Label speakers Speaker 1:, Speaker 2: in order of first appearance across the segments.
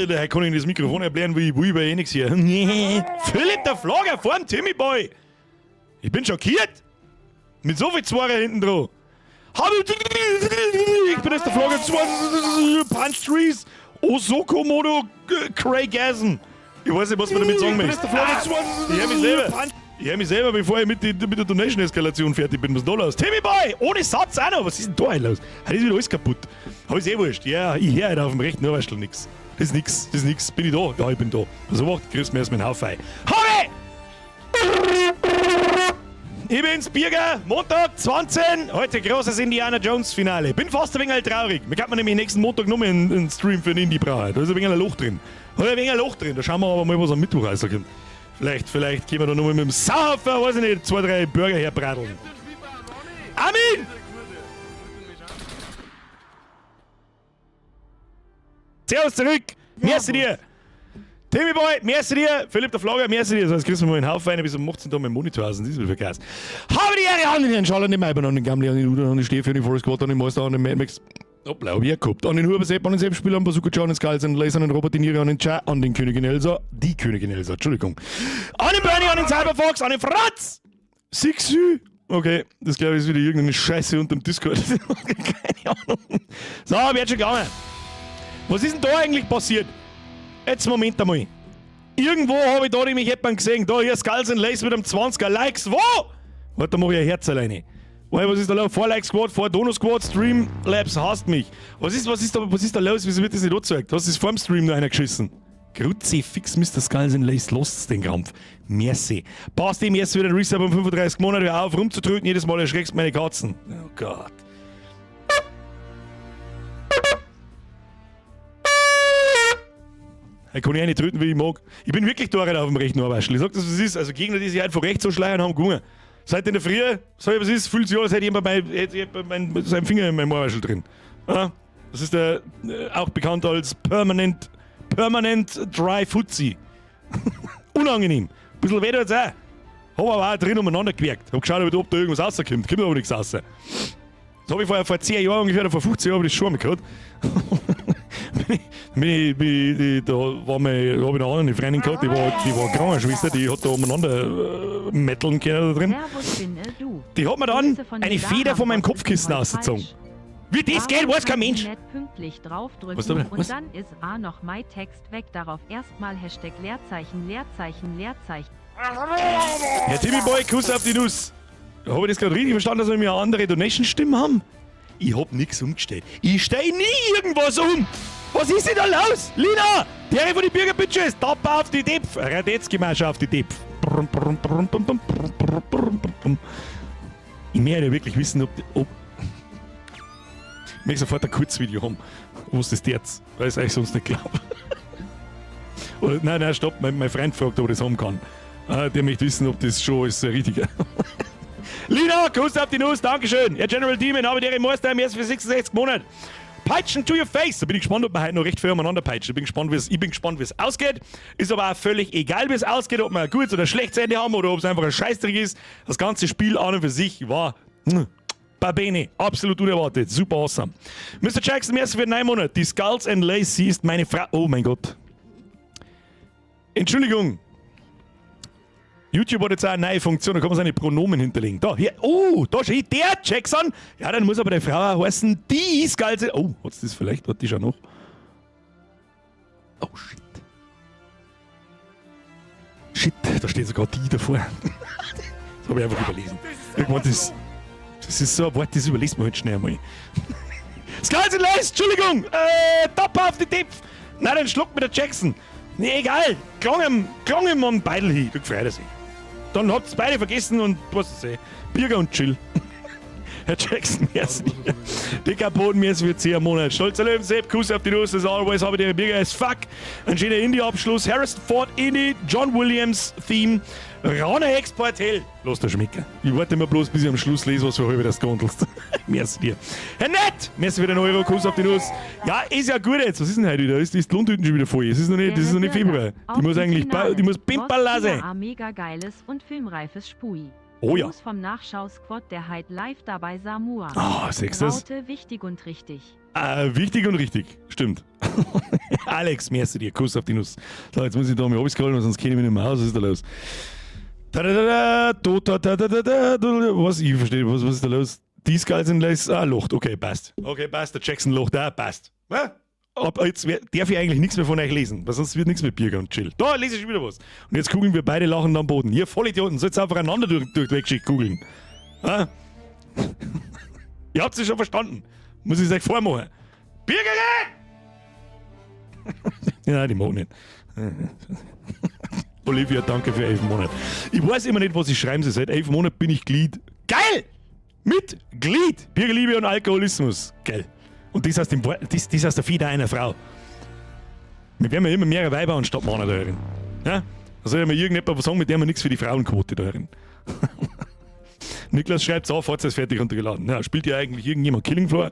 Speaker 1: Da kann ich das Mikrofon erblären, wie ich will, weil ich eh nichts hier. Philipp der Flogger vorm Timmy Boy! Ich bin schockiert! Mit so viel Zweier hinten dran. Ich bin jetzt der Flogger. Punch Trees. Osokomodo Craigasm. Ich weiß nicht, was man damit sagen möchte. Ich hör mich selber. Ich hör mich selber, bevor ich mit der Donation-Eskalation fertig bin. Was ist da los? Timmy Boy! Ohne Satz auch noch. Was ist denn da los? Heute ist wieder alles kaputt. Aber ist eh wurscht. Ja, ich hör heute auf dem rechten Ohrwaschel nix. Das ist nix. Das ist nix. Bin ich da? Ja, ich bin da. So macht, kriegst du mir erstmal einen Haufen. Habe! Ich bin's, Birger, Montag 20, heute großes Indiana Jones Finale. Bin fast ein wenig traurig. Mir kann man nämlich nächsten Montag nochmal einen Stream für den Indie brauchen. Da ist ein wenig ein Loch drin. Da ist ein wenig ein Loch drin. Da schauen wir aber mal, was am Mittwoch rauskommt. Vielleicht können wir da nochmal mit dem Sauhaufen, weiß ich nicht, 2, 3 Burger herbradeln. Armin! Servus zurück! Merci dir! Timmy Boy, merci dir! Philipp der Flogger, merci dir! So, jetzt kriegst du mal einen Haufen rein, bis um 18 Uhr mein Monitor aus und das ist wieder vergessen. Habe die Ehre an den Herrn Schaller, an den Maiben, an den Gamli, an den Udo, an den Steffi, an den Forest Squad, an den Meister, an den Mad Max. Hoppla, hab ich ja gehabt. An den Huber Sepp, an den Sepp Spieler, an Bazooka Joe, an den Skulls, an den Laser, an den Robert De Niro, an den Cha, an den Königin Elsa, die Königin Elsa, Entschuldigung. An den Bernie, an den Cyberfox, an den Franz! Sixü! Okay, das glaube ich ist wieder irgendeine Scheiße unterm Discord. Keine Ahnung. So, wird schon gegangen. Was ist denn da eigentlich passiert? Jetzt Moment einmal. Irgendwo habe ich da nämlich jemanden gesehen. Da hier Skulls and Lace mit einem 20er Likes. Wo? Warte, da mach ich ein Herz alleine. Warte, was ist da los? 4 Like Squad, 4 Dono Squad, Streamlabs hasst mich. Was ist da los? Wieso wird das nicht angezeigt? Hast du das vorm Stream noch einer geschissen? Kruzifix, Mister Skulls and Lace, lasst's den Krampf. Merci. Passt ihm erst wieder ein Resub um 35 Monate, hör auf rumzutröten, jedes Mal erschreckst meine Katzen. Oh Gott. Ich kann ja nicht tröten, wie ich mag. Ich bin wirklich da auf dem rechten Ohrwaschel. Ich sag das, was es ist. Also Gegner, die sich halt von rechts so schleiern, haben gewonnen. Seit in der Früh, sag ich, was ist, fühlt sich an, als hätte jemand seinen Finger in meinem Ohrwaschel drin. Ja, das ist der auch bekannt als Permanent Dry Fuzzi. Unangenehm. Ein bisschen weh tut's auch. Hab aber auch drin umeinander gewirkt. Hab geschaut, ob da irgendwas rauskommt. Kommt aber nichts raus. Das hab ich vor 10 Jahren ungefähr, oder vor 15 Jahren hab ich das schon mal gehabt. Da war meine, da hab ich noch eine Freundin gehabt, die war Krankenschwester, die hat da umeinander metteln können da drin.
Speaker 2: Servus, bin, du.
Speaker 1: Die hat mir dann
Speaker 2: Grüße von
Speaker 1: eine
Speaker 2: Lila
Speaker 1: Feder von meinem
Speaker 2: Hamburg,
Speaker 1: Kopfkissen
Speaker 2: heute
Speaker 1: ausgezogen.
Speaker 2: falsch.
Speaker 1: Wie das geht, weiß kein Mensch.
Speaker 2: Nicht pünktlich draufdrücken
Speaker 1: Was da bitte?
Speaker 2: und
Speaker 1: Was?
Speaker 2: dann ist A noch mein Text weg. Darauf erstmal Hashtag Leerzeichen, Leerzeichen, Leerzeichen.
Speaker 1: Herr Timmy Boy, Kuss auf die Nuss. Hab ich das gerade richtig verstanden, dass wir eine andere Donation-Stimme haben? Ich hab nix umgestellt. Ich stell nie irgendwas um. Was ist denn da los? Lina, der von den Bürger Bitches, Tappa auf die Depf. Radetzky-Marsch auf die Depf. Brum, brum, brum, brum, brum, brum, brum, brum, brum, brum. Ich möchte ja wirklich wissen, ob ich möchte sofort ein Kurzvideo haben, wo es das jetzt, weil ich es euch sonst nicht glaub. Oder, nein, nein, stopp, mein Freund fragt, ob er das haben kann. Der möchte wissen, ob das schon alles richtig ist. Lina, Kuss auf die Nuss, Dankeschön. Herr General Demon, habe die Meister im ersten für 66 Monate. Peitschen to your face. Da bin ich gespannt, ob wir heute noch recht viel umeinander peitschen. Ich bin gespannt, wie's, ich bin gespannt, wie's ausgeht. Ist aber auch völlig egal, wie's ausgeht, ob wir ein gutes oder ein schlechtes Ende haben oder ob's einfach ein Scheißdreck ist. Das ganze Spiel an und für sich war, Babene, absolut unerwartet. Super awesome. Mister Jackson, merci für 9 Monate. Die Skulls and Lace, sie ist meine Frau. Oh mein Gott. Entschuldigung. YouTube hat jetzt auch eine neue Funktion, da kann man seine Pronomen hinterlegen. Da, hier, oh, da steht der Jackson. Ja, dann muss aber die Frau auch heißen, die Skulls. Oh, hat's das vielleicht? Warte, die schon noch. Oh, shit. Shit, da steht sogar die davor. Das hab ich einfach überlesen. Irgendwann, das ist so ein Wort, das überliest man halt schnell einmal. Skulls and Lace, Entschuldigung! Top auf die Tipf! Nein, dann schluckt mir der Jackson. Nee, egal. Klang ihm am Beidel hin. Du freut er sich. Dann habt's beide vergessen und was ist eh. Birger und Chill. Herr Jackson, merci. Dicker Boden, merci für 10 Monate. Stolzer Löwen, Sepp, Kuss auf die Nuss, as always, habe ich den Birger as fuck. Ein schöner Indie-Abschluss. Harrison Ford, Indie, John Williams Theme. Rana Export Hell. Lass dir schmecken. Ich warte immer bloß, bis ich am Schluss lese, was für halbe das gondelst. Merci dir. Herr Nett! Merci für den Euro, Kuss auf die Nuss. Ja, ist ja gut jetzt. Was ist denn heute wieder? Ist die Lohntüten schon wieder voll? Es ist noch nicht, das ist noch nicht Februar. Die muss eigentlich die muss pimperla sein.
Speaker 2: Mega geiles und filmreifes Spui.
Speaker 1: Oh ja.
Speaker 2: Gruß vom Nachschau-Squad, der heit live dabei Samoa.
Speaker 1: Ah, siehst du das?
Speaker 2: Raute, wichtig und richtig.
Speaker 1: Wichtig und richtig, stimmt. Alex, merci dir, Kuss auf die Nuss. So, jetzt muss ich da mal runterscrollen, sonst kenne ich mich nicht mehr aus. Was ist da los? Da, da, da, da, da, da, da, da, da, da, was? Ich verstehe, was ist da los? Dies geil sind les. Ah, Locht, okay, passt. Okay, passt, der Jackson Locht, da, passt. Ja? Ab jetzt darf ich eigentlich nichts mehr von euch lesen, weil sonst wird nichts mit Birger und Chill. Da lese ich schon wieder was. Und jetzt kugeln wir beide lachend am Boden. Ihr Vollidioten, sollt einfach einander durch die Weggeschichte kugeln. Ah? Ihr habt es schon verstanden. Muss ich es euch vormachen. Birgerin! Ja, die mag nicht. Olivia, danke für 11 Monate. Ich weiß immer nicht, was ich schreiben soll. Seit 11 Monaten bin ich Glied. Geil! Mit Glied! Bierliebe und Alkoholismus. Geil. Und das aus, dem, das, das aus der Feder einer Frau. Wir werden ja immer mehr Weiber anstatt Männer da drin. Ja? Da soll ja mal irgendjemand was sagen, mit dem wir nichts für die Frauenquote da drin. Niklas schreibt so, Forza ist fertig runtergeladen. Ja, spielt ja eigentlich irgendjemand Killing Floor?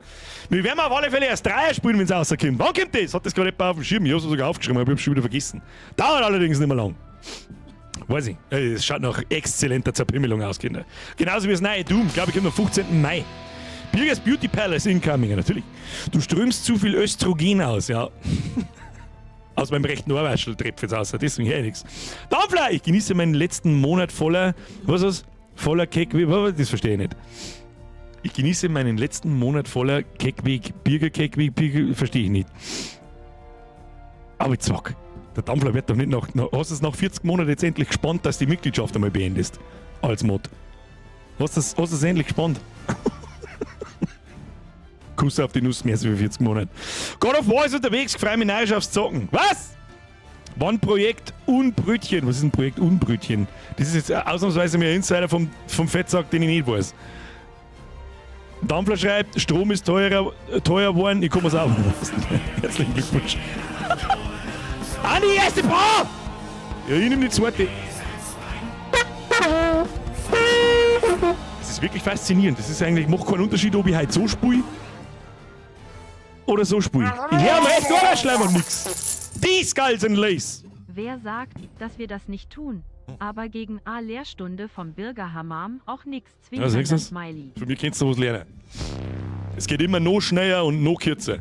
Speaker 1: Wir werden auf alle Fälle erst Dreier spielen, wenn es rauskommt. Wann kommt das? Hat das gerade jemand auf dem Schirm? Ich hab's sogar aufgeschrieben, aber ich hab's schon wieder vergessen. Dauert allerdings nicht mehr lang. Weiß ich. Es schaut nach exzellenter Zerpimmelung aus, Kinder. Genauso wie das neue Doom, glaube ich, kommt am 15. Mai. Birgers Beauty Palace incoming, ja, natürlich. Du strömst zu viel Östrogen aus, ja. Aus meinem rechten Ohrwaschel trepft jetzt aus, deswegen her nichts. Dampfler, ich genieße meinen letzten Monat voller, was ist das? Voller Keckweg, das verstehe ich nicht. Ich genieße meinen letzten Monat voller Keckweg, Birger Keckweg, Birger, verstehe ich nicht. Aber jetzt sag, der Dampfler wird doch nicht nach, hast du es nach 40 Monaten jetzt endlich gespannt, dass die Mitgliedschaft einmal beendest? Als Mod. Hast du das endlich gespannt? Kuss auf die Nuss, mehr als für 40 Monate. God of War ist unterwegs, freue mich narrisch aufs Zocken. Was? Wann Projekt Unbrötchen? Was ist ein Projekt Unbrötchen? Das ist jetzt ausnahmsweise mir ein Insider vom Fettsack, den ich nicht weiß. Dampfler schreibt, Strom ist teuer geworden, ich komme es auch. Herzlichen Glückwunsch. Andi, erste Paar! Ja, ich nehme die zweite. Das ist wirklich faszinierend. Das ist eigentlich, macht keinen Unterschied, ob ich heute so spiele oder so spiele. Ich höre am rechten Ohrwaschel nix. Die Skulls and Lace.
Speaker 2: Wer sagt, dass wir das nicht tun? Aber gegen A Lehrstunde vom Bürgerhammam auch nix
Speaker 1: Ja, siehst
Speaker 2: zwinkernder
Speaker 1: du's?
Speaker 2: Smiley.
Speaker 1: Von mir kannst du was lernen. Es geht immer noch schneller und noch kürzer.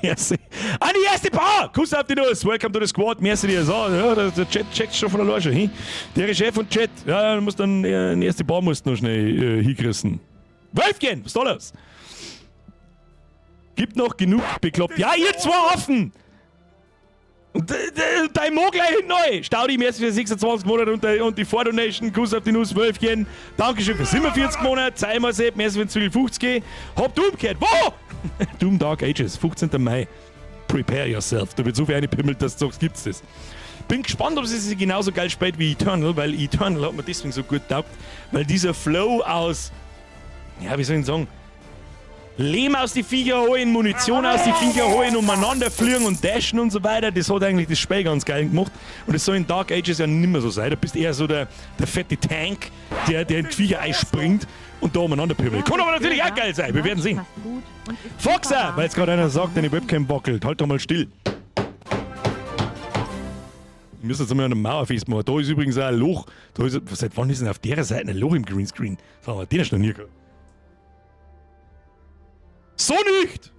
Speaker 1: Merci. An die erste Paar! Kuss auf die Nuss! Welcome to the squad. Merci dir. So, ja, der Chat checkt schon von der Loge. Hin. Der Chef und Chat. Ja, du musst dann, die erste Paar musst du noch schnell hinkrissen. Wölfchen, was ist da los? Gibt noch genug bekloppt. Ja, ihr zwei Affen! Und dein Mo gleich hinten neu. Staudi, merci für 26 Monate und die Vordonation. Kuss auf die Nuss, Wölfchen. Dankeschön für 47 Monate. Zeimer Sepp, merci für den Zwiebel 50. Hab Doom gehört. Wo? Doom Dark Ages, 15. Mai. Prepare yourself. Da wird so viel eingepimmelt, dass du sagst, gibt's das. Bin gespannt, ob sie sich genauso geil spielt wie Eternal, weil Eternal hat mir deswegen so gut taugt, weil dieser Flow aus, ja, wie soll ich denn sagen, Lehm aus die Viecher holen, Munition aus die Viecher holen, umeinander fliegen und dashen und so weiter, das hat eigentlich das Spiel ganz geil gemacht. Und das soll in Dark Ages ja nicht mehr so sein. Da bist eher so der fette Tank, der in die Viecher einspringt und da umeinander pimmelt. Kann aber natürlich auch geil sein, wir werden sehen. Foxer, weil jetzt gerade einer sagt, deine Webcam wackelt. Halt doch mal still. Wir müssen jetzt einmal an der Mauer festmachen. Da ist übrigens auch ein Loch. Da ist, seit wann ist denn auf der Seite ein Loch im Greenscreen? Das haben wir den noch nie gehabt. So nicht!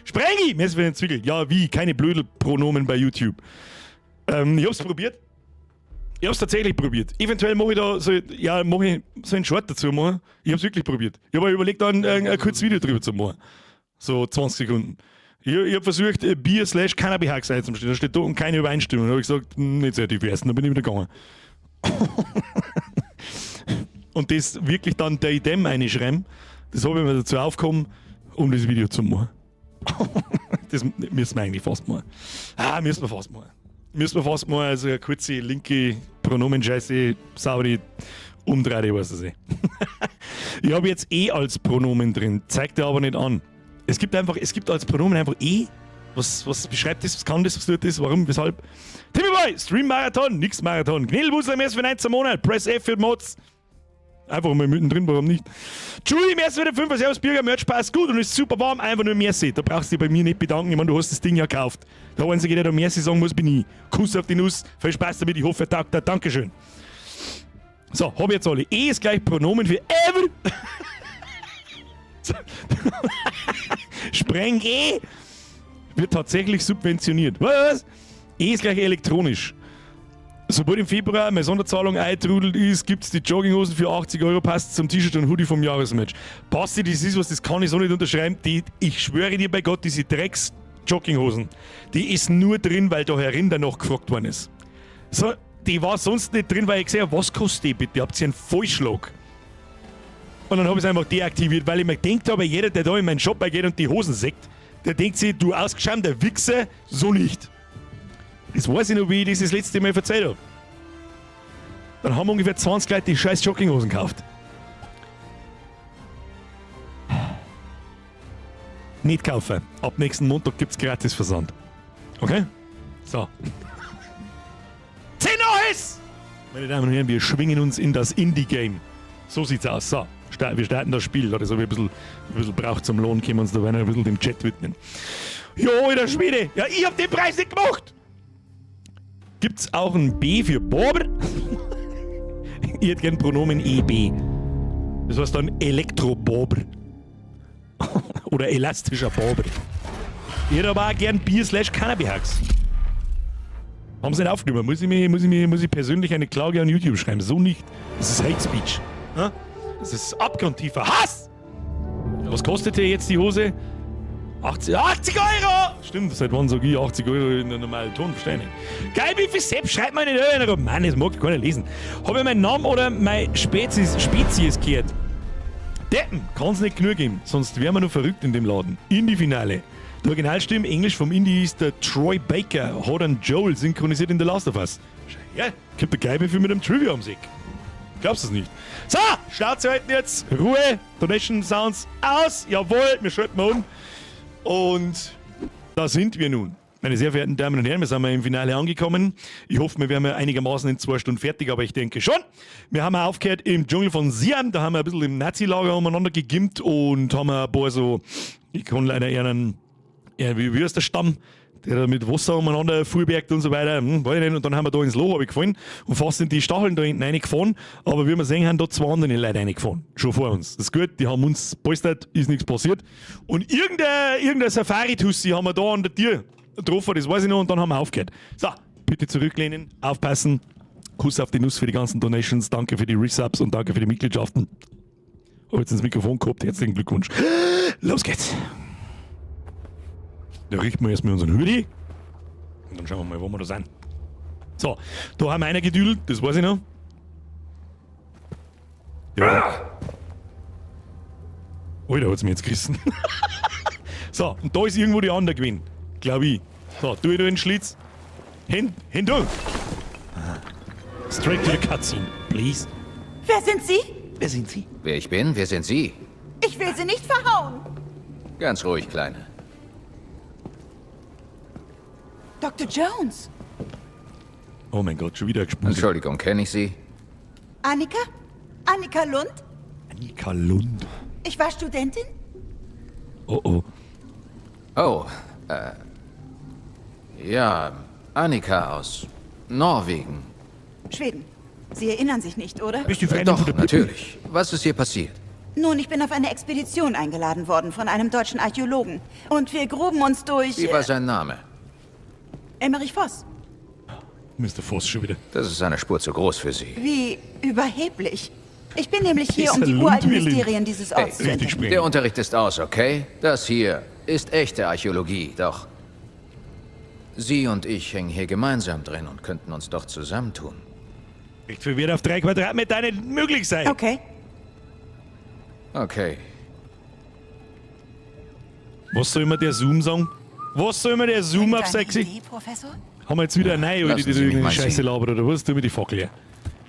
Speaker 1: Sprengi! Mir ist wieder ein Zwickel. Ja, wie? Keine Blödelpronomen bei YouTube. Ich hab's probiert. Ich hab's tatsächlich probiert. Eventuell mache ich da so, ja, mach ich so einen Short dazu machen. Ich hab's wirklich probiert. Ich hab mir überlegt, da ein kurzes Video drüber zu machen. So 20 Sekunden. Ich hab versucht, Bier slash Cannabis einzustellen. Da steht da und keine Übereinstimmung. Da hab ich gesagt, nicht sehr divers. Dann bin ich wieder gegangen. Und das wirklich dann der Idem einschreiben, das habe ich mir dazu aufgekommen, um das Video zu machen. Das müssen wir eigentlich fast machen. Ah, müssen wir fast machen. Müssen wir fast machen, also eine kurze linke Pronomen-Scheiße, saubere Umdrehte, weiß das eh. Ich habe jetzt E als Pronomen drin, zeigt er aber nicht an. Es gibt einfach, es gibt als Pronomen einfach E. Was beschreibt das, was kann das, was tut das, warum, weshalb? Timmy Boy, Stream Marathon, nix Marathon. Knädelwusler, mehr für 19 Monate, Press F für Mods. Einfach mal mittendrin, warum nicht? Julie, merci für den 5 Servus Bürger, Merch passt gut und ist super warm, einfach nur merci. Da brauchst du dich bei mir nicht bedanken, ich meine, du hast das Ding ja gekauft. Der Einzige, der da merci sagen muss, bin ich. Kuss auf die Nuss, viel Spaß damit, ich hoffe, er taugt dir. Dankeschön. So, hab ich jetzt alle. E ist gleich Pronomen für ever. So. Spreng E wird tatsächlich subventioniert. Was? E ist gleich elektronisch. Sobald im Februar meine Sonderzahlung eintrudelt ist, gibt's die Jogginghosen für 80 Euro, passt zum T-Shirt und Hoodie vom Jahresmatch. Basti, das ist was, das kann ich so nicht unterschreiben. Die, ich schwöre dir bei Gott, diese Drecks-Jogginghosen, die ist nur drin, weil da herin danach gefragt worden ist. So, die war sonst nicht drin, weil ich gesehen habe, was kostet die bitte? Habt ihr einen Vollschlag? Und dann habe ich es einfach deaktiviert, weil ich mir gedacht habe, jeder, der da in meinen Shop geht und die Hosen sieht, der denkt sich, du ausgeschämter Wichser, so nicht. Das weiß ich noch, wie ich das das letzte Mal erzählt habe. Dann haben ungefähr 20 Leute die scheiß Jogginghosen gekauft. Nicht kaufen. Ab nächsten Montag gibt's gratis Versand. Okay? So. 10 Uhr! Meine Damen und Herren, wir schwingen uns in das Indie-Game. So sieht's aus. So, wir starten das Spiel. Das habe ich ein bisschen braucht zum Lohn, können wir uns da ein bisschen dem Chat widmen. Jo, alter Schwede! Ja, ich hab den Preis nicht gemacht! Gibt's auch ein B für Bob? Ich hätte gern Pronomen EB. Das heißt dann Elektrobober. Oder elastischer Bober. Ich hätte aber auch gern Bier slash Cannabis. Haben sie nicht aufgenommen. Muss ich persönlich eine Klage an YouTube schreiben? So nicht. Das ist Hate Speech. Das ist abgrundtiefer Hass! Was kostet hier jetzt die Hose? 80, 80 Euro! Stimmt, seit wann sag ich 80 Euro in der normalen Ton? Verstehe ich nicht. Geil, wie viel Sepp schreibt man nicht rein? Mann, das mag keiner lesen. Habe ich meinen Namen oder meine Spezies gehört? Deppen, kann's nicht genug geben, sonst wären wir noch verrückt in dem Laden. Indie-Finale. Die Originalstimme Englisch vom Indie ist der Troy Baker, hat einen Joel synchronisiert in The Last of Us. Ja, kommt der geil für mit einem Trivia ums Eck. Glaubst du es nicht? So, Schnauze halten jetzt. Ruhe, Donation Sounds aus. Jawohl, wir schalten mal um. Und da sind wir nun. Meine sehr verehrten Damen und Herren, wir sind mal im Finale angekommen. Ich hoffe, wir werden einigermaßen in 2 Stunden fertig, aber ich denke schon. Wir haben aufgehört im Dschungel von Siam, da haben wir ein bisschen im Nazi-Lager umeinander gegimmt und haben ein paar so, ich kann leider eher einen, ja, wie ist der Stamm, der da mit Wasser umeinander fuhrbergt und so weiter, weiß ich nicht. Und dann haben wir da ins Loch gefallen und fast sind die Stacheln da hinten reingefahren. Aber wie wir sehen, haben da 2 andere Leute reingefahren. Schon vor uns. Das ist gut, die haben uns polstert, ist nichts passiert. Und irgendein Safari-Tussi haben wir da an der Tür getroffen, das weiß ich noch, und dann haben wir aufgehört. So, bitte zurücklehnen, aufpassen. Kuss auf die Nuss für die ganzen Donations, danke für die Resubs und danke für die Mitgliedschaften. Hab jetzt ins Mikrofon gehabt, herzlichen Glückwunsch. Los geht's. Da richten wir erstmal unseren Hoodie. Und dann schauen wir mal, wo wir da sind. So, da haben wir einer gedüdelt, das weiß ich noch. Ja. Alter, hat's mir jetzt gerissen. So, und da ist irgendwo die andere gewesen. Glaub ich. So, tu ich da den Schlitz. Hin, hin du! Straight to the cutscene, please.
Speaker 3: Wer sind Sie?
Speaker 1: Wer sind Sie?
Speaker 4: Wer ich bin? Wer sind Sie?
Speaker 3: Ich will Sie nicht verhauen.
Speaker 4: Ganz ruhig, Kleine.
Speaker 3: Dr. Jones.
Speaker 1: Oh mein Gott, schon wieder gesprungen.
Speaker 4: Entschuldigung, kenne ich Sie?
Speaker 3: Annika? Annika Lund?
Speaker 1: Annika Lund.
Speaker 3: Ich war Studentin.
Speaker 1: Oh oh.
Speaker 4: Oh, ja, Annika aus Norwegen.
Speaker 3: Schweden. Sie erinnern sich nicht, oder?
Speaker 1: Bist du Freundin
Speaker 4: Doch,
Speaker 1: von der Pippi?
Speaker 4: natürlich. Was ist hier passiert?
Speaker 3: Nun, ich bin auf eine Expedition eingeladen worden von einem deutschen Archäologen. Und wir gruben uns durch...
Speaker 4: Wie war sein Name?
Speaker 3: Emmerich Voss.
Speaker 1: Mr. Voss schon wieder.
Speaker 4: Das ist eine Spur zu groß für Sie.
Speaker 3: Wie überheblich. Ich bin nämlich hier,
Speaker 1: Dieser
Speaker 3: um die uralten
Speaker 1: Lundwilli.
Speaker 3: Mysterien dieses Orts
Speaker 4: Hey,
Speaker 3: zu
Speaker 1: richtig
Speaker 3: entdecken.
Speaker 1: springen.
Speaker 4: Der Unterricht ist aus, okay? Das hier ist echte Archäologie, doch Sie und ich hängen hier gemeinsam drin und könnten uns doch zusammentun.
Speaker 1: Recht viel wird auf 3 Quadratmeter nicht möglich sein.
Speaker 3: Okay.
Speaker 4: Okay.
Speaker 1: Was soll mir der Zoom sagen? Was soll mir der Zoom auf
Speaker 3: Irgendeine
Speaker 1: sexy?
Speaker 3: Idee, Professor?
Speaker 1: Haben wir jetzt wieder eine neue,
Speaker 4: Lassen
Speaker 1: die
Speaker 4: Sie mich
Speaker 1: irgendeine
Speaker 4: mal
Speaker 1: Scheiße
Speaker 4: sehen.
Speaker 1: labert oder was? Tu mir die Fackel her.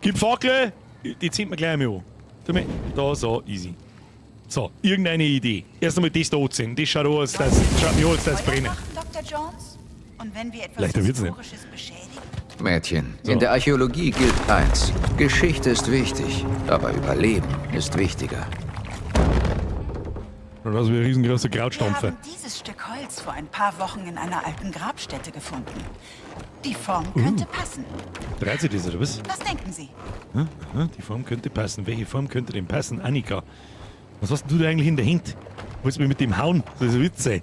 Speaker 1: Gib Fackel, die zieht mir gleich einmal an. Tu mir, da, so, easy. So, irgendeine Idee. Erst einmal das da anziehen. Das schaut aus, das schaut mir an, als das
Speaker 3: Feuer
Speaker 1: brennen.
Speaker 3: machen, Dr. Jones? Und wenn wir etwas
Speaker 1: Leichter wird's nicht.
Speaker 3: Historisches beschädigen?
Speaker 4: Mädchen, in der Archäologie gilt eins. Geschichte ist wichtig, aber Überleben ist wichtiger.
Speaker 1: Dann lassen wir einen riesengroßen
Speaker 3: Wir
Speaker 1: Krautstampfer.
Speaker 3: haben dieses Stück Holz vor ein paar Wochen in einer alten Grabstätte gefunden. Die Form könnte passen.
Speaker 1: Dreht sich das, oder was?
Speaker 3: Was denken Sie?
Speaker 1: Aha, die Form könnte passen. Welche Form könnte denn passen? Annika, was hast denn du da eigentlich in der Hand? Willst du mich mit dem hauen? Das ist ein Witz, ey.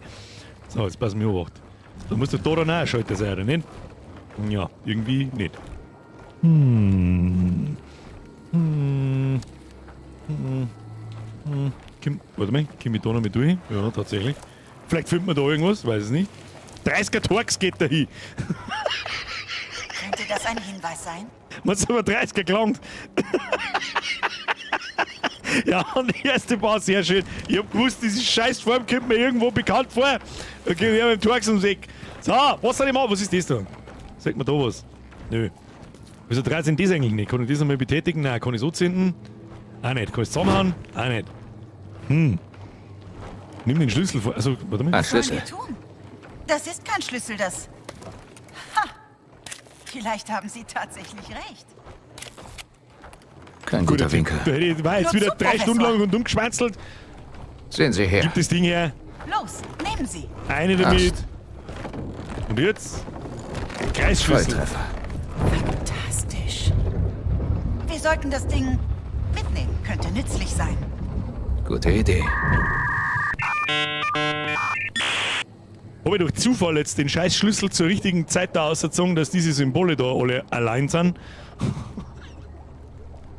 Speaker 1: So, jetzt pass mir auf. Da musst du da dann auch ein Schalter sein, oder nicht? Ja, irgendwie nicht. Warte mal, komm ich da noch mit durch? Ja, tatsächlich. Vielleicht findet man da irgendwas, weiß es nicht. 30er Torx geht da hin.
Speaker 3: Könnte das ein Hinweis sein?
Speaker 1: Man hat aber 30er gelangt. Ja, und die erste war sehr schön. Ich hab gewusst, diese scheiß Form kommt mir irgendwo bekannt vor. Okay, wir haben den Torx ums Eck. So, was soll ich machen? Was ist das da? Sagt mir da was? Nö. Wieso dreht sich denn das eigentlich nicht? Kann ich das einmal betätigen? Nein, kann ich so zünden? Auch nicht. Kann ich es zusammenhauen? Auch nicht. Nimm den Schlüssel vor. Also, warte mal.
Speaker 4: Ein
Speaker 3: Was sollen
Speaker 4: Schlüssel.
Speaker 3: wir tun? Das ist kein Schlüssel, das... Ha! Vielleicht haben Sie tatsächlich recht.
Speaker 4: Kein guter Winkel.
Speaker 1: Da hätte ich, war jetzt
Speaker 3: Nur
Speaker 1: wieder
Speaker 3: zu,
Speaker 1: 3 Stunden
Speaker 3: Professor.
Speaker 1: lang und umgeschwänzelt.
Speaker 4: Sehen Sie her.
Speaker 1: Gib das Ding her.
Speaker 3: Los, nehmen Sie.
Speaker 1: Eine damit.
Speaker 4: Ast.
Speaker 1: Und jetzt? Kreisschlüssel.
Speaker 4: Volltreffer.
Speaker 3: Fantastisch. Wir sollten das Ding mitnehmen. Könnte nützlich sein.
Speaker 4: Gute Idee.
Speaker 1: Habe ich durch Zufall jetzt den scheiß Schlüssel zur richtigen Zeit da ausgezogen, dass diese Symbole da alle allein sind?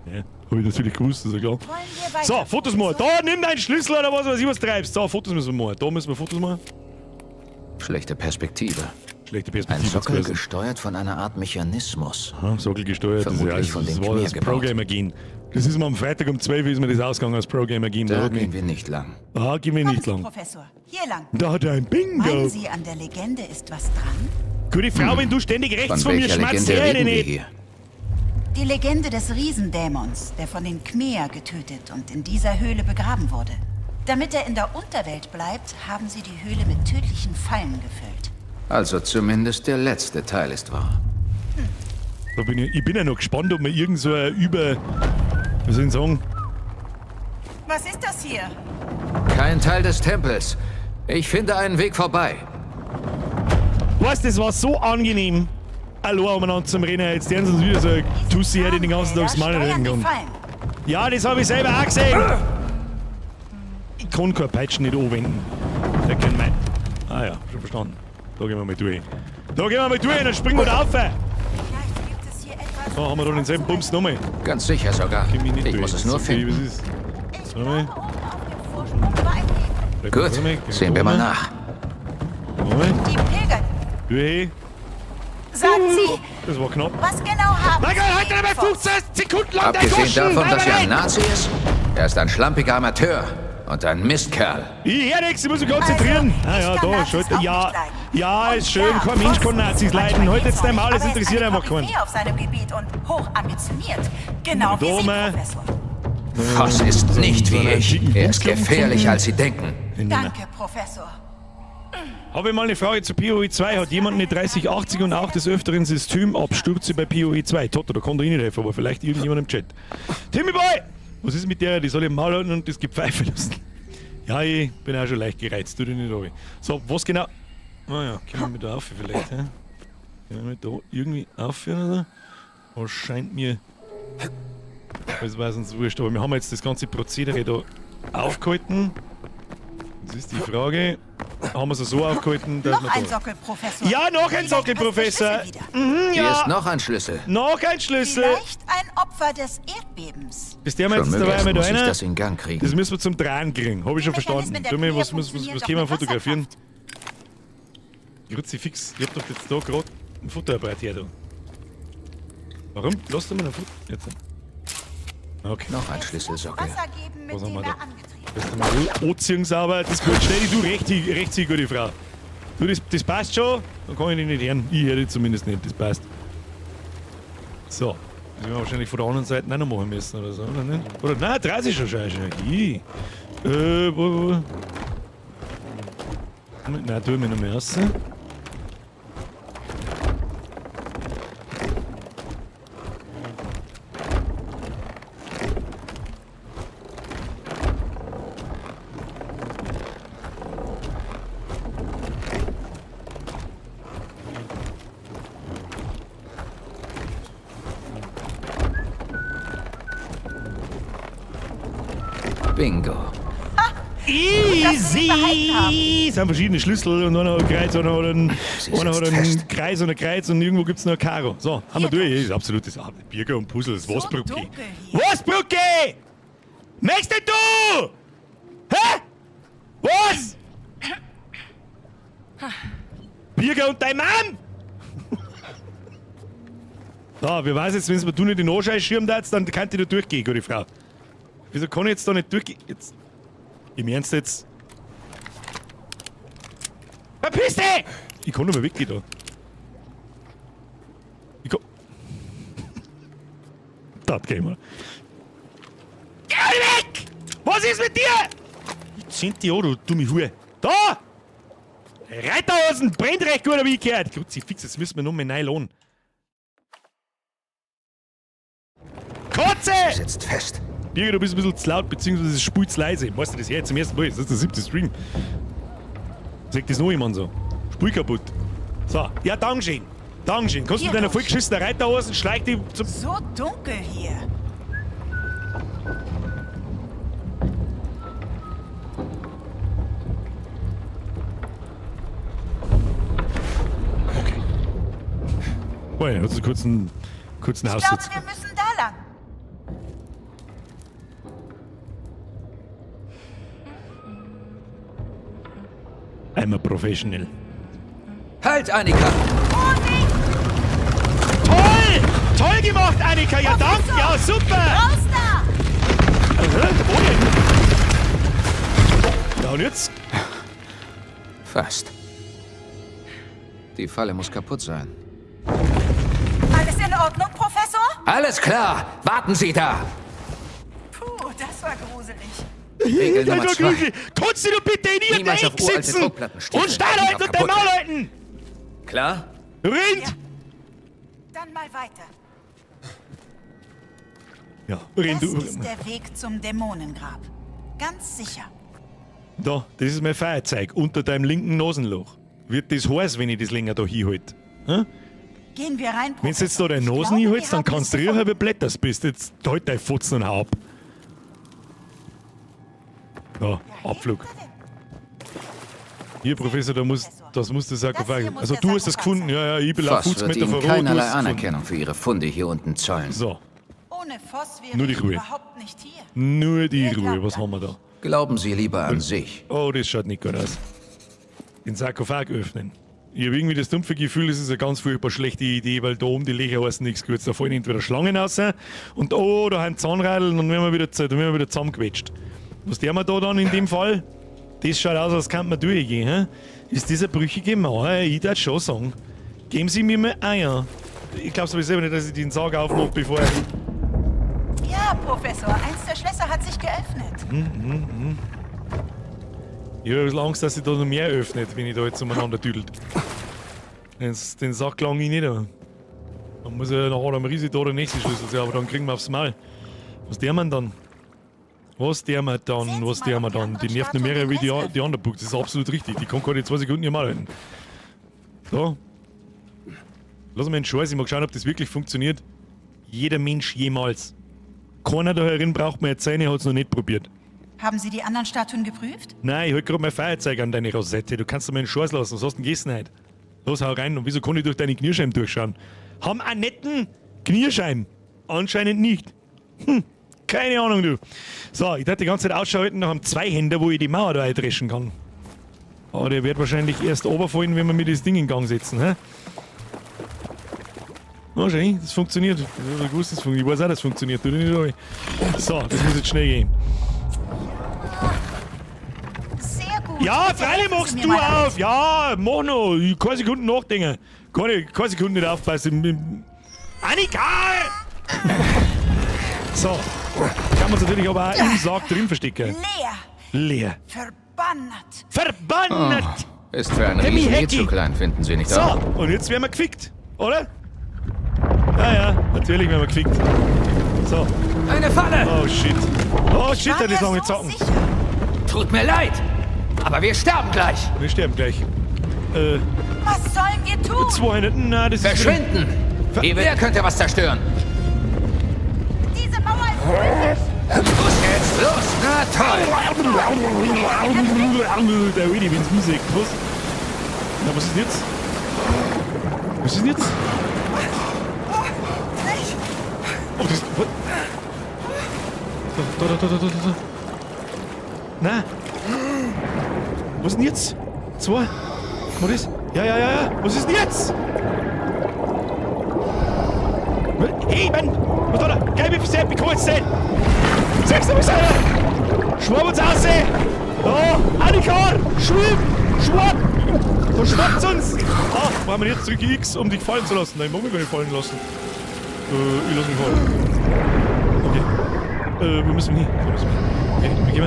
Speaker 1: Ja, hab ich natürlich gewusst, ist ja klar.
Speaker 3: Wollen wir weiter,
Speaker 1: So, Fotos machen.
Speaker 3: Professor?
Speaker 1: Da, nimm deinen Schlüssel oder was weiß ich, was treibst. So, Fotos müssen wir machen. Da müssen wir Fotos machen.
Speaker 4: Schlechte Perspektive.
Speaker 1: Schlechte
Speaker 4: Ein
Speaker 1: Perspektive.
Speaker 4: Sockel
Speaker 1: hat's geheißen.
Speaker 4: gesteuert von einer Art Mechanismus.
Speaker 1: Aha, Sockel gesteuert. Das, ist ja,
Speaker 4: Vermutlich von
Speaker 1: das
Speaker 4: den
Speaker 1: war
Speaker 4: Khmer
Speaker 1: das
Speaker 4: gebaut.
Speaker 1: Pro-Gamer-Gen. Das ist mir am Freitag um 12 Uhr ist mir das ausgegangen, das Pro-Gamer-Gen. Da
Speaker 4: Da
Speaker 1: hat mich-
Speaker 4: gehen wir nicht lang.
Speaker 1: Da gehen wir
Speaker 3: Kommen
Speaker 1: nicht
Speaker 3: Sie,
Speaker 1: lang.
Speaker 3: Professor. Hier lang.
Speaker 1: Da hat er ein Bingo.
Speaker 3: Meinen Sie, an der Legende ist was dran?
Speaker 1: Gute Frau, wenn du ständig rechts
Speaker 4: Von
Speaker 1: von mir
Speaker 4: welcher
Speaker 1: schmatzt,
Speaker 4: Legende
Speaker 1: hör ich
Speaker 4: reden wir
Speaker 1: nicht.
Speaker 4: hier?
Speaker 3: Die Legende des Riesendämons, der von den Khmer getötet und in dieser Höhle begraben wurde. Damit er in der Unterwelt bleibt, haben sie die Höhle mit tödlichen Fallen gefüllt.
Speaker 4: Also zumindest der letzte Teil ist wahr.
Speaker 1: Da bin ich bin ja noch gespannt, ob mir irgend so ein über... Wie soll ich sagen?
Speaker 3: Was ist das hier?
Speaker 4: Kein Teil des Tempels. Ich finde einen Weg vorbei.
Speaker 1: Weißt du, das war so angenehm, allein umeinander zum Rennen. Jetzt werden sie uns wieder so ein Tussi her, die den ganzen Tag das Maul
Speaker 3: Steuern
Speaker 1: reden
Speaker 3: die
Speaker 1: kann.
Speaker 3: Fallen.
Speaker 1: Ja, das habe ich selber auch gesehen. Ich kann keine Peitschen nicht anwenden. Der kann mein... Ah ja, schon verstanden. Da gehen wir mal durch. Da gehen wir mal durch, dann springen wir da auf.
Speaker 3: Vielleicht gibt es hier etwas.
Speaker 1: Da haben wir doch denselben Bums nochmal.
Speaker 4: Ganz sicher sogar.
Speaker 1: Komm ich nicht
Speaker 4: Ich
Speaker 1: durch.
Speaker 4: muss es nur
Speaker 1: Okay,
Speaker 4: finden.
Speaker 1: was ist?
Speaker 3: Ich
Speaker 1: Warte mal.
Speaker 3: glaube, oben auf dem Vorsprung war ein Weg.
Speaker 4: Gut,
Speaker 1: Warte mal,
Speaker 4: sehen wir mal nach.
Speaker 1: Warte mal.
Speaker 3: Die Pilger.
Speaker 1: Durch.
Speaker 3: Sagen Sie,
Speaker 1: Das war knapp.
Speaker 3: was genau haben
Speaker 1: Mein Gott,
Speaker 3: Sie
Speaker 1: heute
Speaker 3: gegen
Speaker 1: einmal
Speaker 3: Voss?
Speaker 1: 15 Sekunden lang der
Speaker 4: Abgesehen
Speaker 1: Goschen.
Speaker 4: davon, dass er ein
Speaker 1: Nein, nein,
Speaker 4: Nazi ist, er ist ein schlampiger Amateur und ein Mistkerl.
Speaker 1: Ich hör nix, ich muss mich konzentrieren.
Speaker 3: Also,
Speaker 1: ah
Speaker 3: ich
Speaker 1: ja,
Speaker 3: kann
Speaker 1: da,
Speaker 3: Nazis
Speaker 1: Schalter.
Speaker 3: auch
Speaker 1: Ja,
Speaker 3: nicht leiden.
Speaker 1: ja,
Speaker 3: Und
Speaker 1: ist schön.
Speaker 3: ja,
Speaker 1: Kein Mensch
Speaker 3: Voss
Speaker 1: kann Nazis
Speaker 3: ist
Speaker 1: leiden.
Speaker 3: manchmal
Speaker 1: Halt jetzt dein Maul, es
Speaker 3: jähzornig, aber er ist
Speaker 1: interessiert
Speaker 3: eine
Speaker 1: einfach keinen.
Speaker 3: Koryphäe auf seinem Gebiet und hoch ambitioniert. Genau wie
Speaker 1: Da
Speaker 3: Sie,
Speaker 1: mal.
Speaker 3: Professor.
Speaker 4: Voss ist nicht
Speaker 1: so
Speaker 4: wie
Speaker 1: einen
Speaker 4: ich.
Speaker 1: schicken
Speaker 4: Er ist
Speaker 1: Bumsklappen
Speaker 4: gefährlicher, als Sie denken.
Speaker 3: Danke, Professor.
Speaker 1: Habe ich mal eine Frage zu PoE 2. Hat jemand eine 3080 und auch des Öfteren Systemabstürze bei PoE 2? Toto, da kann doch ich nicht helfen, aber vielleicht irgendjemand im Chat. Timmy Boy! Was ist mit der? Die soll ich im Maul halten und das Gepfeife lassen. Ja, ich bin auch schon leicht gereizt, tu dich nicht runter. So, was genau? Naja, können wir mit da auf vielleicht, hä? Können wir mit da irgendwie aufführen oder so? Was scheint mir. Das war uns wurscht, aber wir haben jetzt das ganze Prozedere da aufgehalten. Jetzt ist die Frage, haben wir es so aufgehalten, dass
Speaker 3: Noch
Speaker 1: wir
Speaker 3: ein
Speaker 1: da...
Speaker 3: Sockel, Professor.
Speaker 1: Ja, noch ein
Speaker 3: Vielleicht
Speaker 1: Sockel,
Speaker 3: passt der
Speaker 1: Professor.
Speaker 3: Schlüssel wieder.
Speaker 4: Hier ist noch ein Schlüssel.
Speaker 1: Noch ein Schlüssel!
Speaker 3: Vielleicht ein Opfer des Erdbebens.
Speaker 1: Bis der mal
Speaker 4: Schon
Speaker 1: jetzt dabei
Speaker 4: möglich,
Speaker 1: einmal da
Speaker 4: muss ich
Speaker 1: einer.
Speaker 4: das in Gang kriegen.
Speaker 1: Das müssen wir zum Drehen kriegen, habe ich schon
Speaker 3: Die
Speaker 1: verstanden.
Speaker 3: Mechanismen der
Speaker 1: Tu mir,
Speaker 3: Khmer
Speaker 1: was
Speaker 3: funktionieren
Speaker 1: können wir
Speaker 3: doch mit
Speaker 1: fotografieren?
Speaker 3: Wasserkraft.
Speaker 1: Kruzifix, ich hab doch jetzt da gerade ein Fotoapparat her da. Warum? Lass doch mal ein Foto. Jetzt. Okay.
Speaker 4: Noch ein
Speaker 3: Es muss
Speaker 4: Schlüsselsockel.
Speaker 3: Wasser geben, mit
Speaker 1: Was haben
Speaker 3: dem
Speaker 1: wir da?
Speaker 3: er angetrieben
Speaker 1: Das ist mal anziehen sauber, das ist gut. Stell dich du recht, recht hin, gute Frau. Du, das passt schon, dann kann ich dich nicht hören. Ich höre dich zumindest nicht, das passt. So, das werden wir wahrscheinlich von der anderen Seite auch noch machen müssen oder so, oder nicht? Oder nein, 30 schon, scheiße. Ich. Wo. Nein, tu ich mich noch mehr raus.
Speaker 4: Bingo.
Speaker 1: Easy! Es sind verschiedene Schlüssel und einer hat ein Kreuz, einer hat einen, einer hat einen. Kreis und ein Kreuz und irgendwo gibt es noch ein Karo. So, haben wir durch. Das ist absolutes Birger und Puzzle. Das was, Brucki? Was, Brucki? Möchtest du? Hä? Was? Birger und dein Mann? So, wer weiß jetzt, wenn es mir du nicht den Anscheißschirm da dann kann ich da durchgehen, gute Frau. Wieso kann ich jetzt da nicht durchgehen? Jetzt. Im Ernst jetzt? Verpiss dich! Ich kann nicht mehr weggehen da. Ich kann. Das gehen wir. Geh weg! Was ist mit dir? Ich zünd dich an, du dumme Hure. Da! Reiterhosen! Brennt recht gut, hab ich gehört. Kruzifix, jetzt müssen wir noch mal neu. Kotze!
Speaker 4: Sitzt fest.
Speaker 1: Birger, du bist ein bisschen zu laut, beziehungsweise es spielt zu leise. Weißt du das her zum ersten Mal? Das ist der siebte Stream. Sagt das noch jemand so? Spul kaputt. So, ja, Dankeschön. Dankeschön. Kannst du mit deiner vollgeschissenen Reiterhosen schleich dich zum.
Speaker 3: So dunkel hier.
Speaker 1: Okay. Oh ja, hast du kurz einen kurzen
Speaker 3: Ich glaube, wir müssen da lang.
Speaker 1: I'm a professional.
Speaker 4: Halt, Annika!
Speaker 3: Vorsicht!
Speaker 1: Toll! Toll gemacht, Annika! Ja, danke! Ja, super!
Speaker 3: Raus da!
Speaker 1: Hä? Wo denn? Ja, und jetzt?
Speaker 4: Fast. Die Falle muss kaputt sein.
Speaker 3: Alles in Ordnung, Professor?
Speaker 4: Alles klar! Warten Sie da!
Speaker 3: Puh, das war gruselig.
Speaker 4: Regel Nummer
Speaker 1: Das war
Speaker 4: 2.
Speaker 1: gruselig. Kannst du doch bitte in irgendein
Speaker 4: Niemals
Speaker 1: Eck sitzen und stillhalten und dein. Maul halten!
Speaker 4: Klar?
Speaker 1: Rind!
Speaker 3: Ja. Dann mal weiter.
Speaker 1: Ja, Rind.
Speaker 3: Das ist der Weg zum Dämonengrab. Ganz sicher.
Speaker 1: Da, das ist mein Feuerzeug unter deinem linken Nasenloch. Wird das heiß, wenn ich das länger da hinhalte? Hm?
Speaker 3: Gehen wir rein,
Speaker 1: Wenn du jetzt da deine Nasen hinhältst, dann kannst du riechen, wie blätterst bist. Jetzt halt dein Fotzen und hau ab. Ja, Abflug. Hier, Professor, da muss, das muss der Sarkophag. Also du hast das gefunden. Ja, ja, ich bin
Speaker 4: Voss 50 wird Meter voran. Keinerlei. Anerkennung für Ihre Funde hier unten zollen.
Speaker 1: So,
Speaker 3: Ohne Voss wäre
Speaker 1: Nur die Ruhe.
Speaker 3: überhaupt nicht hier.
Speaker 1: nur die Ruhe. Was haben wir da?
Speaker 4: Glauben Sie lieber an sich.
Speaker 1: Oh, das schaut nicht gut aus. Den Sarkophag öffnen. Ich habe irgendwie das dumpfe Gefühl, das ist eine ganz furchtbar schlechte Idee, weil da oben die Löcher heißen nichts Gutes. Da fallen entweder Schlangen raus und oh, da haben Zahnradl und dann werden wir wieder, dann werden wir wieder zusammengequetscht. Was der wir da dann in dem Fall? Das schaut aus, als könnte man durchgehen. Hä? Ist das eine brüchige Mauer? Ich würde schon sagen. Geben Sie mir mal Eier. Ich glaube sowieso nicht, dass ich den Sarg aufmache, bevor ich.
Speaker 3: Ja, Professor, eins der Schlösser hat sich geöffnet.
Speaker 1: Ich habe ein bisschen Angst, dass sich da noch mehr öffnet, wenn ich da jetzt umeinander tüdelt. Den, den Sack lang ich nicht. Dann muss ja nachher am Riese da der nächste Schlüssel sein, aber dann kriegen wir aufs Maul. Was der man dann? Was der man dann? Was der man dann? Die nervt noch mehr wie die, die andere Buch. Das ist absolut richtig. Die kann keine 2 Sekunden hier mal halten. So. Lass mal einen Scheiß. Ich mag schauen, ob das wirklich funktioniert. Jeder Mensch jemals. Keiner da herin braucht mir erzählen, er hat es noch nicht probiert.
Speaker 3: Haben Sie die anderen Statuen geprüft?
Speaker 1: Nein, ich halt gerade mein Feuerzeug an deine Rosette. Du kannst doch mir einen Scheiß lassen. Was hast du denn gegessen heute? Los, hau rein. Und wieso kann ich durch deine Knierscheiben durchschauen? Haben einen netten Knierschein? Anscheinend nicht. Keine Ahnung, du. So, ich darf die ganze Zeit Ausschau halten nach einem Zweihänder, wo ich die Mauer da eindreschen kann. Aber der wird wahrscheinlich erst runterfallen, wenn wir mir das Ding in Gang setzen, hä? Na schön, das funktioniert. Ich hab gewusst, das funktioniert. Ich weiß auch, das funktioniert. Tu dich nicht an. So, das muss jetzt schnell gehen.
Speaker 3: Sehr gut.
Speaker 1: Ja, freilich machst du auf. Ja, mach noch. Ich keine Sekunden nachdenken. Keine Sekunde nicht aufpassen. Annika! So. Kann man natürlich aber auch im Sarg drin verstecken.
Speaker 3: Leer.
Speaker 1: Leer.
Speaker 3: Verbannert.
Speaker 1: Verbannert!
Speaker 4: Ist für einen Riesen eh zu klein, finden Sie nicht
Speaker 1: So,
Speaker 4: auch?
Speaker 1: und jetzt werden wir gefickt, oder? Ja, ja, natürlich werden wir gefickt. So.
Speaker 4: Eine Falle!
Speaker 1: Oh shit. Oh shit, das ist lange
Speaker 3: so
Speaker 1: zocken.
Speaker 3: sicher.
Speaker 4: Tut mir leid, aber wir sterben gleich.
Speaker 1: Wir sterben gleich.
Speaker 3: Was sollen wir tun?
Speaker 1: 200, na, das ist...
Speaker 4: Verschwinden! Wer könnte was zerstören?
Speaker 3: Diese Mauer ist brüchig.
Speaker 4: Los jetzt, Los, na toll!
Speaker 1: Der Willi, wenn's mich sieht. Was? Na, was ist denn jetzt? Was ist denn jetzt? Oh, das ist... Was? Da, da, da, da, da, da, da. Nein. Was ist denn jetzt? Zwei. Was ist? Ja, ja, ja, ja. Was ist denn jetzt? Hey, Mann! Was da? Gelbe Sepp, ich komm jetzt nicht! Sag's doch mal, Schwamm uns raus! Da! Annika! Schwimm! Schwamm! Da schwappt uns! Ah, machen wir jetzt drücke X, um dich fallen zu lassen. Nein, ich mag mich gar nicht fallen lassen. Ich lass mich fallen. Okay. Wo müssen wir hin? Da müssen wir hin. Okay, wir gehen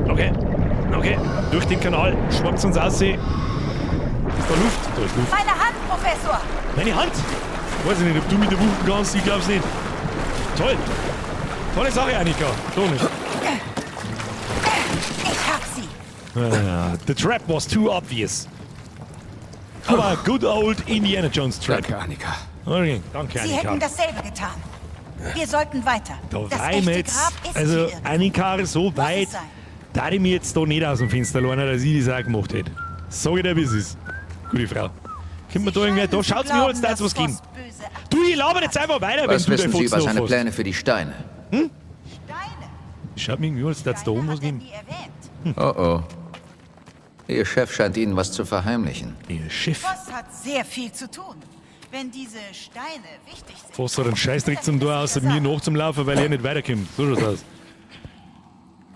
Speaker 1: wir. Okay. Okay. Durch den Kanal schwappt uns raus. Ist da Luft? Da ist Luft.
Speaker 3: Meine Hand, Professor!
Speaker 1: Meine Hand? Weiß ich nicht, ob du mit der wuchten kannst, ich glaub's nicht. Toll. Tolle Sache, Annika. So nicht.
Speaker 3: Ich hab sie.
Speaker 1: Ah, the trap was too obvious. Aber good old Indiana Jones Trap.
Speaker 4: Danke, Annika.
Speaker 1: Okay, danke,
Speaker 3: Sie
Speaker 1: Annika.
Speaker 3: hätten dasselbe getan. Wir sollten weiter.
Speaker 1: Da
Speaker 3: Das
Speaker 1: war ich
Speaker 3: echte
Speaker 1: mir jetzt,
Speaker 3: Grab ist
Speaker 1: also
Speaker 3: hier.
Speaker 1: Annika, so weit,
Speaker 3: sein.
Speaker 1: da ich mir jetzt da nicht aus dem Fenster lohnen, dass ich das auch gemacht hätte. Sag ich dir, wie es ist. Gute Frau. Können wir da irgendwie, da schaut's mir an, als da was geben. Du, ich laber jetzt einfach weiter,
Speaker 4: Was
Speaker 1: wenn du
Speaker 4: wissen
Speaker 1: dein
Speaker 4: Sie über
Speaker 1: Fotzen
Speaker 4: seine
Speaker 1: aufhast.
Speaker 4: Pläne für die Steine?
Speaker 3: Steine.
Speaker 1: Schaut mir irgendwie an, als da oben was geben.
Speaker 3: Nie erwähnt.
Speaker 4: Oh oh. Ihr Chef scheint Ihnen was zu verheimlichen.
Speaker 1: Ihr Chef.
Speaker 3: Voss hat sehr viel zu tun. Wenn diese Steine wichtig sind.
Speaker 1: Voss hat einen Scheißdreck zum Tor, außer mir nachzulaufen, weil er nicht weiterkommt. So schaut's aus.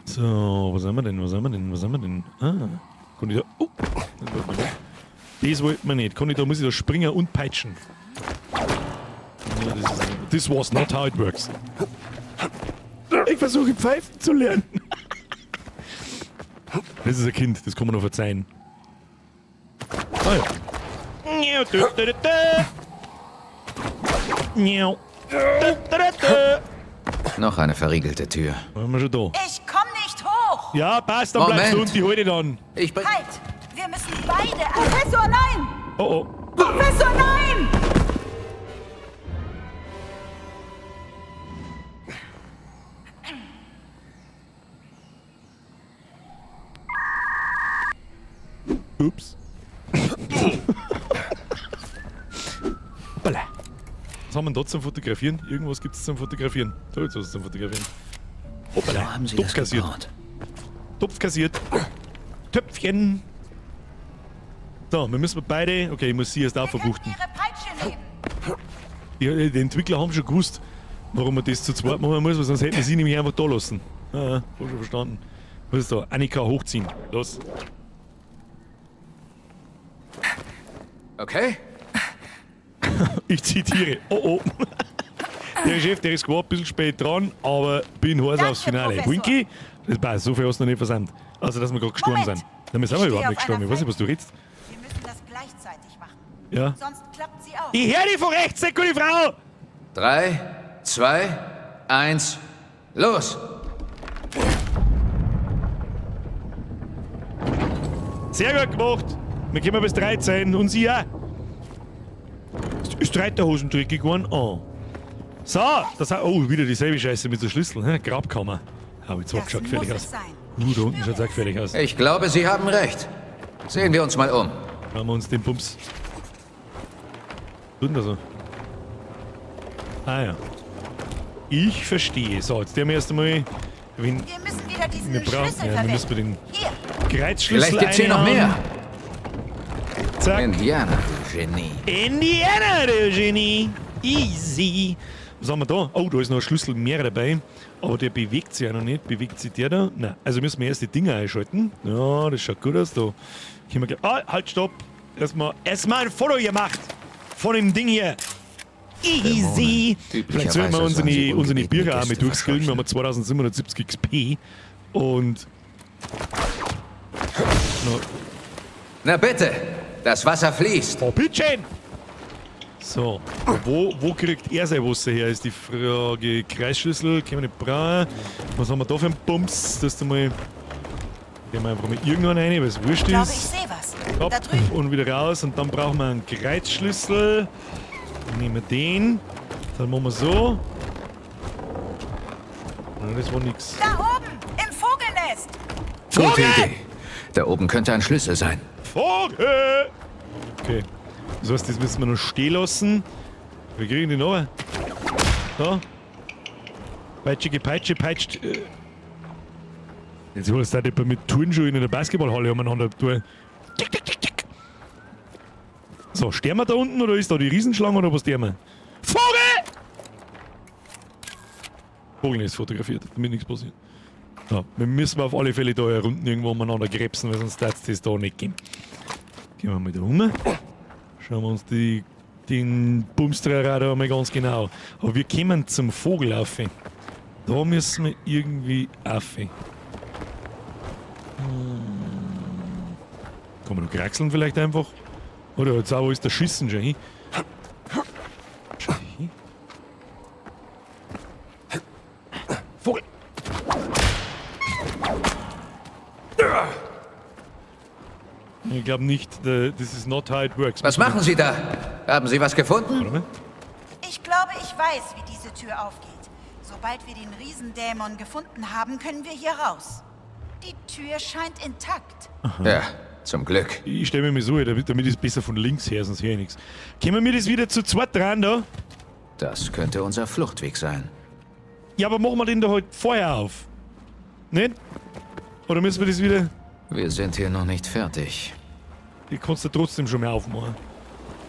Speaker 1: So, was haben wir denn? Was haben wir denn? Was haben wir denn? Ah, kann ich da. Oh, das wollte man nicht. Das wollte man nicht. Kann ich da, muss ich da springen und peitschen. Ja, das ist, this was not how it works. Ich versuche pfeifen zu lernen. Das ist ein Kind, das kann man noch verzeihen. Ah ja.
Speaker 4: Noch eine verriegelte Tür.
Speaker 1: Waren wir schon da?
Speaker 3: Ich komm nicht hoch!
Speaker 1: Ja, passt, dann bleibst du
Speaker 4: Moment.
Speaker 1: und die halte ich dann.
Speaker 4: Ich bring...
Speaker 3: Halt! Wir müssen beide. Professor, nein!
Speaker 1: Oh oh.
Speaker 3: Professor, nein!
Speaker 1: Ups. Hoppala. Was haben wir denn da zum Fotografieren? Irgendwas gibt es zum Fotografieren. Da ist was zum Fotografieren. Hoppala.
Speaker 4: So haben Sie
Speaker 1: Topf
Speaker 4: das
Speaker 1: kassiert.
Speaker 4: gebaut.
Speaker 1: Topf kassiert. Töpfchen. So, wir müssen beide. Okay, ich muss sie erst auch
Speaker 3: Wir könnten
Speaker 1: verbuchten.
Speaker 3: Ihre Peitsche nehmen.
Speaker 1: Die Entwickler haben schon gewusst, warum man das zu zweit machen muss, weil sonst hätten sie nämlich einfach da lassen. Ah, hab schon verstanden. Was ist da? Annika hochziehen. Los.
Speaker 4: Okay.
Speaker 1: Ich zitiere. Oh oh. Der Chef, der ist zwar ein bisschen spät dran, aber bin heiß
Speaker 3: Danke,
Speaker 1: aufs Finale.
Speaker 3: Professor.
Speaker 1: Winky, das passt. So viel hast du noch nicht versandt. Also, dass wir gerade gestorben
Speaker 3: Moment.
Speaker 1: sind. Nein, wir sind wir
Speaker 3: Ich
Speaker 1: überhaupt
Speaker 3: stehe
Speaker 1: nicht
Speaker 3: auf
Speaker 1: gestorben.
Speaker 3: einer
Speaker 1: Ich weiß nicht, was du redest.
Speaker 3: Wir müssen das gleichzeitig machen.
Speaker 1: Ja.
Speaker 3: Sonst klappt sie auf.
Speaker 1: Ich höre dich von rechts, sehr gute Frau!
Speaker 4: 3, 2, 1, los!
Speaker 1: Sehr gut gemacht. Wir kommen bis 13 und sie auch. Ist Reiterhosen dreckig geworden? Oh. So, das hat. Oh, wieder dieselbe Scheiße mit der Schlüssel. Hä? Grabkammer. Aber jetzt
Speaker 3: Das
Speaker 1: schaut gefährlich
Speaker 3: muss
Speaker 1: aus.
Speaker 3: es sein.
Speaker 1: Da unten schaut's auch gefährlich aus.
Speaker 4: Ich glaube, Sie haben recht. Sehen wir uns mal um.
Speaker 1: Schauen wir uns den Bums. Was tut denn da so? Ah ja. Ich verstehe. So, jetzt der wir erst einmal. Wenn
Speaker 3: Wir müssen wieder diesen
Speaker 1: Wir brauchen-
Speaker 3: Schlüssel
Speaker 1: ja, wir
Speaker 3: verwenden.
Speaker 1: müssen den-
Speaker 3: Hier,
Speaker 1: Kreuzschlüssel
Speaker 4: Vielleicht gibt's hier noch mehr.
Speaker 1: Zack.
Speaker 4: Indiana, du Genie.
Speaker 1: Indiana, du Genie. Easy. Was haben wir da? Oh, da ist noch ein Schlüssel mehr dabei. Aber der bewegt sich ja noch nicht. Bewegt sich der da? Nein. Also müssen wir erst die Dinger einschalten. Ja, das schaut gut aus. Da können wir gleich. Ah, halt, stopp. Erstmal ein Foto gemacht. Von dem Ding hier. Easy. Vielleicht sollten wir
Speaker 4: Üblicherweise sollen sie
Speaker 1: unsere
Speaker 4: ungebetene
Speaker 1: Bürger auch mit
Speaker 4: Gäste
Speaker 1: durchskillen. Wir haben 2770 XP. Und. No,
Speaker 4: Na bitte, das Wasser fließt.
Speaker 1: Oh, bitteschön! So, wo kriegt er sein Wasser her, ist die Frage. Kreisschlüssel, können wir nicht brauchen. Was haben wir da für einen Bums? Das mal. Gehen wir einfach mal irgendwann rein, weil es wurscht
Speaker 3: ich glaube, ich
Speaker 1: ist.
Speaker 3: sehe was.
Speaker 1: Hopp,
Speaker 3: Da drüben.
Speaker 1: und wieder raus. Und dann brauchen wir einen Kreuzschlüssel. Dann nehmen wir den. Dann machen wir so. Nein, das war nix.
Speaker 3: Da oben, im Vogelnest.
Speaker 4: Gute
Speaker 1: Vogel!
Speaker 4: Idee. Da oben könnte ein Schlüssel sein.
Speaker 1: Vogel! Okay. Das heißt, das müssen wir noch stehen lassen. Wir kriegen die noch. Da. Peitsche, Peitsche, peitscht. Jetzt holst du da mit Turnschuhen in der Basketballhalle umeinander. Tick, tick, tick, tick. So, sterben wir da unten oder ist da die Riesenschlange oder was sterben wir? Vogel! Vogel ist fotografiert, damit nichts passiert. So, wir müssen auf alle Fälle da hier unten irgendwo umeinander krebsen, weil sonst darf es das da nicht gehen. Gehen wir mal da rum. Schauen wir uns den Bumsterer da mal ganz genau. Aber wir kommen zum Vogel auf. Da müssen wir irgendwie auf. Kann man noch kraxeln vielleicht einfach? Oder jetzt auch, wo ist der Schissen schon hin? Schau hin. Vogel! Ich glaube nicht, this is not how it works.
Speaker 4: Was machen Sie da? Haben Sie was gefunden?
Speaker 1: Warte mal.
Speaker 3: Ich glaube, ich weiß, wie diese Tür aufgeht. Sobald wir den Riesendämon gefunden haben, können wir hier raus. Die Tür scheint intakt.
Speaker 4: Ja, zum Glück.
Speaker 1: Ich stelle mir mal so, damit ist es besser von links her, sonst höre ich nichts. Können wir das wieder zu zweit dran da?
Speaker 4: Das könnte unser Fluchtweg sein.
Speaker 1: Ja, aber machen wir den da halt vorher auf. Nicht? Oder müssen wir das wieder...
Speaker 4: Wir sind hier noch nicht fertig.
Speaker 1: Die kannst du trotzdem schon mal aufmachen.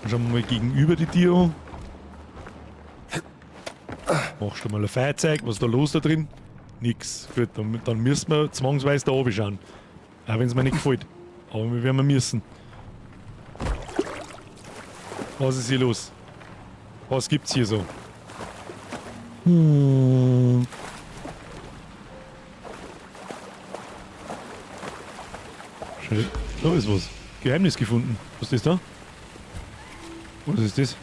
Speaker 1: Dann schauen wir mal gegenüber die Tür an. Machst du mal ein Feuerzeug, was ist da los da drin? Nix. Gut, dann müssen wir zwangsweise da oben schauen. Auch wenn es mir nicht gefällt. Aber wir werden müssen. Was ist hier los? Was gibt's hier so? Schau, da ist was. Geheimnis gefunden. Was ist das da? Was ist das?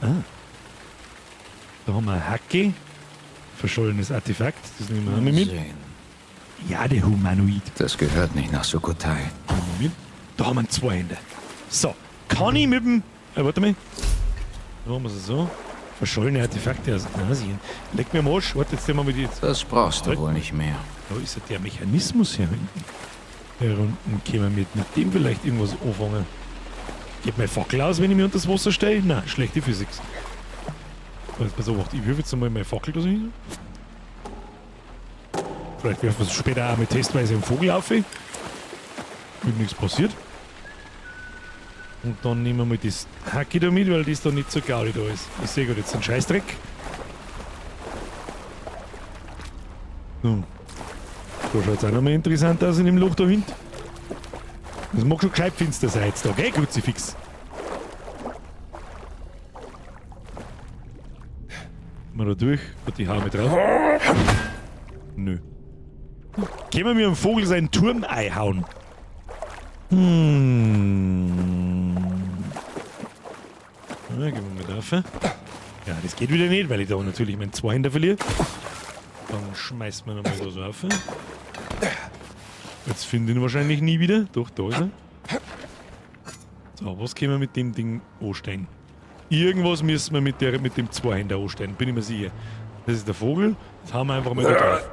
Speaker 1: Ah. Da haben wir eine Hacke. Verschollenes Artefakt. Das nehmen wir auch mal mit.
Speaker 4: Sehen.
Speaker 1: Ja, der Humanoid.
Speaker 4: Das gehört nicht nach Sukhothai.
Speaker 1: Da haben wir zwei Hände. So, kann ich mit dem... warte mal. Da machen wir es so. Verschollene Artefakte aus Asien. Leck mir am Arsch. Warte, jetzt nehmen wir mal die...
Speaker 4: Das brauchst du
Speaker 1: Halt.
Speaker 4: wohl nicht mehr.
Speaker 1: Da ist ja der Mechanismus hier hinten. Hier unten können wir mit dem vielleicht irgendwas anfangen. Geht meine Fackel aus, wenn ich mich unter das Wasser stelle? Nein, schlechte Physik. Jetzt pass auf, ich würfe jetzt einmal meine Fackel da so hin. Vielleicht werfen wir es später auch mit testweise einen Vogel auf. Wenn nichts passiert. Und dann nehmen wir mal das Hacke da mit, weil das da nicht so gaudi da ist. Ich sehe gerade jetzt einen Scheißdreck. So. Da schaut es auch nochmal interessant aus in dem Loch da hinten. Das mag schon gescheit finster sein jetzt da, gell, Kruzifix? Mal da durch, hat die Haare mit drauf. Nö. Können wir mir dem Vogel seinen Turm einhauen? Na, gehen wir mal drauf. Ja, das geht wieder nicht, weil ich da natürlich meinen Zweihänder verliere. Dann schmeißt man nochmal da so auf. Jetzt finde ich ihn wahrscheinlich nie wieder. Doch, da ist er. So, was können wir mit dem Ding anstellen? Irgendwas müssen wir mit dem Zweihänder anstellen, bin ich mir sicher. Das ist der Vogel. Das hauen wir einfach mal da drauf.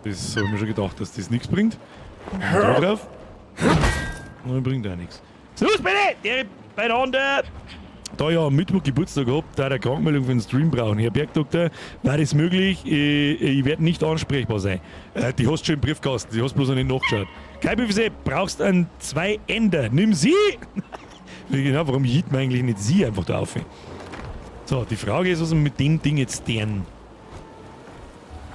Speaker 1: Das habe ich mir schon gedacht, dass das nichts bringt. Und da drauf. Und bringt auch nichts. So, bitte! Der beieinander! Da ich am Mittwoch Geburtstag hab, da der Krankmeldung für den Stream brauchen. Herr Bergdoktor, war das möglich? Ich werde nicht ansprechbar sein. Die hast du schon im Briefkasten, die hast bloß noch nicht nachgeschaut. Kai BFC, brauchst einen Zwei-Ender. Nimm sie! Genau, warum hielt man eigentlich nicht sie einfach da auf? So, die Frage ist, was wir mit dem Ding jetzt deren.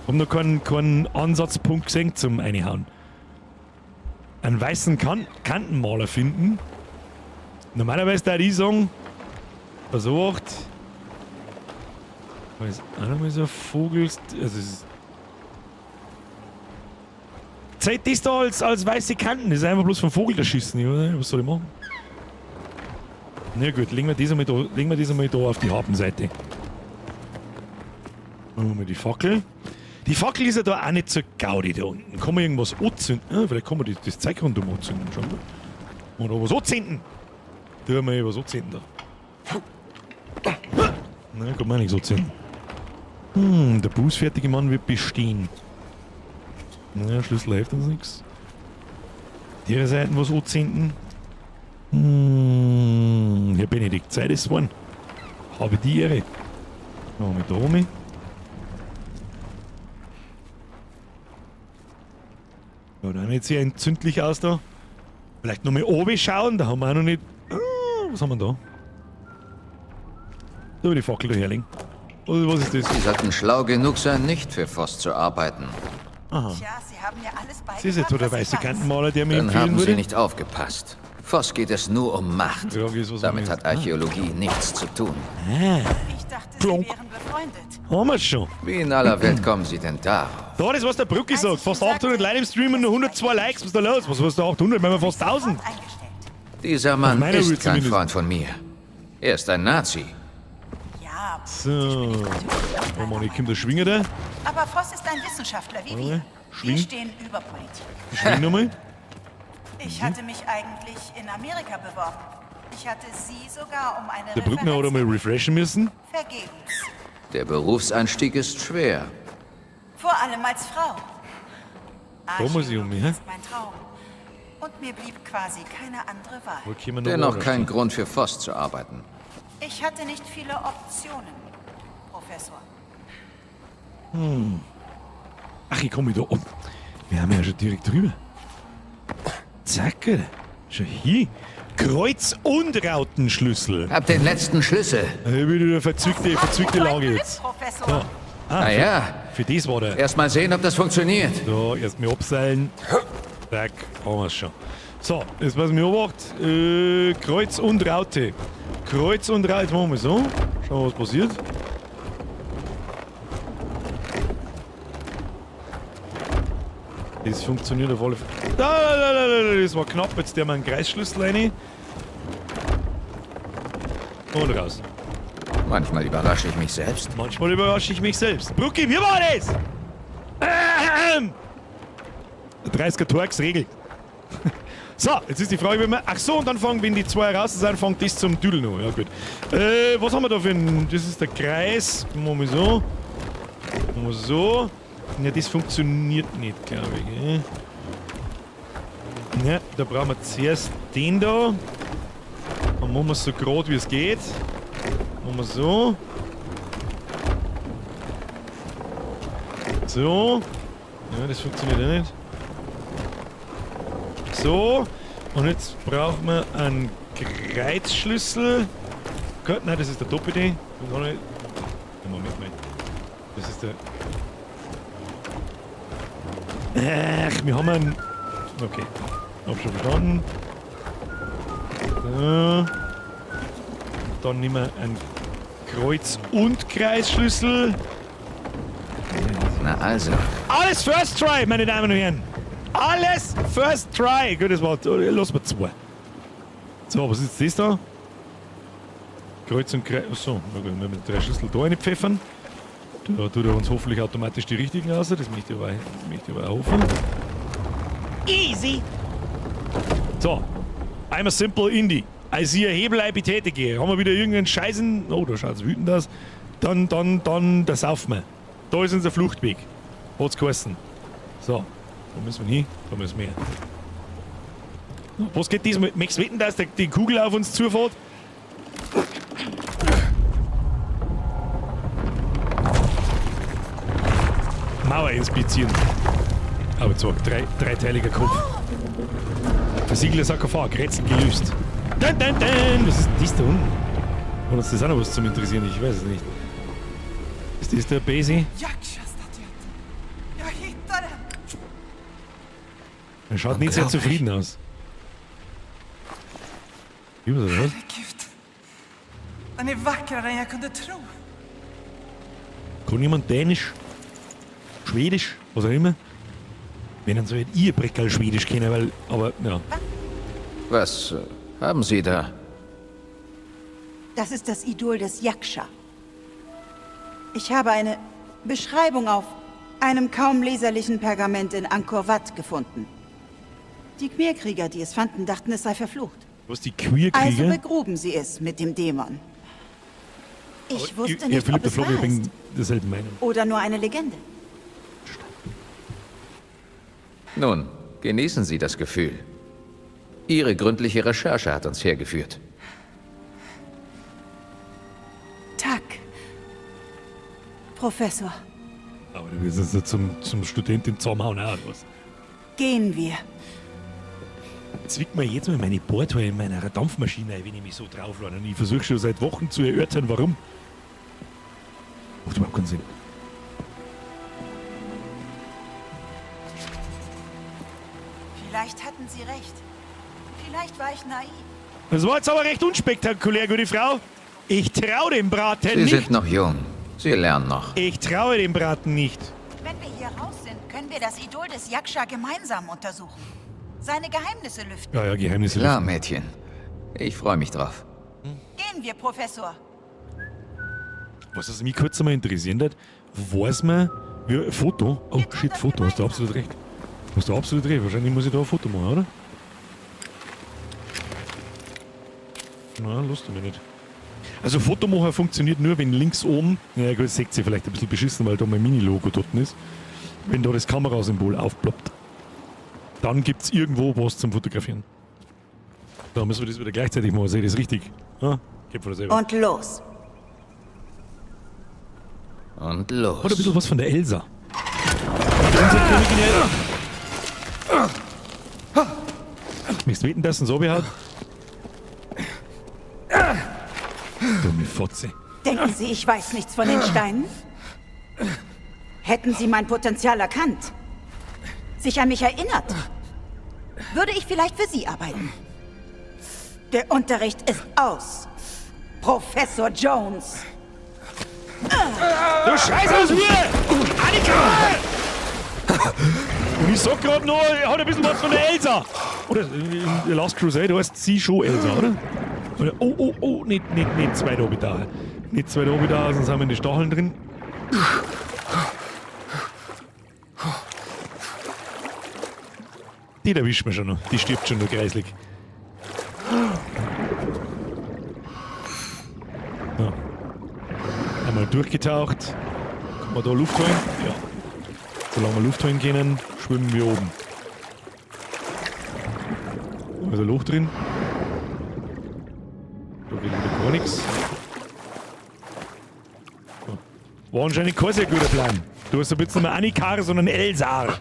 Speaker 1: Hab noch keinen Ansatzpunkt gesehen zum Einhauen. Einen weißen Kantenmaler finden. Normalerweise da ich sagen, versucht. Da ist auch nochmal so ein Vogel. Also es ist Zeigt das da als weiße Kanten? Das ist einfach bloß vom Vogel erschießen. Oder? Was soll ich machen? Na gut, legen wir das einmal da, legen wir das einmal da auf die Habenseite. Machen wir mal die Fackel. Die Fackel ist ja da auch nicht so gaudi da unten. Kann man irgendwas anzünden? Ah, vielleicht kann man das Zeug rundum anzünden. Schauen wir. Oder was anzünden. Da haben wir was anzünden da. Nein, kann man auch nichts anzünden. Der bußfertige Mann wird bestehen. Ja, Schlüssel hilft uns nichts. Ihre Seiten was anzünden. Herr Benedikt, Zeit ist geworden. Habe die Ehre. Machen wir da rum. Ja, da nicht sehr entzündlich aus da. Vielleicht noch mal oben schauen, da haben wir auch noch nicht. Ah, was haben wir da? Da will die Fackel daherlegen. Oder was ist das?
Speaker 4: Sie sollten schlau genug sein, nicht für Voss zu arbeiten.
Speaker 1: Aha.
Speaker 3: Tja, Sie haben mir alles
Speaker 1: Das ist jetzt der weiße Kantenmaler, der mir
Speaker 4: Dann
Speaker 1: empfehlen
Speaker 4: haben
Speaker 1: würde.
Speaker 4: Sie nicht aufgepasst. Voss geht es nur um Macht.
Speaker 1: Die Frage ist, was
Speaker 4: Damit
Speaker 1: man
Speaker 4: hat Archäologie nichts zu tun.
Speaker 3: Ich dachte, Sie
Speaker 1: Plonk.
Speaker 3: wären befreundet.
Speaker 1: Haben wir schon.
Speaker 4: Wie in aller Welt kommen Sie denn darauf?
Speaker 1: Da, das, was der Brücki
Speaker 3: Als
Speaker 1: sagt.
Speaker 3: ich
Speaker 1: Fast
Speaker 3: ihm
Speaker 1: 800
Speaker 3: sagte,
Speaker 1: Leute im Stream und nur 102 Likes. Was ist da los? Was war da 800? Wir haben fast 1000.
Speaker 3: Sofort eingestellt.
Speaker 4: Dieser Mann
Speaker 1: meiner
Speaker 4: ist
Speaker 1: Route
Speaker 4: kein
Speaker 1: zumindest.
Speaker 4: Freund von mir. Er ist ein Nazi.
Speaker 3: Ja,
Speaker 1: So. Oh Mann, ich komme der Schwinger da.
Speaker 3: aber Voss ist ein Wissenschaftler wie wir.
Speaker 1: Schwing.
Speaker 3: Wir stehen über Politik.
Speaker 1: Schwing nochmal.
Speaker 3: Ich hatte mich eigentlich in Amerika beworben. Ich hatte Sie sogar um eine
Speaker 1: Der Brückner hat
Speaker 3: Referenz
Speaker 1: einmal refreshen müssen.
Speaker 3: Vergebens.
Speaker 4: Der Berufseinstieg ist schwer.
Speaker 3: Vor allem als Frau.
Speaker 1: Da muss ich um mich, hä?
Speaker 3: ist mein Traum. Und mir blieb quasi keine andere Wahl.
Speaker 1: Wo können wir noch
Speaker 4: Dennoch
Speaker 1: woanders
Speaker 4: kein
Speaker 1: hin?
Speaker 4: Grund für Voss zu arbeiten.
Speaker 3: Ich hatte nicht viele Optionen, Professor.
Speaker 1: Ach, ich komme da um. Wir haben ja schon direkt drüber. Zack, Alter. Schon hier. Kreuz- und Rautenschlüssel.
Speaker 4: Hab den letzten Schlüssel.
Speaker 1: Hier wieder eine verzwickte Lage jetzt.
Speaker 3: Professor.
Speaker 1: So. Ah,
Speaker 4: Naja,
Speaker 1: für das war der.
Speaker 4: erst mal sehen, ob das funktioniert.
Speaker 1: So, erst mal abseilen. Zack, haben wir's schon. So, jetzt was mir beobacht. Kreuz und Raute. Kreuz und Raute. Jetzt machen wir so. Schauen wir, was passiert. Das funktioniert auf alle Fälle. Da, das war knapp. Jetzt der mal einen Kreisschlüssel rein. Und raus.
Speaker 4: Manchmal überrasche ich mich selbst.
Speaker 1: Manchmal überrasche ich mich selbst. Brucki, wie war das? 30er Torx regelt. So, jetzt ist die Frage, wenn wir. Ach so, und dann fangen, wenn die zwei raus sind, fängt das zum Düdeln an. Ja, gut. Was haben wir da für ein. Das ist der Kreis. Machen wir so. Machen wir so. Ja, das funktioniert nicht, glaube ich. Gell? Ja, da brauchen wir zuerst den da. Dann machen wir es so gerade, wie es geht. Machen wir so. So. Ja, das funktioniert auch nicht. So. Und jetzt brauchen wir einen Kreuzschlüssel. Gut, nein, das ist der doppelte. Moment mal. Das ist der... Ach, wir haben einen... Okay. Hab schon verstanden. So. Dann nehmen wir einen Kreuz- und Kreisschlüssel.
Speaker 4: Na also.
Speaker 1: Alles First Try, meine Damen und Herren. Alles First Try. Gut, das war. Lass mal zwei. So, was ist das da? Kreuz und Kreis. Achso, na gut, wir haben drei Schlüssel da reinpfeffern. Da tut er uns hoffentlich automatisch die richtigen raus. Das möchte ich aber auch hoffen. Easy! So, I'm a simple Indie. Als ich Hebelei betätige, haben wir wieder irgendeinen Scheißen. Oh, da schaut's wütend aus. Dann, da saufen wir. Da ist unser Fluchtweg. Hat's geheißen. So, da müssen wir hin, da müssen wir her. Was geht diesmal? Möchtest du wetten, dass die Kugel auf uns zufährt? Mauer inspizieren. Aber zwar dreiteiliger Kopf. Versiegelter Sarkophag, Rätsel gelöst. Dun, dun, dun. Was ist denn das da unten? Oder ist das auch noch was zum Interessieren? Ich weiß es nicht. Ist das der Basie? Er schaut nicht sehr zufrieden aus. Wie war das?
Speaker 5: Herregud. Den är vackrare än jag kunde tro.
Speaker 1: Kann jemand Dänisch? Schwedisch? Was auch immer? Wenn dann so halt ihr Breckerl Schwedisch kennen, weil. Aber ja.
Speaker 4: Was haben Sie da?
Speaker 3: Das ist das Idol des Yaksha. Ich habe eine Beschreibung auf einem kaum leserlichen Pergament in Angkor Wat gefunden. Die Khmer-Krieger, die es fanden, dachten, es sei verflucht.
Speaker 1: Was, die Queer-Krieger?
Speaker 3: Also begruben sie es mit dem Dämon. Ich wusste
Speaker 1: Ja,
Speaker 3: nicht,
Speaker 1: Philipp
Speaker 3: ob
Speaker 1: der
Speaker 3: es
Speaker 1: Flogger, ich
Speaker 3: wahr
Speaker 1: bin
Speaker 3: ist
Speaker 1: derselben Meinung.
Speaker 3: oder nur eine Legende.
Speaker 4: Nun, genießen Sie das Gefühl. Ihre gründliche Recherche hat uns hergeführt.
Speaker 3: Tag, Professor.
Speaker 1: Aber du wirst jetzt nicht zum Studenten zusammenhauen, auch, oder was?
Speaker 3: Gehen wir.
Speaker 1: Zwickt mir jetzt mal meine Bordhaare in meiner Dampfmaschine ein, wenn ich mich so drauflade. Und ich versuche schon seit Wochen zu erörtern, warum. Macht überhaupt keinen Sinn.
Speaker 3: Vielleicht hatten Sie recht. Vielleicht war ich naiv.
Speaker 1: Das war jetzt aber recht unspektakulär, gute Frau. Ich traue dem Braten
Speaker 4: Sie
Speaker 1: nicht.
Speaker 4: sind noch jung. Sie lernen noch.
Speaker 1: Ich traue dem Braten nicht.
Speaker 3: Wenn wir hier raus sind, können wir das Idol des Yaksha gemeinsam untersuchen. Seine Geheimnisse lüften.
Speaker 1: Ja, ja, Geheimnisse.
Speaker 4: Klar, Mädchen. Ich freue mich drauf.
Speaker 3: Gehen wir, Professor.
Speaker 1: Was es mich kurz einmal interessieren hat, weiß man, wie, Foto? Oh shit, Foto, hast du absolut recht. Hast du absolut recht. Wahrscheinlich muss ich da ein Foto machen, oder? Na, lust du mir nicht. Also Fotomacher funktioniert nur, wenn links oben, ja gut, seht ihr vielleicht ein bisschen beschissen, weil da mein Mini-Logo dort ist, wenn da das Kamerasymbol aufploppt. Dann gibt's irgendwo was zum Fotografieren. Da müssen wir das wieder gleichzeitig machen, sehe ich das richtig? Ja, geht von der selber.
Speaker 3: Und los.
Speaker 4: Und los.
Speaker 1: Hat ein bisschen was von der Elsa. Unsere Königin Elsa. Möchtest du wetten, dass es so hat? Dumme Fotze.
Speaker 3: Denken Sie, ich weiß nichts von den Steinen? Hätten Sie mein Potenzial erkannt, sich an mich erinnert, würde ich vielleicht für Sie arbeiten. Der Unterricht ist aus. Professor Jones.
Speaker 1: Du Scheiß aus mir! Annika! Und ich sag grad noch, er hat ein bisschen was von der Elsa. Oder in The Last Crusade heißt sie schon Elsa, oder? Oder oh, oh, oh, nicht zwei da da. Nicht zwei da da, sonst haben wir die Stacheln drin. Die erwischen wir schon noch. Die stirbt schon noch kreislig. So. Einmal durchgetaucht. Kann man da Luft holen? Ja. Solange wir Luft holen können, schwimmen wir oben. Da ist ein Loch drin. Da geht wieder gar nichts. So. War anscheinend kein sehr guter Plan. Du hast aber jetzt nicht mehr Annikar, sondern Elsar.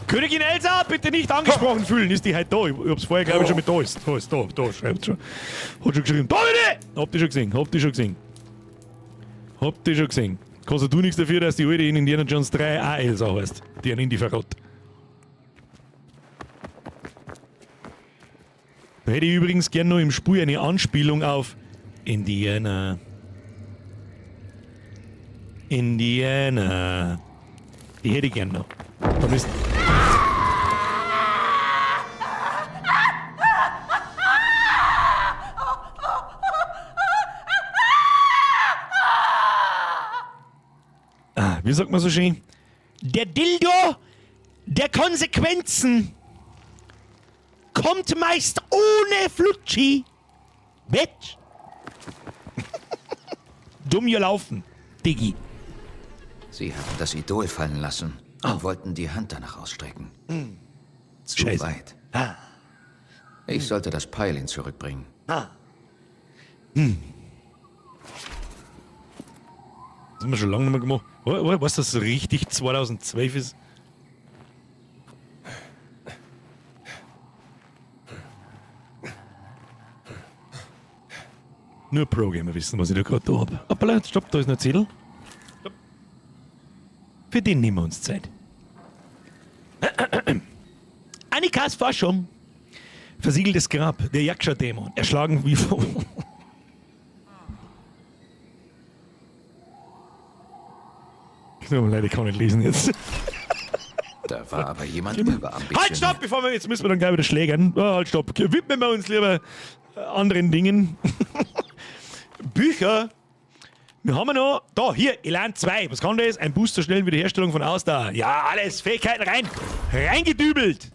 Speaker 1: Königin Elsa, bitte nicht angesprochen fühlen. Ist die halt da? Ich hab's vorher, glaube ich, schon mit da ist. Da ist, da, schreibt schon. Hat schon geschrieben. Da bitte! Habt ihr schon gesehen, habt ihr schon gesehen. Habt ihr schon gesehen. Kannst du nichts dafür, dass die alte in Indiana Jones 3 auch Elsa heißt. Die an Indy verrot. Da hätte ich übrigens gern noch im Spiel eine Anspielung auf Indiana. Indiana. Die hätte ich gern noch. Da müsst Ah, wie sagt man so schön? Der Dildo der Konsequenzen kommt meist ohne Flutschi. Bitch. Dumm gelaufen, Diggi.
Speaker 4: Sie hatten das Idol fallen lassen und wollten die Hand danach ausstrecken. Zu
Speaker 1: Scheiße.
Speaker 4: weit. Ich sollte das Pylin zurückbringen.
Speaker 1: Das haben wir schon lange nicht mehr gemacht. Weißt du, dass das richtig 2012 ist? Nur Pro-Gamer wissen, was ich da gerade da hab. Hoppala, stopp, da ist noch ein Zettel. Stopp. Für den nehmen wir uns Zeit. Annikas Forschung. Versiegeltes Grab, der Yaksha-Dämon. Erschlagen wie vor. Tut mir leid, ich kann nicht lesen jetzt.
Speaker 4: Da war aber jemand überambitioniert.
Speaker 1: Halt, stopp! Bevor wir, jetzt müssen wir dann gleich wieder schlägern. Oh, halt, stopp. Widmen wir uns lieber anderen Dingen. Bücher. Wir haben noch, da, hier, Elan 2. Was kann das? Ein Boost zur schnellen Wiederherstellung von Ausdauer. Ja, alles, Fähigkeiten rein. Reingedübelt.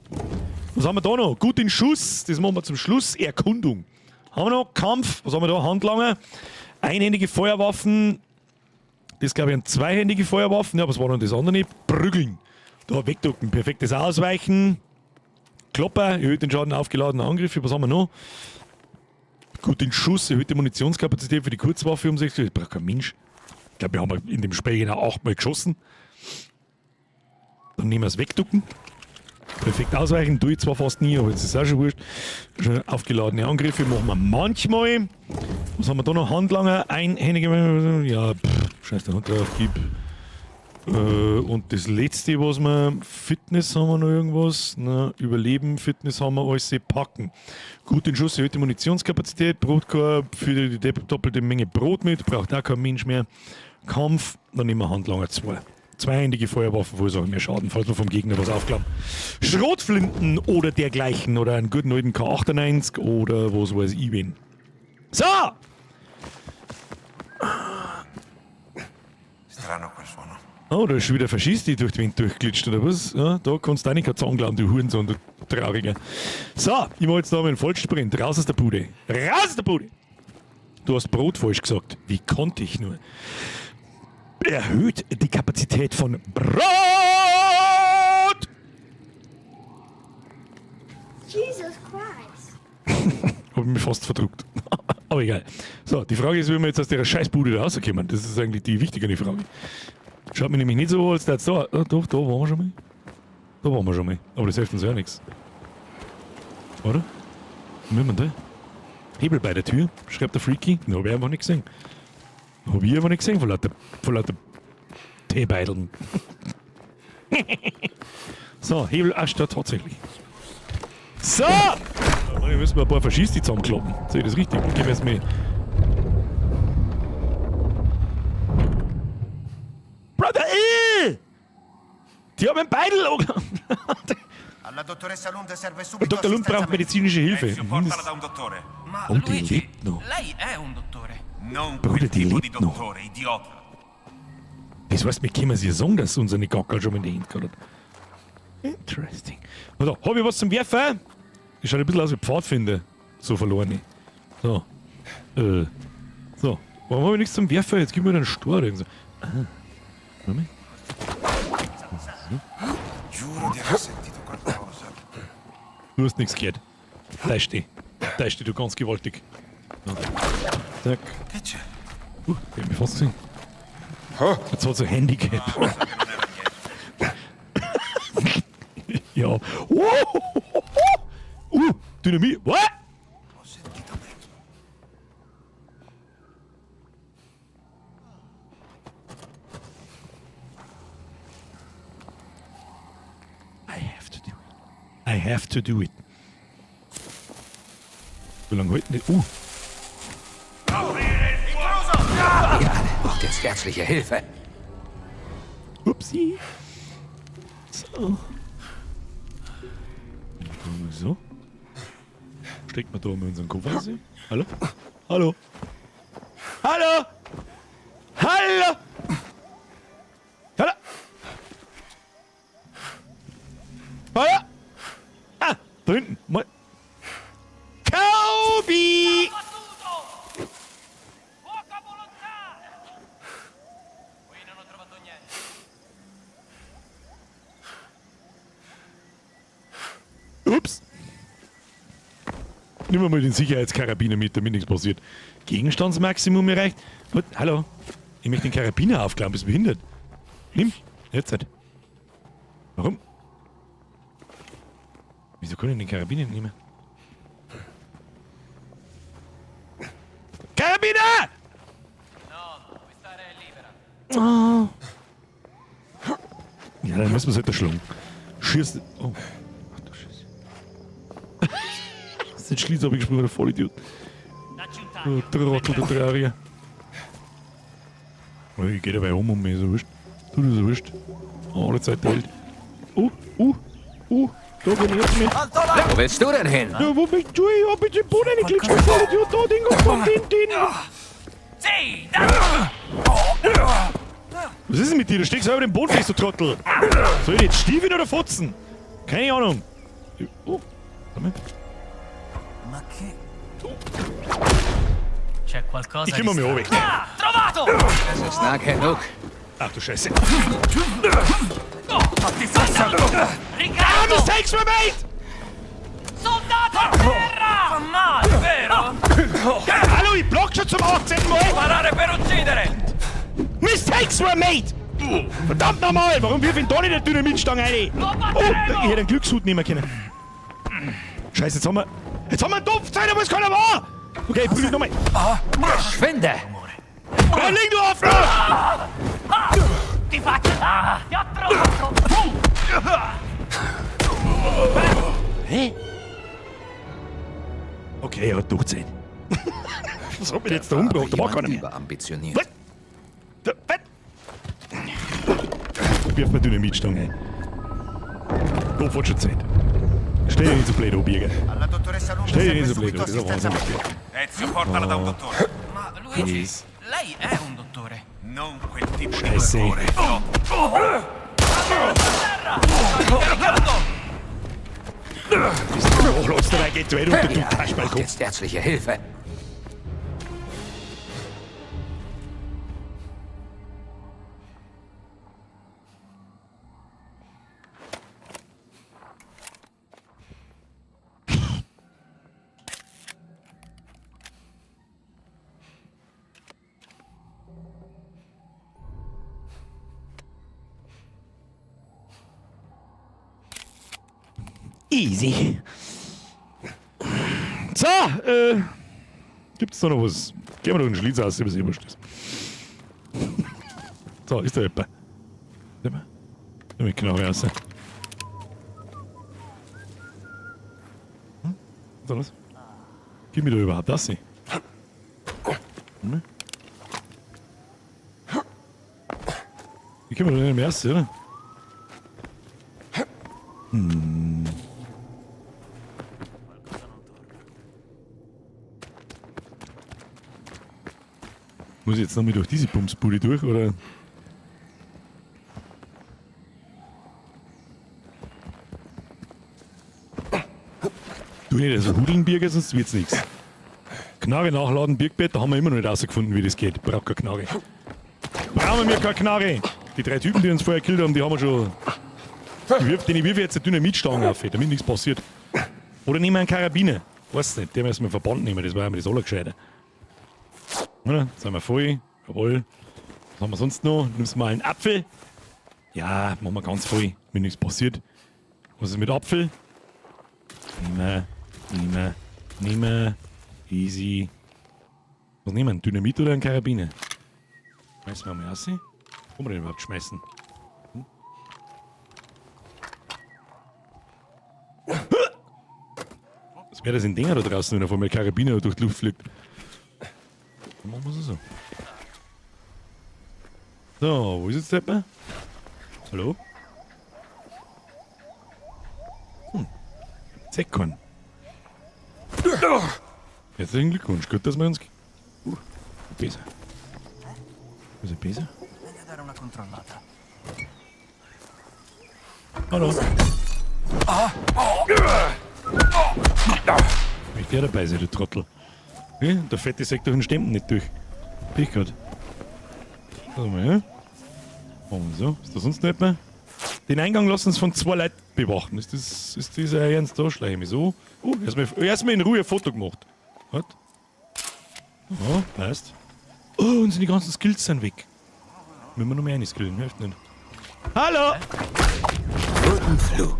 Speaker 1: Was haben wir da noch? Gut in Schuss. Das machen wir zum Schluss. Erkundung. Haben wir noch? Kampf. Was haben wir da? Handlanger. Einhändige Feuerwaffen. Das glaube ich sind zweihändige Feuerwaffen. Ja, was war denn das andere? Prügeln. Da wegducken. Perfektes Ausweichen. Klopper, erhöht den Schaden aufgeladener Angriffe. Was haben wir noch? Gut, den Schuss, erhöhte Munitionskapazität für die Kurzwaffe um 60. Das braucht kein Mensch. Ich glaube, wir haben in dem Spiel genau 8-mal geschossen. Dann nehmen wir es wegducken. Perfekt ausweichen, tue ich zwar fast nie, aber das ist auch schon wurscht. Schon aufgeladene Angriffe machen wir manchmal. Was haben wir da noch? Handlanger, einhändige. Ja, pff, scheiß der Hund drauf, gib. Und das letzte, was wir. Fitness haben wir noch irgendwas. Na, Überleben, Fitness haben wir alles packen. Gut, den Schuss, erhöhte Munitionskapazität, Brotkorb für die doppelte Menge Brot mit, braucht auch kein Mensch mehr. Kampf, dann nehmen wir Handlanger 2. Zweihändige Feuerwaffen verursachen mehr Schaden, falls wir vom Gegner was aufklappen. Schrotflinten oder dergleichen oder einen guten alten K98 oder was weiß ich wen. So!
Speaker 6: Strano quel suono.
Speaker 1: Oh, da ist schon wieder Faschist, die durch die Wind durchglitscht, oder was? Ja, da kannst du auch nicht keinen Zahn glauben, du Hurensohn, du Trauriger. So, ich mach jetzt da mal einen Vollsprint. Raus aus der Bude. Raus aus der Bude! Du hast Brot falsch gesagt. Wie konnte ich nur? Erhöht die Kapazität von Brot!
Speaker 7: Jesus Christ.
Speaker 1: Hab ich mich fast verdruckt. Aber egal. So, die Frage ist, wie wir jetzt aus der Scheißbude da rauskommen. Das ist eigentlich die wichtigere Frage. Schaut mir nämlich nicht so, als der jetzt da. Oh, doch, da waren wir schon mal. Da waren wir schon mal. Aber das hilft uns ja nichts. Oder? Was müssen wir da? Hebel bei der Tür, schreibt der Freaky. Den hab ich einfach nicht gesehen. Hab ich einfach nicht gesehen vor lauter Teebeideln. So, Hebel, ach, da tatsächlich. So! Da müssen wir ein paar Faschisti zusammenkloppen. Sehe ich das richtig? Gehen wir jetzt mal. Brother! Die haben einen Beidel angehauen.
Speaker 6: Alla dottoressa Lund serve subito
Speaker 1: Dr. Lund braucht medizinische Hilfe.
Speaker 6: Ezio, portala da un dottore.
Speaker 5: Ma
Speaker 1: Oh, die
Speaker 5: Luigi,
Speaker 1: lebt noch.
Speaker 5: lei è un dottore.
Speaker 6: Non
Speaker 1: Bruder,
Speaker 6: quel
Speaker 1: die
Speaker 6: tipo di
Speaker 1: lebt noch.
Speaker 6: dottore, idiota.
Speaker 1: Das heißt, wir können sie ja sagen, dass unsere Gackerl schon mal in die Hände gehabt hat. Interesting. Also, hab ich was zum Werfen? Ich schaut ein bisschen aus wie Pfadfinder. So verlorene. So. So. Warum hab ich nichts zum Werfen? Jetzt gib mir einen Stor oder irgend so. Ah. Warte mal.
Speaker 6: Giuro di aver sentito qualcosa.
Speaker 1: Du hast nichts gehört. Da steh. Da steh du ganz gewaltig. So. Zack.
Speaker 6: Che c'è?
Speaker 1: Ich hab mich fast gesehen. Jetzt hat so Handicap. Ja. Dynamit. What?
Speaker 6: Ho sentito me.
Speaker 1: I have to do it. I have to do it. Wie lange heute nicht?
Speaker 4: Ihr alle braucht jetzt ärztliche Hilfe.
Speaker 1: Upsi. So. So. Steckt man da mal unseren Koffer rein? Hallo? Hallo? Hallo? Hallo? Hallo? Hallo? Ah, da hinten. Mal. Kobi! Ups. Nehmen wir mal den Sicherheitskarabiner mit, damit nichts passiert. Gegenstandsmaximum erreicht. What? Hallo? Ich möchte den Karabiner aufklappen, bist du behindert? Nimm. Jetzt halt. Warum? Wieso kann ich den Karabiner nicht nehmen? Karabiner! Oh. Ja, dann müssen wir es halt erschlagen. Schießt. Oh. Ach du Scheiße. Das ist ein Schlitz abgesprungen, der Vollidiot. Du Trottel, du Trauriger. Oh, ich geh dabei um mir so wurscht. Du, das ist wurscht. Alle Zeit der Welt. Da bin ich jetzt mit.
Speaker 4: Wo willst du denn hin?
Speaker 1: Ja, wo bist du? Ich hab jetzt den Boden reingeglitscht, du Vollidiot. Da, Ding, und den, den. Was ist denn mit dir? Du steckst selber den Boden fest, du Trottel. Soll ich jetzt Stiefeln oder Fotzen? Keine Ahnung. Oh, warte mal.
Speaker 5: Ma che...
Speaker 8: C'è qualcosa
Speaker 1: Ich kümmere
Speaker 8: di
Speaker 1: mich
Speaker 8: strano.
Speaker 1: runter.
Speaker 8: Ah, trovato!
Speaker 4: Das ist nah genug.
Speaker 1: Ach du Scheiße.
Speaker 8: Riccardo!
Speaker 1: Mistakes were made!
Speaker 8: Soldato a terra!
Speaker 5: Fa male, vero?
Speaker 1: Hallo, ich block schon zum 18. Mal!
Speaker 5: Sparare per uccidere!
Speaker 1: Mistakes were made! Verdammt nochmal, warum wirf ich denn da nicht eine Dynamitstange rein? Oh, ich hätte einen Glückshut nehmen können. Scheiße, jetzt haben wir. Jetzt haben wir einen Dumpfzeit, aber es keiner war! Okay, ich prüfe nochmal.
Speaker 4: Verschwinde!
Speaker 1: Nein, leg du auf!
Speaker 8: Ti faccio... Ah, ti ho trovato!
Speaker 1: Hä? Okay, er hat durchzählt. Was hat mich jetzt da umgebracht? Da war keiner mehr.
Speaker 4: Überambitioniert.
Speaker 1: Was? Da, was? Wirf mir Dynamitstange ein. Da wird schon Zeit. Stell dich nicht so blöd an, Birger.
Speaker 6: Alla dottoressa Lund
Speaker 1: Stell dich
Speaker 6: serve
Speaker 1: nicht so blöd
Speaker 6: subito
Speaker 1: an, das ist ein
Speaker 6: assistenza
Speaker 1: Wahnsinn.
Speaker 6: medica. Ezio, portala da un dottore.
Speaker 5: Ma Luigi,
Speaker 1: Yes.
Speaker 5: lei è un dottore.
Speaker 6: Non quel tipo di
Speaker 1: Scheiße.
Speaker 6: dottore. No.
Speaker 1: Oh, lass dabei, geht weit unter, du
Speaker 4: Ja, braucht
Speaker 1: Kasperlkopf.
Speaker 4: jetzt ärztliche Hilfe.
Speaker 1: Easy. So, gibt's da noch was? Gehen wir doch in den Schlitz aus, was eh wurscht ist. So, ist da jemand? Jemand? Mit Knarre raus. Hm? Was ist da los? Gib mir da überhaupt das hier. Hm? Die können wir doch nicht mehr raus, oder? Muss ich jetzt nochmal durch diese Bumsbude durch, oder? Du nicht so hudeln, Birger, sonst wird's nichts. Knarre nachladen, Birkbett, da haben wir immer noch nicht rausgefunden, wie das geht. Braucht keine Knarre. Brauchen wir keine Knarre! Die drei Typen, die uns vorher gekillt haben, die haben wir schon. Ich wirf, den ich wirf jetzt eine Dynamitstange auf, damit nichts passiert. Oder nehmen wir einen Karabiner. Weiß nicht, den müssen wir Verband nehmen, das war immer das Allergescheite. Oder? Sind wir voll. Jawohl. Was haben wir sonst noch? Nimmst mal einen Apfel. Ja, machen wir ganz voll, wenn nichts passiert. Was ist mit Apfel? Nehmen wir, nehmen wir, nehmen wir. Easy. Was nehmen wir? Einen Dynamit oder einen Karabiner? Schmeißen wir mal raus. Wo wir den überhaupt schmeißen? Hm? Was wäre das in Dinger da draußen, wenn er vor mir Karabiner durch die Luft fliegt? Dann machen wir es so. So, wo ist jetzt der Deppe? Hallo? Hm. Zeckkorn. Herzlichen Glückwunsch. Gut, dass wir uns. Besser. Ist er besser?
Speaker 5: Meglio dare una controllata.
Speaker 1: Hallo. Möchte der dabei sein, du Trottel. Ja, der fette Säck durch den Stempel nicht durch. Pech gehabt. Warte mal, ja? Machen wir so. Ist da sonst noch jemand? Den Eingang lassen uns von zwei Leuten bewachen. Ist das, ist dieser Ernst da? Schleiche ich mich so. Oh, erstmal in Ruhe ein Foto gemacht. Was? Ja, passt. Oh, und sind die ganzen Skills sind weg. Müssen wir noch mehr eine skillen, hilft nicht. Hallo!
Speaker 4: Guten Flug.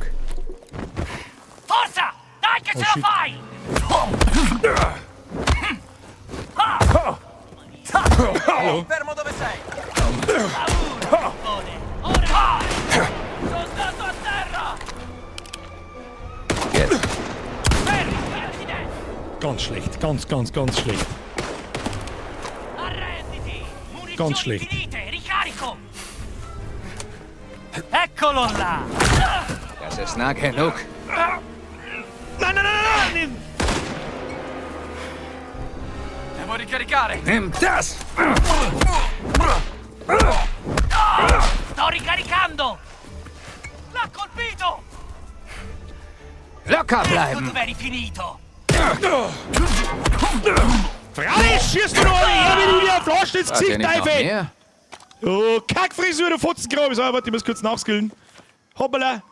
Speaker 8: Forza! Dai che ce la
Speaker 1: shit.
Speaker 8: fai!
Speaker 1: Hallo!
Speaker 5: Fermo dove sei!
Speaker 8: Ora! Soldato a terra!
Speaker 4: Jetzt.
Speaker 8: Fermi, accidenti!
Speaker 1: Ganz schlecht, ganz, ganz, ganz schlecht.
Speaker 8: Arrenditi! Munizioni
Speaker 1: Ganz schlecht.
Speaker 8: finite! Ricarico! Eccolo là!
Speaker 4: Das ist nah genug.
Speaker 1: Nein, nein, nein, nein, nein!
Speaker 5: Devo ricaricare!
Speaker 4: Nimm das!
Speaker 8: Sto ricaricando! L'ha colpito!
Speaker 4: Locker
Speaker 8: Ecco
Speaker 4: bleiben!
Speaker 8: dove eri finito!
Speaker 1: Freilich! schießt du noch eine her, wenn ich dir eine Flasche ins
Speaker 4: Wart ihr
Speaker 1: Gesicht
Speaker 4: nicht noch
Speaker 1: teife?
Speaker 4: mehr?
Speaker 1: Oh, Kackfrisur, du Fotzengrabe. So, warte, ich muss kurz nachskillen. Hoppala.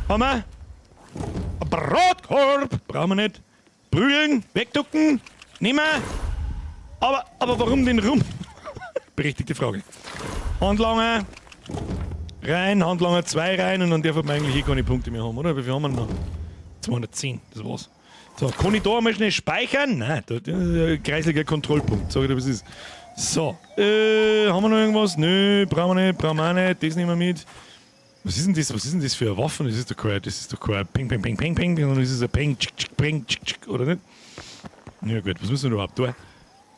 Speaker 1: Haben wir? Ein Brotkorb. Brauchen wir nicht. Prügeln, wegducken. Nehmen wir. Aber warum den Rum? Berechtigte Frage. Handlanger. Rein, Handlanger 2 rein und dann darf man eigentlich eh keine Punkte mehr haben, oder? Wie viel haben wir noch? 210, das war's. So, kann ich da einmal schnell speichern? Nein, da, kreisliger Kontrollpunkt. Sag ich dir, was ist. So, haben wir noch irgendwas? Nö, brauchen wir nicht, brauchen wir auch nicht, das nehmen wir mit. Was ist denn das, was ist denn das für eine Waffe? Das ist doch kein, das ist doch kein Ping, Ping, Ping, Ping, Ping, sondern das ist ein Ping, Tschick, Tschick, Ping, Tschick, Tschick, oder nicht? Ja gut, was müssen wir überhaupt tun?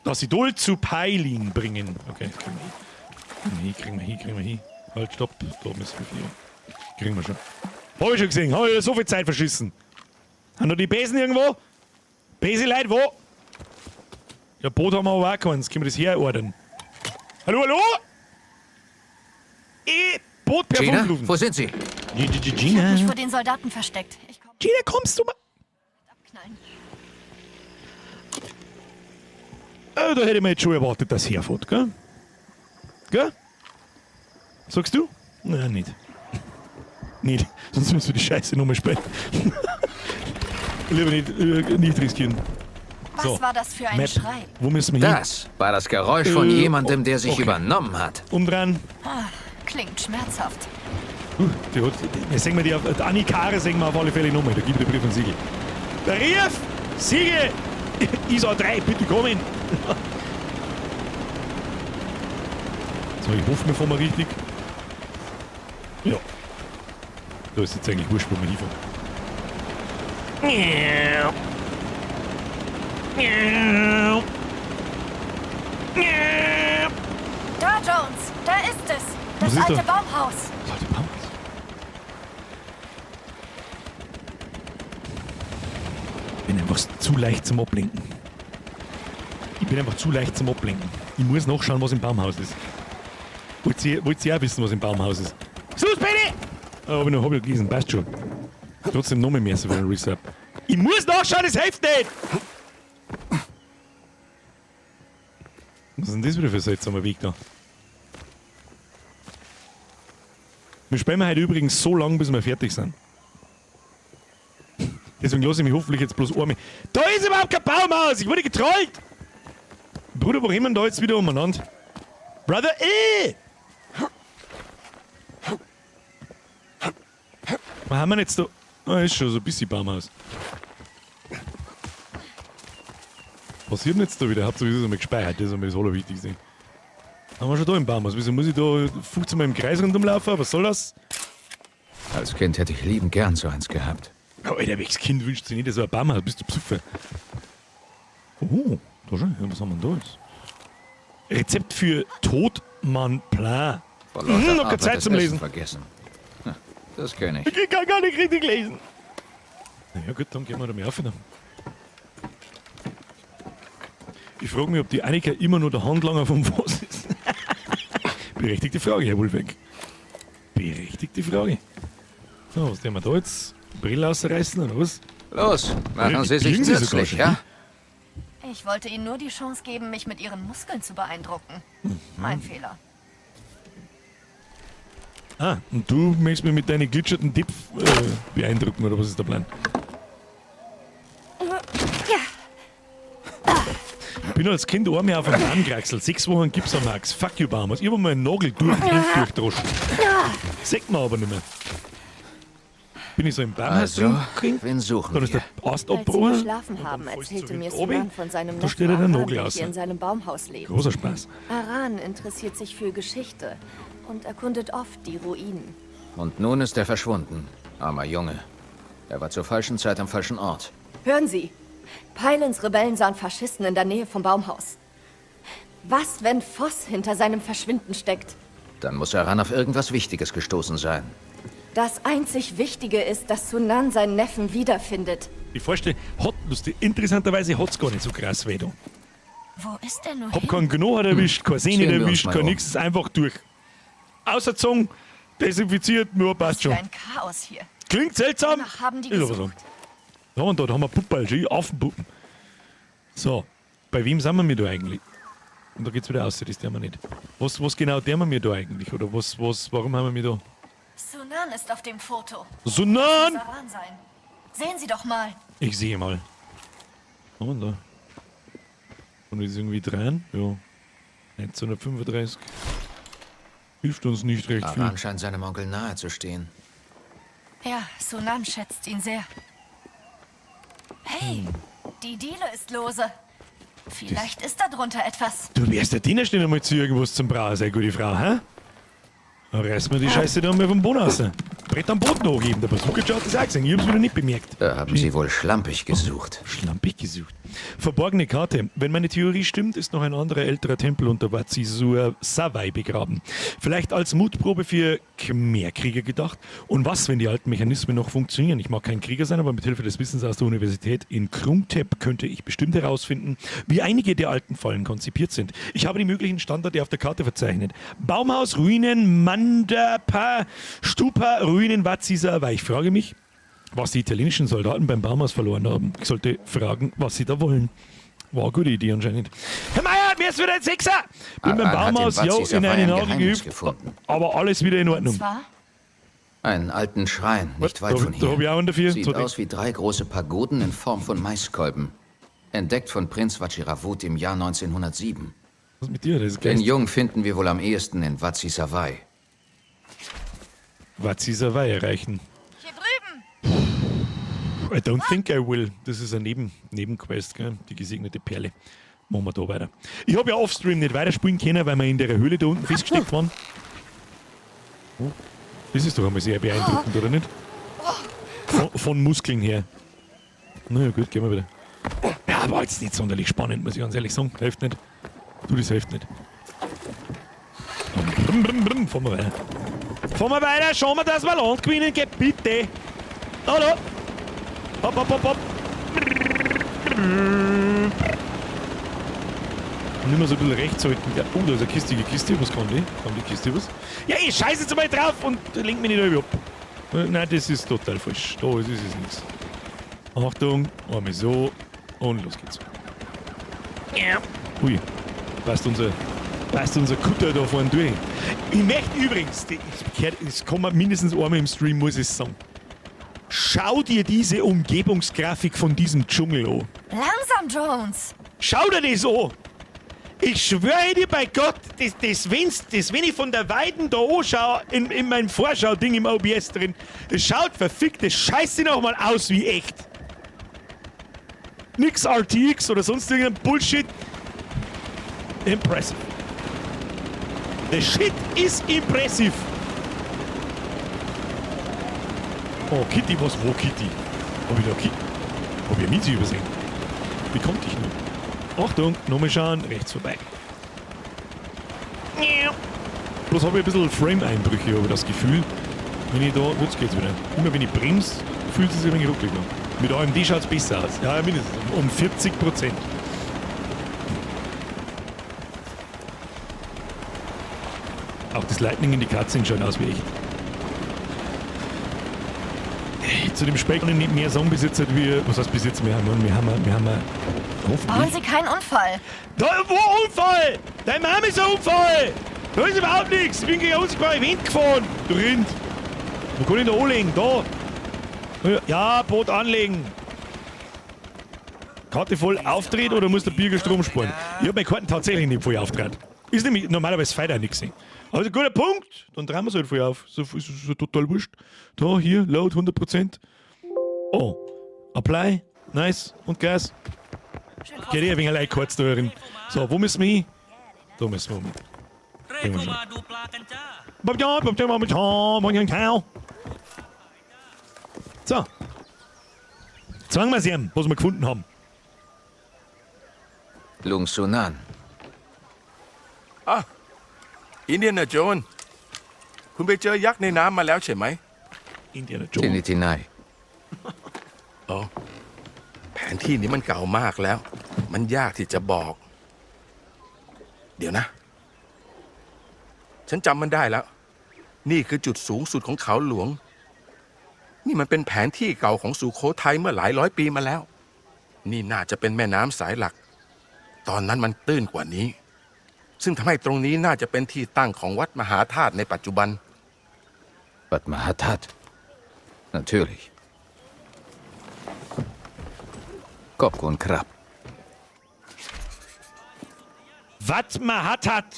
Speaker 1: Das Idol zu Pailin bringen. Okay, das kriegen wir hin. Kriegen wir hin, kriegen wir hin. Halt, stopp, da müssen wir hin. Kriegen wir schon. Hab ich schon gesehen, hab ich so viel Zeit verschissen. Haben noch die Besen irgendwo? Beseleute, wo? Ja, Boot haben wir aber auch keins. Können wir das herordnen? Hallo, hallo? Boot per
Speaker 4: Gina,
Speaker 1: Funk rufen.
Speaker 4: wo sind Sie?
Speaker 1: Gina,
Speaker 9: Ich hab mich vor den Soldaten versteckt. Ich komm
Speaker 1: Gina, kommst du mal?
Speaker 9: abknallen.
Speaker 1: Da hätte ich mir jetzt schon erwartet, dass herfährt, gell? Gell? Sagst du? Nein, nicht. Nicht. Sonst müssen wir die Scheiße nochmal spielen. Lieber nicht riskieren.
Speaker 9: Was
Speaker 1: So,
Speaker 9: war das für ein
Speaker 1: Map.
Speaker 9: Schrei?
Speaker 1: Wo müssen wir hin?
Speaker 4: Das war das Geräusch von jemandem, der sich
Speaker 1: okay.
Speaker 4: übernommen hat.
Speaker 1: Umdrehen.
Speaker 9: Ah, klingt schmerzhaft.
Speaker 1: Die hat, die, sehen wir die, auf, die Annikare sehen wir auf alle Fälle nochmal. Da gibt der Brief und Siegel. Brief! Siegel! ISA 3, bitte kommen! So, ich hoffe, wir fahren mal richtig. Ja. Da ist jetzt eigentlich wurscht, wo wir hinfahren.
Speaker 9: Da, Jones! Da ist es! Das
Speaker 1: Was ist
Speaker 9: alte
Speaker 1: da?
Speaker 9: Baumhaus!
Speaker 1: Das alte Baumhaus. Ich bin einfach zu leicht zum Ablenken. Ich bin einfach zu leicht zum Ablenken. Ich muss nachschauen, was im Baumhaus ist. Wollt ihr auch wissen, was im Baumhaus ist? Sus, Benny! Oh, hab ich noch hab ich gelesen, passt schon. Trotzdem noch mehr so für den Resub. Ich muss nachschauen, es hilft nicht! Was ist denn das wieder für ein seltsamer Weg da? Wir spielen heute übrigens so lang, bis wir fertig sind. Deswegen lasse ich mich hoffentlich jetzt bloß einmal. Da ist überhaupt kein Baumhaus! Ich wurde getrollt! Bruder, wo rennen wir da jetzt wieder umeinander? Brother, Was haben wir denn jetzt da? Ah, ist schon so ein bisschen Baumhaus. Was passiert denn jetzt da wieder? Habt ihr das einmal gespeichert? Das ist einmal das Allerwichtigste. Haben wir schon da im Baumhaus? Wieso muss ich da 15 Mal im Kreis rundumlaufen? Was soll das?
Speaker 4: Als Kind hätte ich liebend gern so eins gehabt.
Speaker 1: Oh, Alter, welches Kind wünscht sich nicht so ein Baumhaus? Bist du besoffen? Oh, da schon. Ja, was haben wir denn da jetzt? Rezept für Todmann Plan.
Speaker 4: Vor lauter
Speaker 1: Noch keine
Speaker 4: Arbeit
Speaker 1: Zeit
Speaker 4: das
Speaker 1: zum
Speaker 4: Essen
Speaker 1: Lesen.
Speaker 4: vergessen. Das kenne ich.
Speaker 1: Ich kann gar nicht richtig lesen. Na ja, gut, dann gehen wir da mal auf. Dann. Ich frage mich, ob die Annika immer nur der Handlanger vom Voss ist. Berechtigte Frage, Herr Wolfgang. Berechtigte Frage. So, was tun wir da jetzt? Brille ausreißen oder was?
Speaker 4: Los, machen Sie sich
Speaker 1: Kriegen Sie sogar
Speaker 4: nützlich,
Speaker 1: schon,
Speaker 4: ja?
Speaker 9: Ich wollte Ihnen nur die Chance geben, mich mit Ihren Muskeln zu beeindrucken. Mein Fehler.
Speaker 1: Ah, und du möchtest mich mit deinen glitscherten Dip beeindrucken, oder was ist der Plan? Bin als Kind einmal auf einen Baum gekraxelt. 6 Wochen Gips am Max. Fuck you, Baum. Ich hab mal einen Nagel durch den Hund durchdroschen. Sagt man aber nicht mehr. Bin ich so im Baumhaus
Speaker 4: Also,
Speaker 1: drin gewesen?
Speaker 4: wen suchen
Speaker 1: Dann ist
Speaker 4: wir?
Speaker 1: der Ast
Speaker 10: Als sie
Speaker 1: abgebrochen.
Speaker 10: geschlafen haben,
Speaker 1: Und dann fällst du
Speaker 10: erzählte
Speaker 1: so
Speaker 10: mir
Speaker 1: hinten runter.
Speaker 10: Sunan von seinem
Speaker 1: Da steht
Speaker 10: Neffen
Speaker 1: ja der
Speaker 10: Aran,
Speaker 1: Nagel
Speaker 10: der
Speaker 1: aus.
Speaker 10: hier in seinem Baumhaus lebt.
Speaker 1: Großer Spaß.
Speaker 10: Aran interessiert sich für Geschichte und erkundet oft die Ruinen.
Speaker 4: Und nun ist er verschwunden. Armer Junge. Er war zur falschen Zeit am falschen Ort.
Speaker 10: Hören Sie, Pylons Rebellen sahen Faschisten in der Nähe vom Baumhaus. Was, wenn Voss hinter seinem Verschwinden steckt?
Speaker 4: Dann muss Aran auf irgendwas Wichtiges gestoßen sein.
Speaker 10: Das einzig Wichtige ist, dass Sunan seinen Neffen wiederfindet.
Speaker 1: Die Vorstellung hat lustig. Interessanterweise hat's gar nicht so krass weh da.
Speaker 9: Wo ist der nur
Speaker 1: Hab
Speaker 9: hin?
Speaker 1: keinen Knochen erwischt, keine Sehne
Speaker 4: Sehen wir uns
Speaker 1: erwischt,
Speaker 4: mal
Speaker 1: kein
Speaker 4: um.
Speaker 1: nix, ist einfach durch. Außer Zunge, desinfiziert, nur passt
Speaker 9: Für
Speaker 1: schon.
Speaker 9: ein Chaos hier.
Speaker 1: Klingt seltsam,
Speaker 9: Danach haben die
Speaker 1: ist aber so.
Speaker 9: gesucht.
Speaker 1: Da und da haben wir Puppal, schön Affenpuppen. So, bei wem sind wir da eigentlich? Und da geht's wieder aus, das tun wir nicht. Was genau tun wir da eigentlich? Oder warum haben wir da?
Speaker 9: Sunan ist auf dem Foto.
Speaker 1: Sunan!
Speaker 9: Das muss Aran sein. Sehen Sie doch mal.
Speaker 1: Ich sehe mal. Was haben wir da? Und ist irgendwie dran? Ja. 1935. Hilft uns nicht recht viel.
Speaker 4: Aran scheint seinem Onkel nahe zu stehen.
Speaker 9: Ja, Sunan schätzt ihn sehr. Hey, die Diele ist lose. Vielleicht ist da drunter etwas.
Speaker 1: Du wärst der Diener schnell einmal zu irgendwas zum Brauer, sehr gute Frau, hä? Dann reißen wir die Scheiße da mal vom Boden raus. Brett am Boden hochheben, der Bazooka hat das auch gesehen. Ich hab's wieder nicht bemerkt.
Speaker 4: Da haben sie wohl schlampig gesucht.
Speaker 1: Schlampig gesucht. Verborgene Karte. Wenn meine Theorie stimmt, ist noch ein anderer älterer Tempel unter Wat Sisur Savai begraben. Vielleicht als Mutprobe für Khmer-Krieger gedacht. Und was, wenn die alten Mechanismen noch funktionieren? Ich mag kein Krieger sein, aber mit Hilfe des Wissens aus der Universität in Krungthep könnte ich bestimmt herausfinden, wie einige der alten Fallen konzipiert sind. Ich habe die möglichen Standorte auf der Karte verzeichnet. Baumhaus, Ruinen, Mandapa, Stupa, Ruinen, Wat Sisavai. Ich frage mich, was die italienischen Soldaten beim Baumhaus verloren haben. Ich sollte fragen, was sie da wollen. War eine gute Idee anscheinend. Herr Meier, mir ist wieder ein Sechser! Bin beim
Speaker 4: Aran hat in
Speaker 1: Baumhaus,
Speaker 4: Wat
Speaker 1: ja, in
Speaker 4: Sisavai
Speaker 1: einen
Speaker 4: ein
Speaker 1: Nagel
Speaker 4: Geheimnis
Speaker 1: geübt,
Speaker 4: gefunden.
Speaker 1: aber alles wieder in Ordnung.
Speaker 9: Zwar?
Speaker 4: Einen alten Schrein, nicht weit
Speaker 1: Da-
Speaker 4: von
Speaker 1: da
Speaker 4: hier.
Speaker 1: hab ich auch einen dafür.
Speaker 4: Sieht
Speaker 1: So,
Speaker 4: aus wie drei große Pagoden in Form von Maiskolben. Entdeckt von Prinz Vajiravudh im Jahr 1907.
Speaker 1: Was ist mit dir? Das ist
Speaker 4: Den
Speaker 1: geil.
Speaker 4: Jungen finden wir wohl am ehesten in Wat Sisavai.
Speaker 1: Wat Sisavai erreichen.
Speaker 9: Hier drüben!
Speaker 1: I don't think I will. Das ist eine Nebenquest, gell? Die gesegnete Perle. Machen wir da weiter. Ich habe ja offstream nicht weiterspielen können, weil wir in der Höhle da unten festgesteckt waren. Das ist doch einmal sehr beeindruckend, oder nicht? Von Muskeln her. Na ja, gut, gehen wir wieder. Ja, war jetzt nicht sonderlich spannend, muss ich ganz ehrlich sagen. Hilft nicht. Du, das hilft nicht. Brumm, brumm, brumm. Fahren wir weiter. Fahren wir weiter, schauen wir, dass wir Land gewinnen, geht bitte. Hallo. Hopp, hopp, hopp, hopp. Und immer so ein bisschen rechts halten. Ja, oh, da ist eine kistige Kiste. Was kann die? Kann die Kiste was? Ja, ich scheiße jetzt einmal drauf und lenk mich nicht über ab. Nein, das ist total falsch. Da ist es nichts. Achtung, einmal so und los geht's. Ja. Ui, passt unser Kutter da vorne durch. Ich möchte übrigens, das kann man mindestens einmal im Stream, muss ich sagen. Schau dir diese Umgebungsgrafik von diesem Dschungel an.
Speaker 9: Langsam, Jones!
Speaker 1: Schau dir das an! Ich schwöre dir bei Gott, das, wenn ich von der Weiden da anschaue, in meinem Vorschau-Ding im OBS drin, das schaut verfickte Scheiße nochmal aus wie echt. Nix RTX oder sonst irgendein Bullshit. Impressive. The shit is impressive. Oh, Kitty, was? Wo Kitty? Hab ich da Kitty? Hab ich Mizi übersehen? Wie kommt ich nur? Achtung, nochmal schauen, rechts vorbei. Bloß habe ich ein bisschen Frame-Einbrüche, habe ich das Gefühl. Wenn ich da, jetzt geht's wieder. Immer wenn ich bremse, fühlt es sich ein wenig ruckelig an. Mit AMD schaut es besser aus. Ja, mindestens um 40%. Auch das Lightning in die Cutscene schaut aus wie echt. Zu dem Spiel kann ich nicht mehr sagen bis jetzt, halt wir, was heißt bis jetzt, wir haben
Speaker 9: Bauen
Speaker 1: hoffentlich...
Speaker 9: Sie keinen Unfall.
Speaker 1: Da, wo Unfall? Deine Mama ist ein Unfall! Da ist überhaupt nichts! Ich bin gegen ein unsichtbares Event gefahren! Du Rind! Wo kann ich da anlegen? Da! Ja, Boot anlegen! Karte voll aufdreht oder muss der Bürger Strom sparen? Ich hab meine Karten tatsächlich nicht voll aufgedreht. Ist nämlich normalerweise feit auch nichts. Also guter Punkt! Dann drehen wir es halt voll auf. So, ist so total wurscht. Da, hier, Load 100%. Oh. Apply. Nice. Und Gas. Geht eh ein wenig allein kurz da drin. So, wo müssen wir hin? Da müssen wir um.
Speaker 8: เรเข้ามาดูปลากันจ้า
Speaker 1: So. Zeigen wir es ihm, was wir gefunden haben.
Speaker 4: Lung Sunan.
Speaker 11: อ่ะอินเดียนาโจนส์คุณไปเจอยักษ์ในน้ำมาแล้วใช่ไหม
Speaker 1: Indiana Jones.
Speaker 4: Tinitinai.
Speaker 11: อ๋อแผนที่นี้มันเก่ามากแล้ว มันยากที่จะบอก เดี๋ยวนะ ฉันจำมันได้แล้ว นี่คือจุดสูงสุดของเขาหลวง นี่มันเป็นแผนที่เก่าของสุโขทัยเมื่อหลายร้อยปีมาแล้ว นี่น่าจะเป็นแม่น้ำสายหลัก ตอนนั้นมันตื้นกว่านี้ ซึ่งทำให้ตรงนี้น่าจะเป็นที่ตั้งของวัดมหาธาตุในปัจจุบัน
Speaker 4: Wat Mahatat. Natürlich. ขอบคุณครับ
Speaker 1: Wat man hat, hat.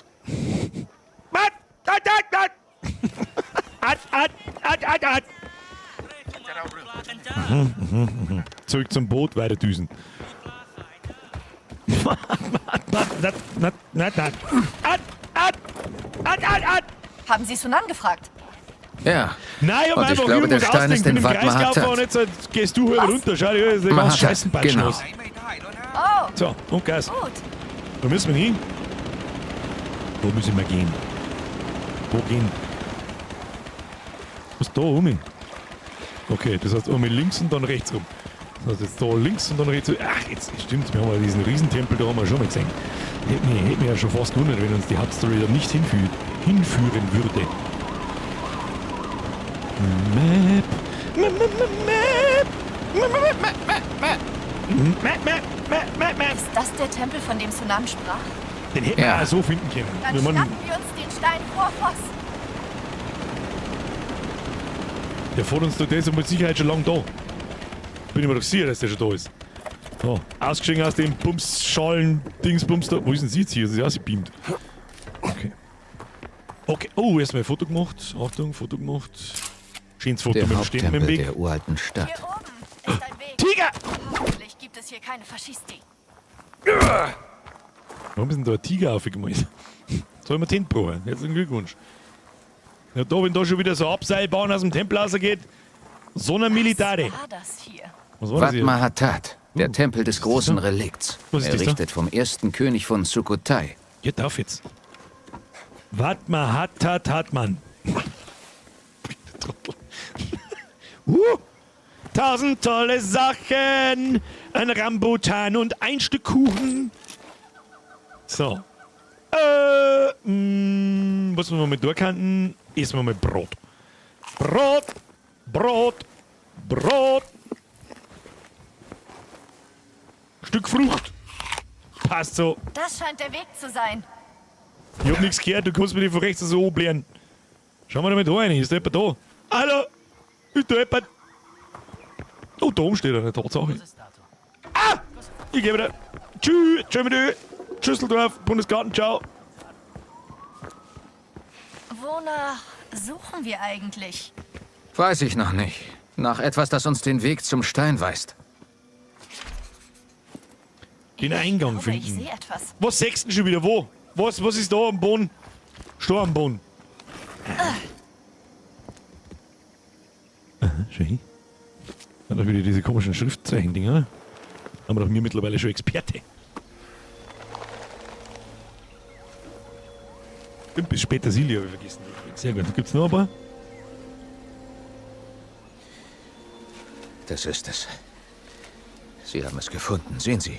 Speaker 1: Wat, hat, hat, hat. Hat, hat, hat, hat, hat. Zurück zum Boot, weiter düsen. Wat, wat, wat, wat, wat. Hat, hat, hat, hat, hat.
Speaker 9: Haben Sie Sunan gefragt?
Speaker 4: Ja.
Speaker 1: Nein, ich hab
Speaker 4: Und ich
Speaker 1: einfach
Speaker 4: glaube, der
Speaker 1: irgendwas
Speaker 4: Stein ist
Speaker 1: ausdenken, bin
Speaker 4: in
Speaker 1: im
Speaker 4: Wat
Speaker 1: Kreis gelaufen
Speaker 4: Mahatat.
Speaker 1: und jetzt halt gehst du halt
Speaker 9: Was?
Speaker 1: runter. Schau dir, das ist der ganze
Speaker 4: Mahatat,
Speaker 1: Scheißenbatsch
Speaker 4: genau.
Speaker 1: los.
Speaker 9: Oh,
Speaker 1: So, und Gas.
Speaker 9: gut.
Speaker 1: Wo müssen wir hin? Wo müssen wir gehen? Wo gehen? Was da um? Okay, das heißt einmal links und dann rechts rum. Das heißt jetzt da links und dann rechts rum. Ach, jetzt stimmt, wir haben ja diesen Riesentempel da haben wir schon mal gesehen. Hätte mich ja schon fast gewundert, wenn uns die Hauptstory da nicht hinführen würde. Map. Map, Map, Map, Map, Map, Map, Map, Map. Map, Map, Map, Map, Map.
Speaker 9: Ist das der Tempel, von dem Sunan sprach?
Speaker 1: Den hätten wir
Speaker 4: Ja.
Speaker 1: auch so finden können.
Speaker 9: Dann
Speaker 1: Wenn man,
Speaker 9: schnappen wir uns den Stein vor Voss.
Speaker 1: der vor uns da, der ist mit Sicherheit schon lange da. Bin ich mir doch sicher, dass der schon da ist. So, ausgestiegen aus dem Bums-Schalen Dingsbums da. Wo ist denn sie jetzt hier? Sie ist ausgebeamt. Okay. Okay. Oh, erstmal ein Foto gemacht. Achtung, Foto gemacht. Schönes Foto
Speaker 4: Der
Speaker 1: mit dem Stempel im
Speaker 4: Haupttempel
Speaker 1: Weg.
Speaker 4: der uralten Stadt.
Speaker 9: Hier oben ist ein Weg.
Speaker 1: Tiger!
Speaker 9: Hoffentlich gibt es hier keine Faschisti.
Speaker 1: Warum ist denn da ein Tiger aufgemalt? Soll ich mir den probieren? Herzlichen Glückwunsch. Ja, da, wenn da schon wieder so eine Abseilbahn aus dem Tempel rausgeht, so eine Militare.
Speaker 9: Was war das hier?
Speaker 1: Was war das
Speaker 4: Wat
Speaker 1: hier?
Speaker 4: Mahatat, der Tempel des großen Relikts.
Speaker 1: Was ist das da?
Speaker 4: Errichtet vom ersten König von Sukhothai.
Speaker 1: Geht auf jetzt. Wat man hat, hat, hat man. Trottel. Tausend tolle Sachen. Ein Rambutan und ein Stück Kuchen. So. Was wir mal durchkanten, essen wir mal Brot. Brot, Brot, Brot. Stück Frucht. Passt so.
Speaker 9: Das scheint der Weg zu sein.
Speaker 1: Ich hab nichts gehört, du kannst mir die von rechts so anblären. Schau mal da mit rein, ist da jemand da? Hallo? Ist da jemand? Oh, da oben steht er, Tatsache. Ah! Ich geh wieder. Tschüss, tschüss mit Ö. Schüsseldorf, Bundesgarten, ciao.
Speaker 9: Wonach suchen wir eigentlich?
Speaker 4: Weiß ich noch nicht. Nach etwas, das uns den Weg zum Stein weist.
Speaker 1: Den Eingang
Speaker 9: Ich glaube, ich
Speaker 1: finden.
Speaker 9: sehe etwas.
Speaker 1: Was sechst denn schon wieder? Wo? Was ist da am Boden? Steh am Boden. Aha, schön. Dann noch wieder diese komischen Schriftzeichen-Dinger. Haben wir doch mir mittlerweile schon Experte. Stimmt, bis später Silja habe ich vergessen. Sehr gut. Gibt's noch ein paar?
Speaker 4: Das ist es. Sie haben es gefunden, sehen Sie.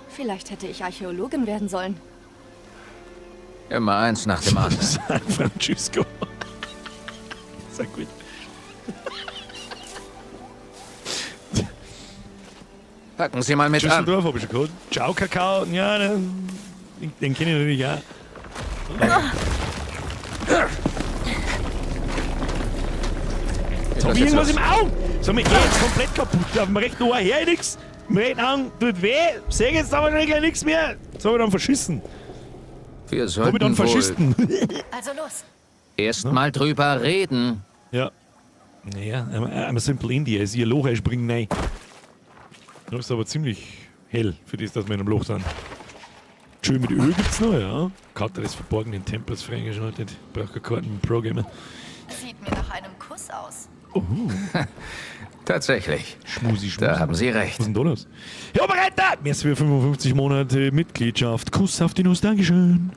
Speaker 10: Vielleicht hätte ich Archäologin werden sollen.
Speaker 4: Immer eins nach dem anderen.
Speaker 1: San Francisco. Sehr gut.
Speaker 4: Packen Sie mal mit an.
Speaker 1: Düsseldorf habe ich schon gehört. Ciao, Kakao. Ja, den, den kenne ich natürlich auch. Jetzt hab ich irgendwas im Auge. Sag mal, ich geh jetzt komplett kaputt. Auf dem rechten Ohr her nix. Im rechten Auge tut weh. Seh jetzt aber schon gleich nichts mehr. Jetzt hab ich dann verschissen.
Speaker 4: Wir
Speaker 1: Hab ich
Speaker 4: sollten
Speaker 1: dann
Speaker 4: wohl
Speaker 1: Faschisten.
Speaker 9: Also los.
Speaker 4: erst mal drüber reden.
Speaker 1: Ja. Naja, I'm a simple India. Ist ihr Loch einspringen, nein. Das ist aber ziemlich hell für das, dass wir in einem Loch sind. Schön mit Öl gibt's noch, ja. Karte des verborgenen Tempels freigeschaltet. Braucht keine Karten mit Pro-Gamer.
Speaker 9: Sieht mir nach einem Kuss aus.
Speaker 4: Tatsächlich.
Speaker 1: Schmusi, schmusi.
Speaker 4: Da haben Sie recht.
Speaker 1: Was ist denn da los? Herr Oberreiter! Merci für 55 Monate Mitgliedschaft. Kuss auf die Nuss, Dankeschön.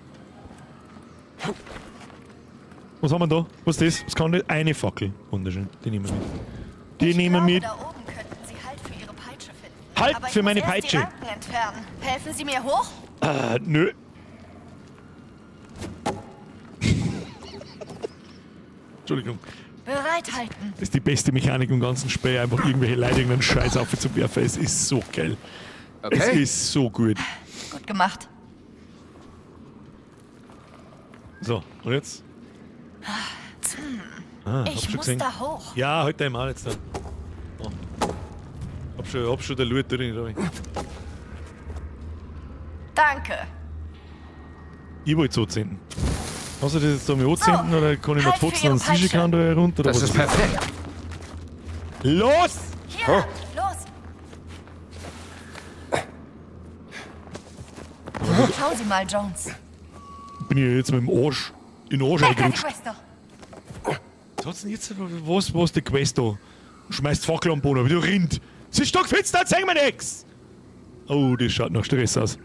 Speaker 1: Was haben wir da? Was ist das? Was kann das? Eine Fackel. Wunderschön. Die nehmen wir mit. Die
Speaker 9: Ich
Speaker 1: nehmen wir
Speaker 9: glaube,
Speaker 1: mit.
Speaker 9: Da oben könnten Sie Halt für Ihre Peitsche finden.
Speaker 1: Halt
Speaker 9: Aber ich
Speaker 1: für
Speaker 9: muss
Speaker 1: meine
Speaker 9: erst
Speaker 1: Peitsche.
Speaker 9: Die Ranken entfernen. Helfen Sie mir hoch?
Speaker 1: Nö. Entschuldigung.
Speaker 9: Bereithalten.
Speaker 1: Das ist die beste Mechanik im ganzen Spiel, einfach irgendwelche Leute irgendeinen Scheiß auf zu werfen. Es ist so geil.
Speaker 4: Okay.
Speaker 1: Es ist so gut.
Speaker 9: Gut gemacht.
Speaker 1: So, und jetzt? Ah, hab
Speaker 9: Ich
Speaker 1: schon
Speaker 9: muss
Speaker 1: gesehen.
Speaker 9: da hoch.
Speaker 1: Ja, halt dein Maul jetzt dann. Oh. Hab schon der Loot drin, glaub ich.
Speaker 9: Danke.
Speaker 1: Ich wollte so zünden. Hast du das jetzt da mal anzünden
Speaker 9: So,
Speaker 1: oder kann ich mir
Speaker 9: halt für
Speaker 1: Fotzen
Speaker 9: Ihre
Speaker 1: an den
Speaker 9: Peitsche.
Speaker 1: da runter? Oder
Speaker 4: Das
Speaker 1: was
Speaker 4: ist perfekt.
Speaker 1: Los!
Speaker 9: Hier lang. Los. Schauen Sie mal, Jones.
Speaker 1: Bin ich jetzt mit dem Arsch in den Arsch
Speaker 9: Venga,
Speaker 1: eingerutscht.
Speaker 9: Questo.
Speaker 1: Was hat's denn jetzt? Was der Quest da? Schmeißt Fackel am Boden, wie du rinnt. Es ist stockfinster, zeig mir nix! Oh, das schaut nach Stress aus.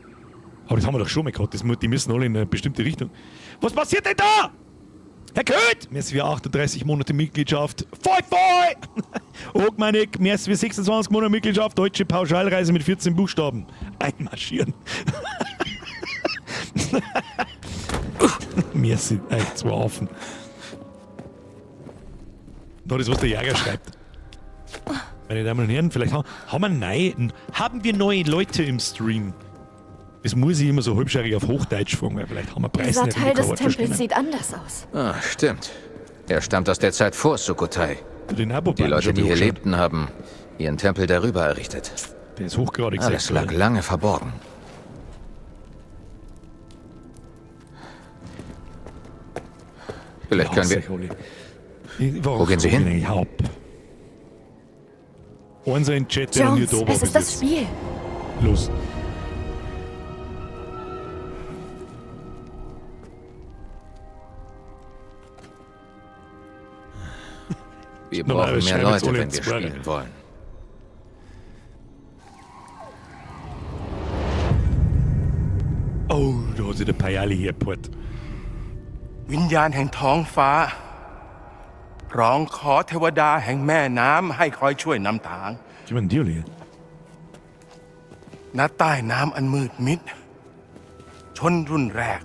Speaker 1: Aber das haben wir doch schon mal gehabt. Das, die müssen alle in eine bestimmte Richtung. Was passiert denn da? Herr Köth! Merci für 38 Monate Mitgliedschaft. Voll, voll! Ogmanik, merci für 26 Monate Mitgliedschaft. Deutsche Pauschalreise mit 14 Buchstaben. Einmarschieren. Merci, echt zwei Affen. Da das, was der Jäger schreibt. Meine Damen und Herren, vielleicht haben wir neu, haben wir neue Leute im Stream. Das muss ich immer so halbschärig auf Hochdeutsch fragen, weil vielleicht haben wir Preise
Speaker 10: Dieser
Speaker 1: nicht,
Speaker 10: Teil
Speaker 1: die
Speaker 10: des
Speaker 1: kein Wort
Speaker 10: Tempels
Speaker 1: verstehen.
Speaker 10: sieht anders aus.
Speaker 4: Ah, stimmt. Er stammt aus der Zeit vor Sukhothai.
Speaker 1: Den Abo
Speaker 4: Die Leute, die hier lebten, haben ihren Tempel darüber errichtet.
Speaker 1: Der ist hochgradig
Speaker 4: Alles
Speaker 1: sexuell.
Speaker 4: lag lange verborgen. Vielleicht können wir...
Speaker 1: Wo
Speaker 4: Wo gehen Sie hin?
Speaker 1: Hab. Eins in den Chat, der noch nie
Speaker 10: Jones,
Speaker 1: da war.
Speaker 10: es
Speaker 1: bis
Speaker 10: ist das
Speaker 1: jetzt.
Speaker 10: Spiel.
Speaker 1: Los.
Speaker 4: Wir brauchen
Speaker 1: Normalerweise
Speaker 4: mehr
Speaker 1: schreiben jetzt
Speaker 4: Leute,
Speaker 1: alle
Speaker 4: wenn wir
Speaker 1: zwei.
Speaker 4: spielen wollen.
Speaker 1: Oh, da hat sich der Payali hergeholt.
Speaker 11: วิญญาณแห่งท้องฟ้า ร้องขอเทวดาแห่งแม่น้ำให้คอยช่วยนำทาง
Speaker 1: Gib mir einen Dioli.
Speaker 11: ณใต้น้ำอันมืดมิด ชนรุ่นแรก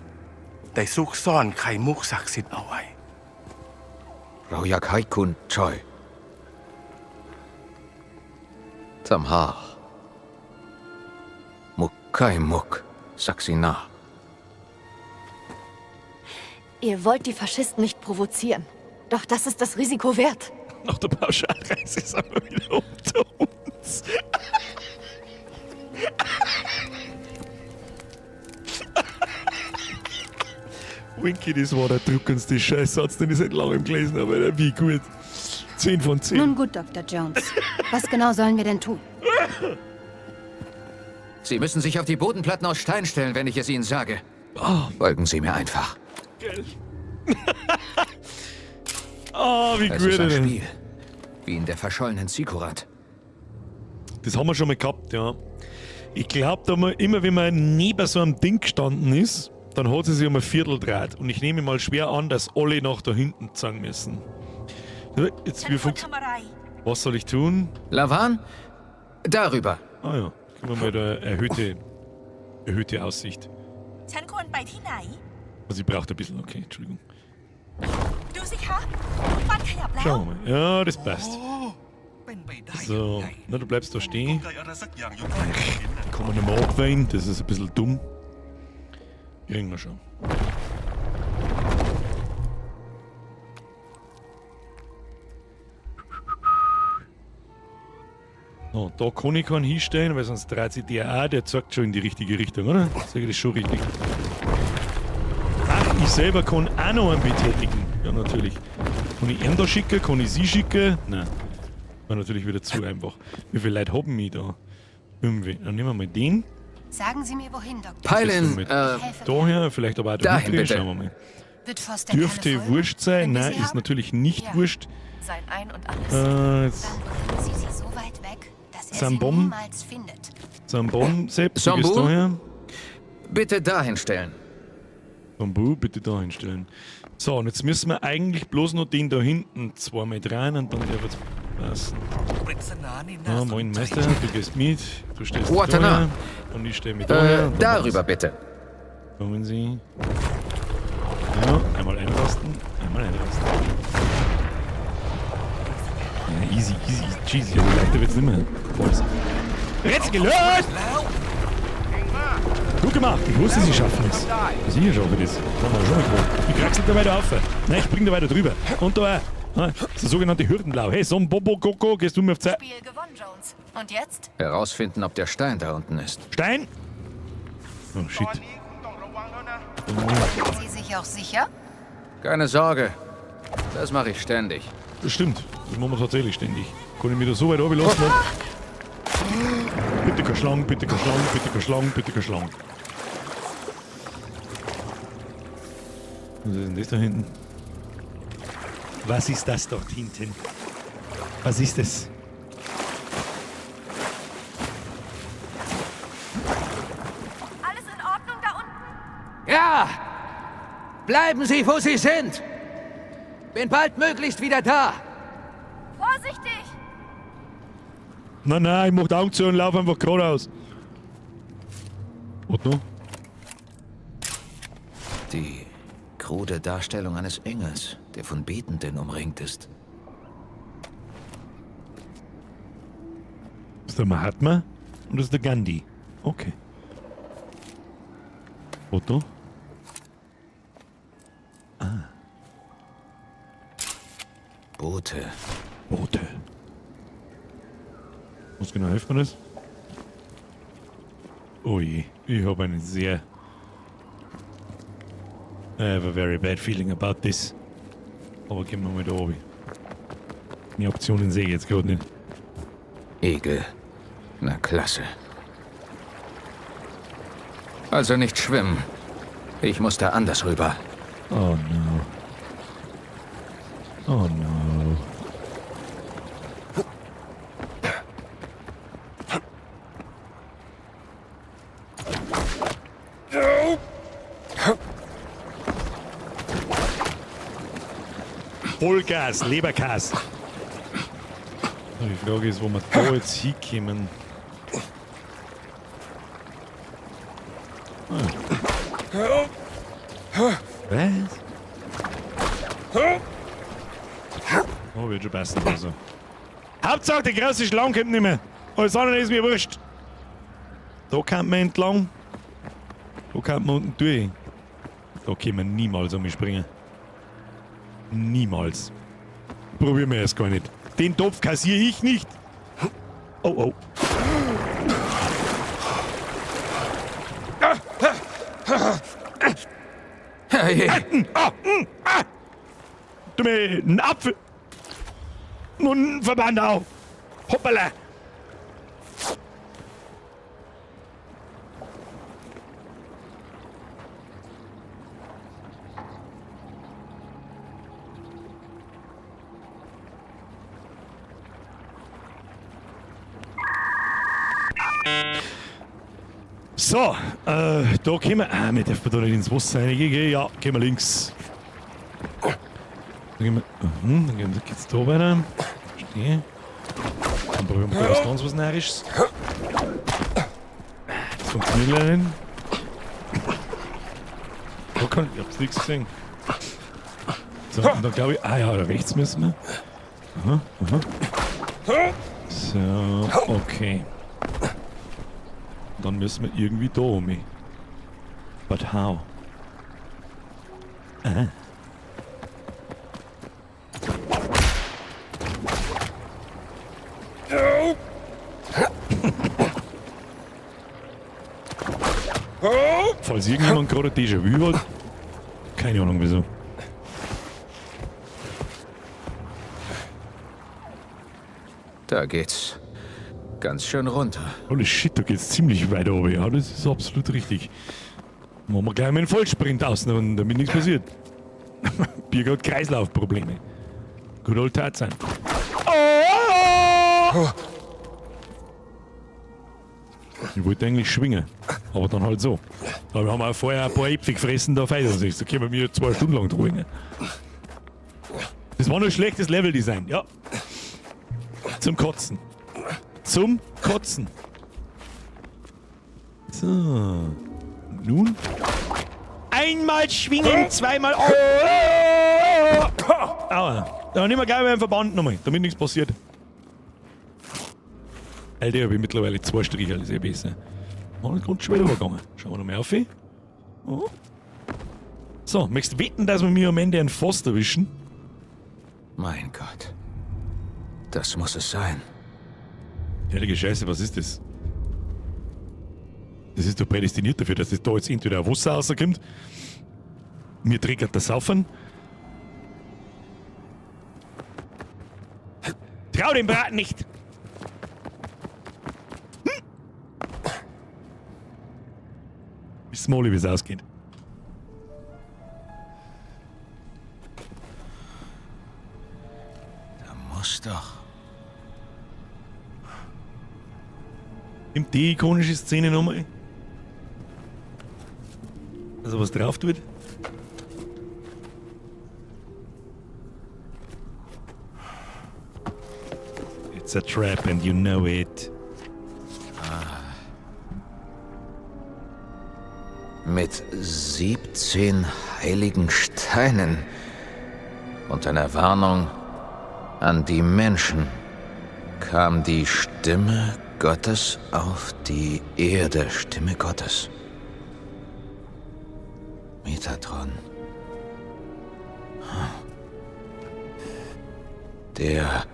Speaker 11: ได้ซุกซ่อนไข่มุกศักดิ์สิทธิ์เอาไว้
Speaker 4: เราอยากให้คุณช่วยทำหามุกไข่มุกศักดิ์สินา
Speaker 10: Ihr wollt die Faschisten nicht provozieren. Doch das ist das Risiko wert.
Speaker 1: Nach der Pauschalreise sind wir wieder unter uns. Winky, das war der drückendste Scheißsatz, den ich seit langem gelesen habe. Alter. Wie gut. 10 von 10.
Speaker 12: Nun gut, Dr. Jones. Was genau sollen wir denn tun?
Speaker 4: Sie müssen sich auf die Bodenplatten aus Stein stellen, wenn ich es Ihnen sage. Folgen Sie mir einfach.
Speaker 1: Geil. Ah, wie
Speaker 4: Es
Speaker 1: gut.
Speaker 4: ist ein
Speaker 1: Alter.
Speaker 4: Spiel. Wie in der verschollenen Zikkurat.
Speaker 1: Das haben wir schon mal gehabt, ja. Ich glaube, da mal, immer wenn man neben so einem Ding gestanden ist, dann hat sie sich um ein Viertel dreht. Und ich nehme mal schwer an, dass alle nach da hinten zeigen müssen. Jetzt, wie funkt Was soll ich tun?
Speaker 4: Lavan? Darüber.
Speaker 1: Ah ja, können wir mal da erhöhte Aussicht.
Speaker 13: ฉันควรไปที่ไหน
Speaker 1: Also ich brauche ein bisschen, okay, Entschuldigung.
Speaker 13: ดูสิคะรูปปั้นขยับแล้ว
Speaker 1: Schauen wir mal. Ja, das passt. So, na, du bleibst da stehen. Kann man nicht mehr abwählen, das ist ein bisschen dumm. Kriegen wir schon. So, da kann ich keinen hinstellen, weil sonst dreht sich der auch, der zeigt schon in die richtige Richtung, oder? Sag ich das schon richtig? Ach, ich selber kann auch noch einen betätigen. Ja, natürlich. Kann ich ihn da schicken? Kann ich sie schicken? Nein. War natürlich wieder zu einfach. Wie viele Leute haben mich da? Irgendwie. Dann nehmen wir mal den.
Speaker 12: Sagen Sie mir, wohin, Doktor.
Speaker 4: Peilin,
Speaker 1: Mit daher, vielleicht aber auch da
Speaker 4: dahin
Speaker 1: hinten.
Speaker 4: bitte.
Speaker 1: Schauen wir mal.
Speaker 12: Wird Foster keine
Speaker 1: Dürfte
Speaker 12: Folgen,
Speaker 1: wurscht sein?
Speaker 12: wenn wir
Speaker 1: Nein,
Speaker 12: sie
Speaker 1: ist
Speaker 12: haben?
Speaker 1: natürlich nicht
Speaker 12: Ja.
Speaker 1: wurscht.
Speaker 9: Sein Ein und Alles.
Speaker 1: Jetzt
Speaker 12: Dann bringen Sie sie so weit weg, dass er sie
Speaker 1: Sambom.
Speaker 12: niemals findet.
Speaker 1: Sambon, Sepp, du gehst
Speaker 4: Sambu?
Speaker 1: daher.
Speaker 4: Bitte dahin stellen.
Speaker 1: Sambu, bitte da hinstellen. So, und jetzt müssen wir eigentlich bloß noch den da hinten zweimal drehen und dann darf es passen. Ja, moin Meister, du gehst mit, du stehst
Speaker 4: Watana.
Speaker 1: da und ich stehe mit daher.
Speaker 4: Darüber bitte.
Speaker 1: Kommen Sie. Ja, einmal einrasten, einmal einrasten. Easy, easy, cheesy. Also leichter wird's nicht mehr. Boys. Rätsel gelöst! Gut gemacht. Ich wusste, sie schaffen es. Sicher schaffe ich das. Das haben wir schon mal gemacht. Ich kraxel da weiter auf. Nein, ich spring da weiter drüber. Und da auch. Das ist der sogenannte Hürdenblau. Hey, so ein Bobo Koko, gehst du mir auf Zeit.
Speaker 9: Spiel gewonnen, Jones. Und jetzt?
Speaker 4: Herausfinden, ob der Stein da unten ist.
Speaker 1: Stein? Oh, shit.
Speaker 12: Sind Sie sich auch sicher?
Speaker 4: Keine Sorge. Das mache ich ständig.
Speaker 1: Das stimmt. Das machen wir tatsächlich ständig. Kann ich mich da so weit runterlassen? Bitte keine Schlangen, bitte keine Schlangen, bitte keine Schlangen, bitte keine Schlangen. Was ist denn das da hinten? Was ist das dort hinten? Was ist das?
Speaker 13: Alles in Ordnung da unten?
Speaker 4: Ja! Bleiben Sie, wo Sie sind! Bin bald möglichst wieder da!
Speaker 13: Vorsichtig!
Speaker 1: Nein, nein, ich mach die Augen zu und lauf einfach geradeaus. Und noch?
Speaker 4: Die krude Darstellung eines Engels, der von Betenden umringt ist.
Speaker 1: Das ist der Mahatma und das ist der Gandhi. Okay. Otto? Ah.
Speaker 4: Boote.
Speaker 1: Boote. Was genau hilft mir das? Oh je, ich habe einen sehr... I have a very bad feeling about this. Aber gehen wir mal da oben. Die Optionen sehe ich jetzt gerade nicht.
Speaker 4: Egel. Na klasse. Also nicht schwimmen. Ich muss da anders rüber.
Speaker 1: Oh no. Oh no. Vollgas, Leberkas. Die Frage ist, wo wir da jetzt hinkommen. Ah. Was? Oh, wird schon passen. Also. Hauptsache, die große Schlange kommt nicht mehr. Alles andere ist mir wurscht. Da kommt man entlang. Da kommt man unten durch. Da können wir niemals um mich springen. Niemals. Probieren wir erst gar nicht. Den Topf kassiere ich nicht. Oh, oh.
Speaker 4: Herrje.
Speaker 1: Ah, Du mir einen Apfel. Nun, Verband auf. Hoppala. So, da können wir. Ah, wir dürfen da nicht ins Wasser reingehen. Ja, gehen wir links. Dann gehen wir. Dann geht's da weiter. Verstehe. Dann probieren wir da was ganz was Närrisches. Das funktioniert leider nicht. Da kann ich. Ich hab's nichts gesehen. So, und dann glaube ich. Ah ja, da rechts müssen wir. Aha, aha. So, okay. Dann müssen wir irgendwie da um. But how? Ah. Falls irgendjemand gerade Déjà-vu hat, keine Ahnung wieso.
Speaker 4: Da geht's ganz schön runter.
Speaker 1: Holy shit, da geht's ziemlich weit oben. Ja, das ist absolut richtig. Machen wir gleich mal einen Vollsprint außen, damit nichts passiert. Birger hat Kreislaufprobleme. Good old Tarzan. Oh! Ich wollte eigentlich schwingen, aber dann halt so. Aber wir haben auch vorher ein paar Äpfel gefressen, da feiert uns nichts. Da können wir 2 Stunden lang drüber. Das war nur schlechtes Leveldesign, ja. Zum Kotzen. Zum Kotzen. So. Nun. Einmal schwingen, zweimal. Oh! Aua. Dann nehmen wir gleich mal einen Verband nochmal, damit nichts passiert. Alter, habe ich mittlerweile 2 Striche, ist eh besser. Und ganz schwer übergegangen. Schauen wir nochmal auf. Oh. So, möchtest du wetten, dass wir mir am Ende einen Pfosten erwischen?
Speaker 4: Mein Gott. Das muss es sein.
Speaker 1: Heilige Scheiße, was ist das? Das ist doch prädestiniert dafür, dass das da jetzt entweder ein Wasser rauskommt. Mir triggert das Saufen. Trau dem Braten nicht! Hm? Wissen wir alle, wie es ausgeht.
Speaker 4: Da muss doch.
Speaker 1: Nimmt die ikonische Szene nochmal. Also was drauf tut. It's a trap and you know it.
Speaker 4: Ah. Mit 17 heiligen Steinen und einer Warnung an die Menschen kam die Stimme Gottes auf die Erde. Stimme Gottes. Metatron. Der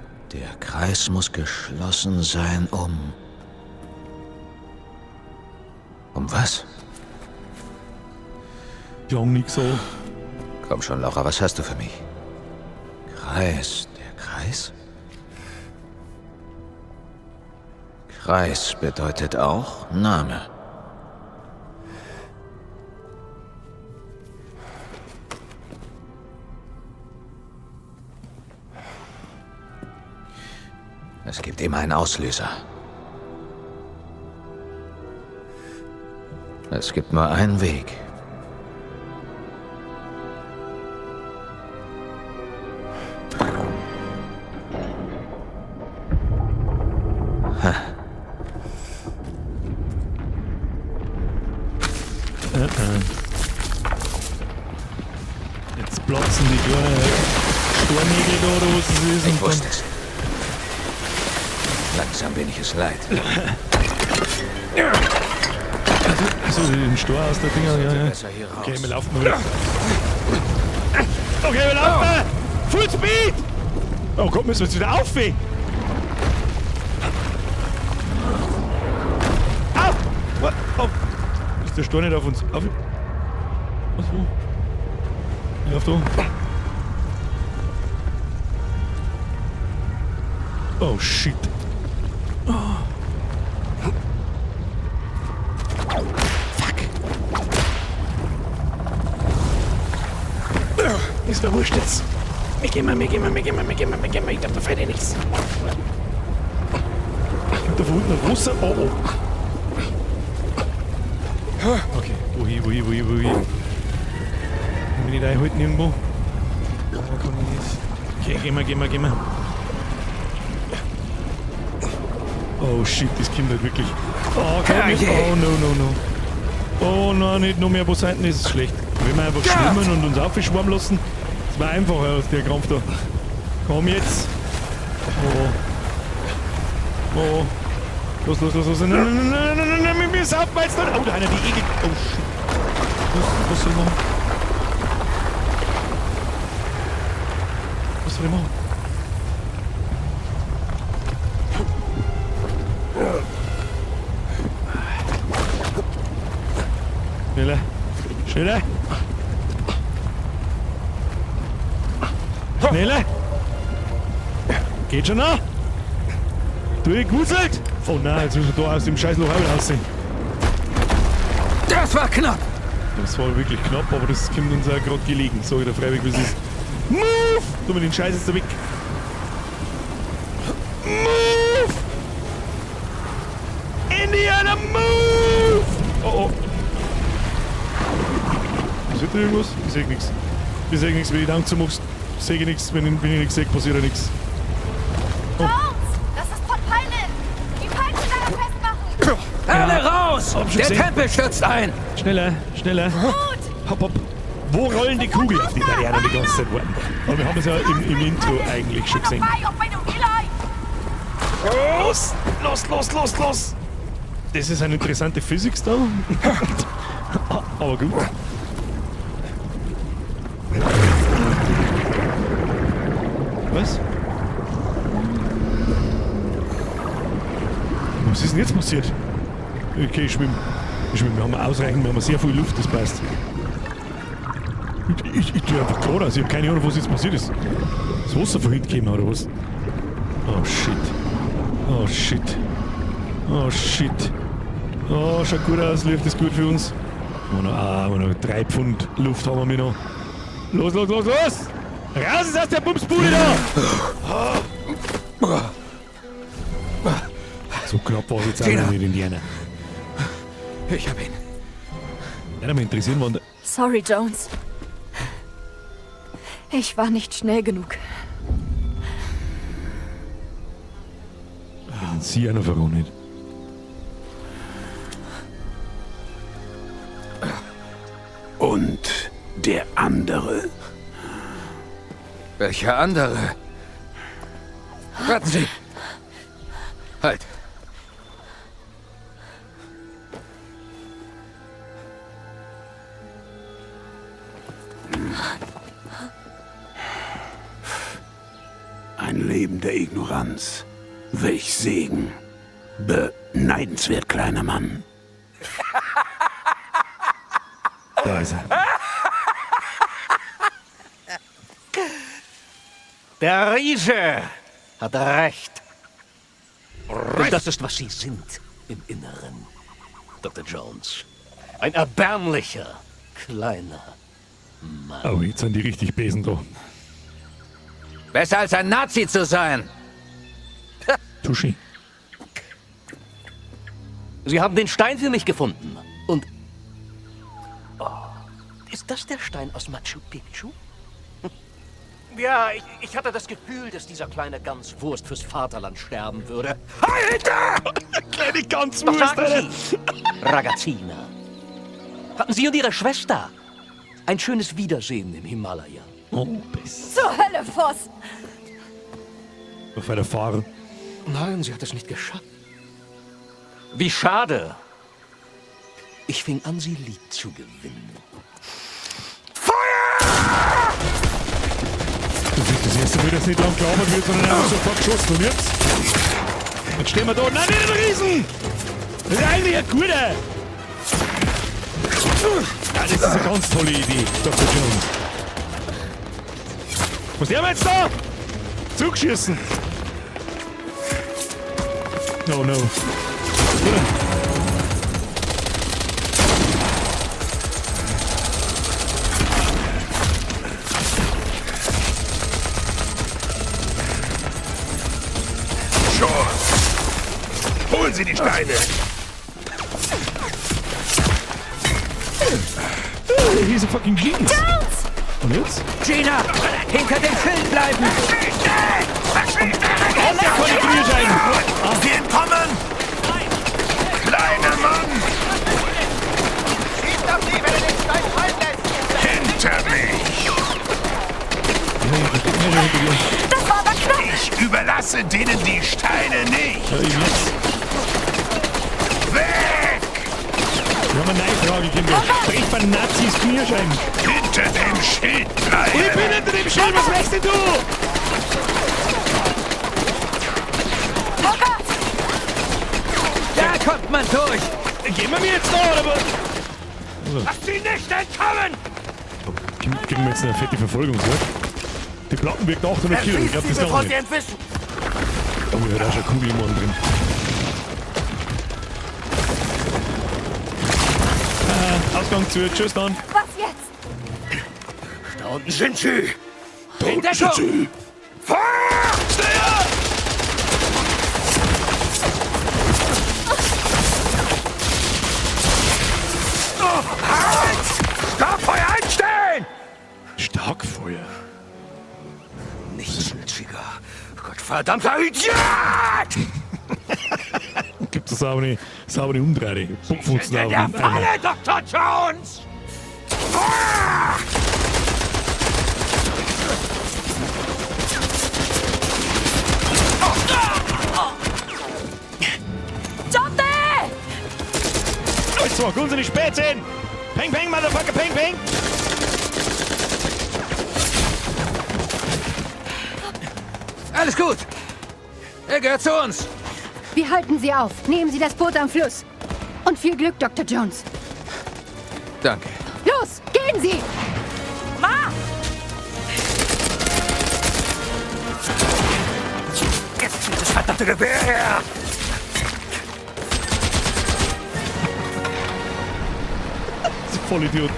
Speaker 4: Kreis muss geschlossen sein, um... Um was?
Speaker 1: Klang nix so.
Speaker 4: Komm schon, Laura, was hast du für mich? Kreis, der Kreis? Kreis bedeutet auch Name. Es gibt immer einen Auslöser. Es gibt nur einen Weg. Ha.
Speaker 1: Jetzt platzen die kleinen Stornägel da, oder was es ist.
Speaker 4: Ich wusste es. Langsam bin ich es leid.
Speaker 1: Also den Stor aus der Dinger, ja, ja. Okay, wir laufen mal wieder. Okay, wir laufen! Full Speed! Oh Gott, müssen wir jetzt wieder auf, ey! Au! Oh. Ist der Stor nicht auf uns? Auf. Was, wo? Ich lauf da. Oh shit. Oh. Fuck. Ist mir wurscht jetzt. Wir gehen mal, wir gehen mal, wir gehen mal, wir gehen mal, wir gehen mal. Ich glaub, da fällt eh nichts. Kommt da von unten ein Wasser? Oh, oh. Okay, wohin, wohin, wohin, wohin? Kann ich nicht einhalten irgendwo? Da kann ich nicht. Okay, gehen wir, gehen wir, gehen wir. Oh shit, das kommt halt wirklich. Oh, okay. Oh no, no, no. Oh nein, nicht noch mehr Poseidon, das ist schlecht. Wenn wir einfach schwimmen und uns aufschwammen lassen, das war einfacher als der Krampf da. Komm jetzt. Oh. Oh. Los, los, los, los. Nein, nein, nein, nein, nein, nein, wir saufen jetzt nicht. Oh, da einer die Egel. Oh shit. Was soll ich machen? Was soll ich machen? Schneller. Schneller. Schneller. Geht schon noch. Du gewuselt. Oh nein, jetzt müssen wir da aus dem Scheißloch auch raus.
Speaker 4: Das war knapp.
Speaker 1: Das war wirklich knapp, aber das kommt uns auch gerade gelegen. Sag ich dir freiwillig, wie es ist. Move! Tu mir den Scheiß jetzt da weg. Move! Indiana, move! Oh oh. Ist da irgendwas? Ich seh nichts. Ich seh nichts, wenn ich die Augen zumachst. Ich seh nichts, wenn ich nichts sehe, passiert ja nichts. Oh.
Speaker 9: Das ist von Pylon! Die Peitsche daran festmachen!
Speaker 4: Alle raus! Der Tempel stürzt ein!
Speaker 1: Schneller, schneller.
Speaker 9: Gut.
Speaker 1: Hopp, hopp. Wo rollen die Kugel, auf die Diana die ganze Zeit warten? Aber wir haben es ja im Intro eigentlich schon gesehen. Oh! Los, los, los, los, los! Das ist eine interessante Physik da. Aber gut. Was? Was ist denn jetzt passiert? Okay, ich schwimme. Ich schwimme. Wir haben ausreichend, wir haben sehr viel Luft, das passt. Ich tue einfach geradeaus, ich habe keine Ahnung, was jetzt passiert ist. Ist Wasser von hinten gekommen oder was? Oh shit. Oh shit. Oh shit. Oh, schaut gut aus, Luft ist gut für uns. Wir haben noch, 3 Pfund Luft haben wir noch. Los, los, los, los! Raus ist aus der Bumsbude da! So knapp war es jetzt auch noch nicht, Indiana.
Speaker 4: Ich hab ihn.
Speaker 1: Ja, mich interessieren, wann der.
Speaker 10: Sorry, Jones. Ich war nicht schnell genug.
Speaker 1: Wenn sie auch noch verronnen.
Speaker 6: Und der andere?
Speaker 4: Welcher andere? Warten Sie! Halt!
Speaker 6: Ein Leben der Ignoranz. Welch Segen. Beneidenswert, kleiner Mann.
Speaker 1: Da ist er.
Speaker 8: Der Riese hat recht. Und das ist, was Sie sind im Inneren, Dr. Jones. Ein erbärmlicher, kleiner Mann.
Speaker 1: Oh, jetzt sind die richtig Besen da.
Speaker 4: Besser als ein Nazi zu sein!
Speaker 1: Tuschi.
Speaker 8: Sie haben den Stein für mich gefunden. Und. Oh, ist das der Stein aus Machu Picchu? Ja, ich hatte das Gefühl, dass dieser kleine Ganzwurst fürs Vaterland sterben würde. Alter!
Speaker 1: Kleine
Speaker 8: Doch
Speaker 1: Ganzwurst,
Speaker 8: sagen
Speaker 1: Alter!
Speaker 8: Sie, Ragazzina. Hatten Sie und Ihre Schwester ein schönes Wiedersehen im Himalaya?
Speaker 1: Oh, besser.
Speaker 10: Zur Hölle, Voss!
Speaker 1: Auf einer Fahrer.
Speaker 8: Nein, sie hat es nicht geschafft. Wie schade. Ich fing an, sie lieb zu gewinnen.
Speaker 1: Das ist das erste Mal, dass nicht lang gelabert wird, sondern einfach sofort geschossen. Und jetzt? Jetzt stehen wir da. Nein, nicht den Riesen! Das ist eigentlich ein guter! Ja, das ist eine ganz tolle Idee, Dr. Jones. Was haben wir jetzt da? Zugschießen! Oh no. Oder?
Speaker 6: Schon. Holen Sie die Steine.
Speaker 1: He's a fucking genius. Und jetzt?
Speaker 4: Gina! Hinter dem Schild bleiben!
Speaker 1: Keine Kniescheiben!
Speaker 6: Sie entkommen! Kleiner Mann! Hinter mich!
Speaker 13: Das war aber knapp.
Speaker 6: Ich überlasse denen die Steine nicht!
Speaker 1: Ja, eben jetzt.
Speaker 6: Weg!
Speaker 1: Wir haben eine neue Frage, Kinder. Bricht bei Nazis Kniescheiben.
Speaker 6: Hinter dem Schild bleiben!
Speaker 1: Ich bin hinter dem Schild, was machst denn du?
Speaker 13: Oh Gott!
Speaker 4: Da kommt man durch!
Speaker 1: Gehen wir mir jetzt da, oder was?
Speaker 6: Lass sie nicht entkommen!
Speaker 1: Kriegen wir jetzt eine fette Verfolgungsjagd? Die Platten wirkt 800 Kilo, ich glaub, das
Speaker 6: bevor
Speaker 1: kann
Speaker 6: sie
Speaker 1: nicht.
Speaker 6: entwischen!
Speaker 1: Oh, ich hab auch schon Kugel im Ohren drin. Ah, Ausgang zu, tschüss dann.
Speaker 10: Was jetzt?
Speaker 6: Da unten sind sie!
Speaker 4: In Deckung!
Speaker 6: Feuer! Schneller! Oh, halt! Starkfeuer einstellen!
Speaker 1: Starkfeuer?
Speaker 6: Nichtsnütziger, gottverdammter Idiot!
Speaker 1: Gibt es saubere, saubere Umdrehung. Pumpfunzen
Speaker 6: In
Speaker 1: auf
Speaker 6: der
Speaker 1: den Eimer.
Speaker 6: Falle, Dr. Jones! Feuer!
Speaker 1: So, unsere Spätzchen! Peng, peng, Motherfucker, peng, peng!
Speaker 4: Alles gut. Er gehört zu uns.
Speaker 12: Wir halten Sie auf. Nehmen Sie das Boot am Fluss. Und viel Glück, Dr. Jones.
Speaker 4: Danke.
Speaker 12: Los, gehen Sie!
Speaker 13: Ma!
Speaker 6: Jetzt dieses verdammte Gewehr her!
Speaker 1: Das ist ein Vollidiot.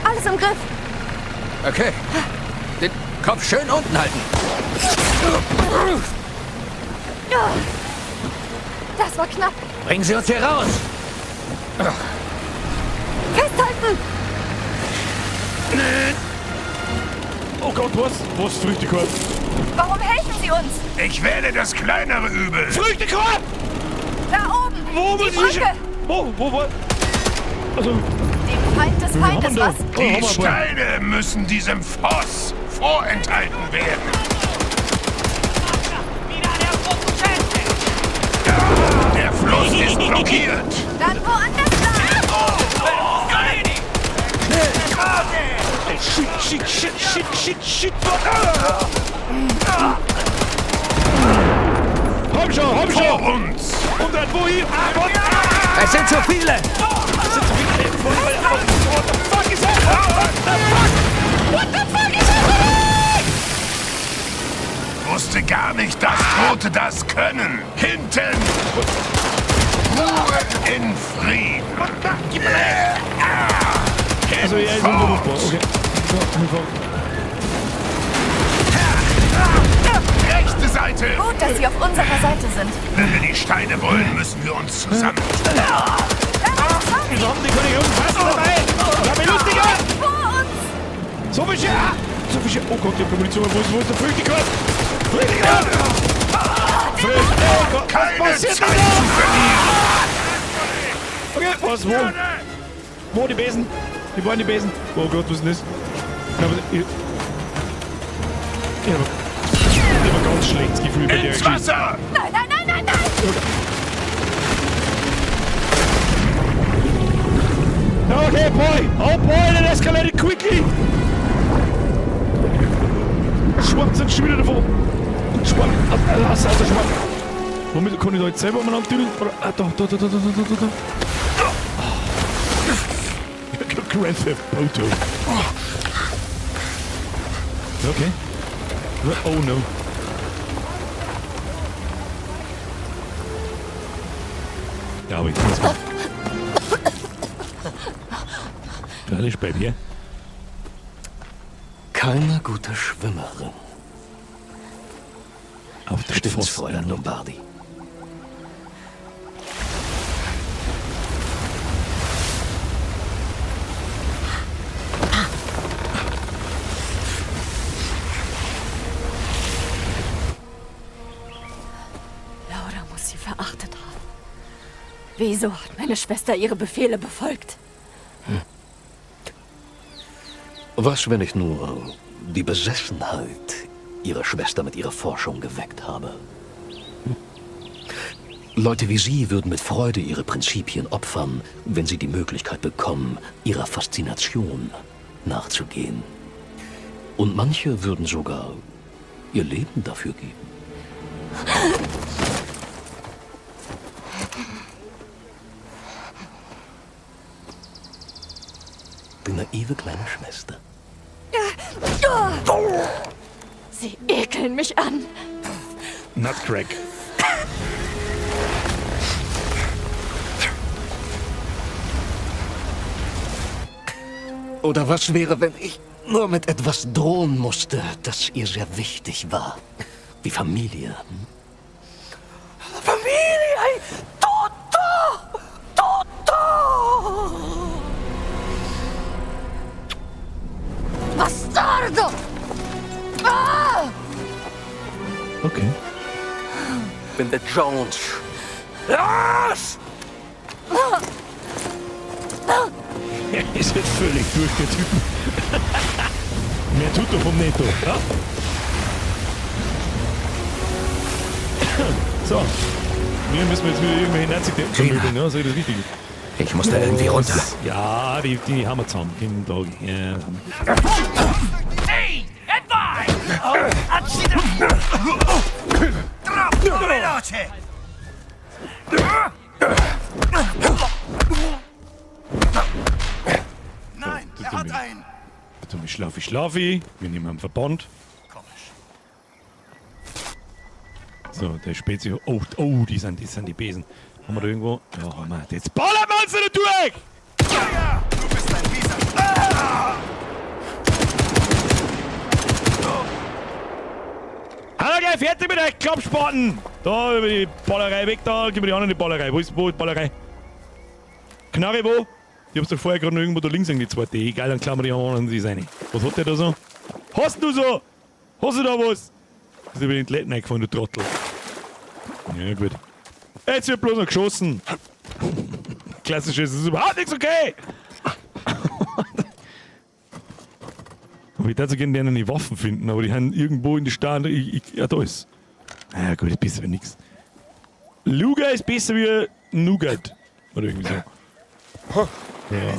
Speaker 10: Alles im Griff.
Speaker 4: Okay. Den Kopf schön unten halten.
Speaker 10: Das war knapp.
Speaker 4: Bringen Sie uns hier raus.
Speaker 10: Festhalten!
Speaker 1: Oh Gott, was? Was? Früchtekorb?
Speaker 9: Warum helfen Sie uns?
Speaker 6: Ich wähle das kleinere Übel.
Speaker 1: Früchtekorb!
Speaker 9: Da oben!
Speaker 1: Wo
Speaker 9: Die
Speaker 1: muss ich?
Speaker 9: Brücke!
Speaker 1: Wo? Wo? Wo? Also,
Speaker 9: Dem Feind des Feindes, was?
Speaker 1: Oh,
Speaker 6: Die Steine müssen diesem Voss vorenthalten werden. Der Fluss ist blockiert.
Speaker 9: Dann woanders lang!
Speaker 1: Shit, shit, shit, shit, shit, shit. Komm schon, komm schon!
Speaker 6: Vor uns!
Speaker 1: Und dann wohin? Ah, Gott! Ah!
Speaker 4: Es sind zu viele.
Speaker 1: Es sind zu viele! What the fuck is that? What the fuck? What the fuck is happening?
Speaker 6: Wusste gar nicht, dass Tote das können. Hinten! Ruhe in Frieden.
Speaker 1: Also, er ist unverwundbar. Okay. So, hinfahren.
Speaker 6: Rechte Seite!
Speaker 9: Gut, dass Sie auf unserer Seite sind.
Speaker 6: Wenn wir die Steine wollen, müssen wir uns zusammentun.
Speaker 1: Wieso haben die keine Fassen dabei? Ja, wie lustiger!
Speaker 9: Vor uns!
Speaker 1: So viel Schiff! So viel Schiff! Oh Gott, ich hab Munition. Wo ist der Früchtekorb? Früchtekorb! Früchtekorb! Was
Speaker 6: Keine
Speaker 1: passiert
Speaker 6: Zeit
Speaker 1: denn
Speaker 6: zu
Speaker 1: da?
Speaker 6: verlieren!
Speaker 1: Okay, was? Wo? Wo die Besen? Die wollen die Besen. Oh Gott, was ist denn das? Ich hab ein ganz schlechtes Gefühl bei der
Speaker 6: Ins
Speaker 1: Geschichte.
Speaker 6: Wasser!
Speaker 9: Nein, nein, nein, nein, nein!
Speaker 1: Okay, boy! Oh boy, that escalated quickly! Schwappt sind schon wieder davon. Schwapp, also, also schwapp. Womit kann ich da jetzt selber umeinander tüdeln? Oder, ah, da, da, da, da, da, da, da, da. Grand Theft Auto. Okay. Oh no. Ja, aber ich muss mal. Freilich, Baby.
Speaker 8: Keine gute Schwimmerin.
Speaker 1: Auf der
Speaker 8: Stimmt's,
Speaker 1: Pfosten.
Speaker 8: Fräulein Lombardi?
Speaker 10: Laura muss sie verachtet haben. Wieso hat meine Schwester ihre Befehle befolgt?
Speaker 8: Was, wenn ich nur die Besessenheit ihrer Schwester mit ihrer Forschung geweckt habe? Hm? Leute wie Sie würden mit Freude ihre Prinzipien opfern, wenn sie die Möglichkeit bekommen, ihrer Faszination nachzugehen. Und manche würden sogar ihr Leben dafür geben. Die naive kleine Schwester.
Speaker 10: Sie ekeln mich an.
Speaker 1: Nutcrack.
Speaker 8: Oder was wäre, wenn ich nur mit etwas drohen musste, das ihr sehr wichtig war? Die Familie. Hm?
Speaker 5: Familie! Toto! Toto!
Speaker 10: Bastardo! Ah!
Speaker 1: Okay.
Speaker 8: Bin der Jones. Los!
Speaker 1: Er ist jetzt völlig durch, der Typ. Mehr tut er vom Netto. Ja? So. Wir müssen jetzt wieder irgendwelche Nazi-Deppen vermöbeln, ne? Sag ich das richtig?
Speaker 4: Ich muss da irgendwie runter.
Speaker 1: Ja, die haben wir zusammen. Kind, ja, haben wir.
Speaker 8: Ehi! E vai! Accidenti! Troppo veloce!
Speaker 6: Nein, er hat einen.
Speaker 1: Bitte schlafi, schlafi. Wir nehmen einen Verband. So, der Spezi. Oh, oh, die sind die Besen. Haben wir da irgendwo? Ja, haben wir. Jetzt ballern wir uns da durch!
Speaker 6: Ja, du bist ein fieser. Ah!
Speaker 1: Hallo, gleich fertig mit euch Klappspaten! Da, über die Ballerei weg, da, gib mir die anderen die Ballerei. Wo ist die Ballerei? Knarre wo? Die hab's doch vorher gerade noch irgendwo da links irgendwie zweite. Egal, dann klammern wir die anderen die seine. Was hat der da so? Hast du so? Hast du da was? Ist über den Toiletten eingefallen, du Trottel. Ja, gut. Jetzt wird bloß noch geschossen. Klassisch ist es überhaupt nichts okay! Aber ich dachte, gerne die Waffen finden, aber die haben irgendwo in die Stadt. Ja, da ist. Na ja, gut, ist besser wie nix. Luger ist besser wie Nougat. Oder irgendwie so. Ja.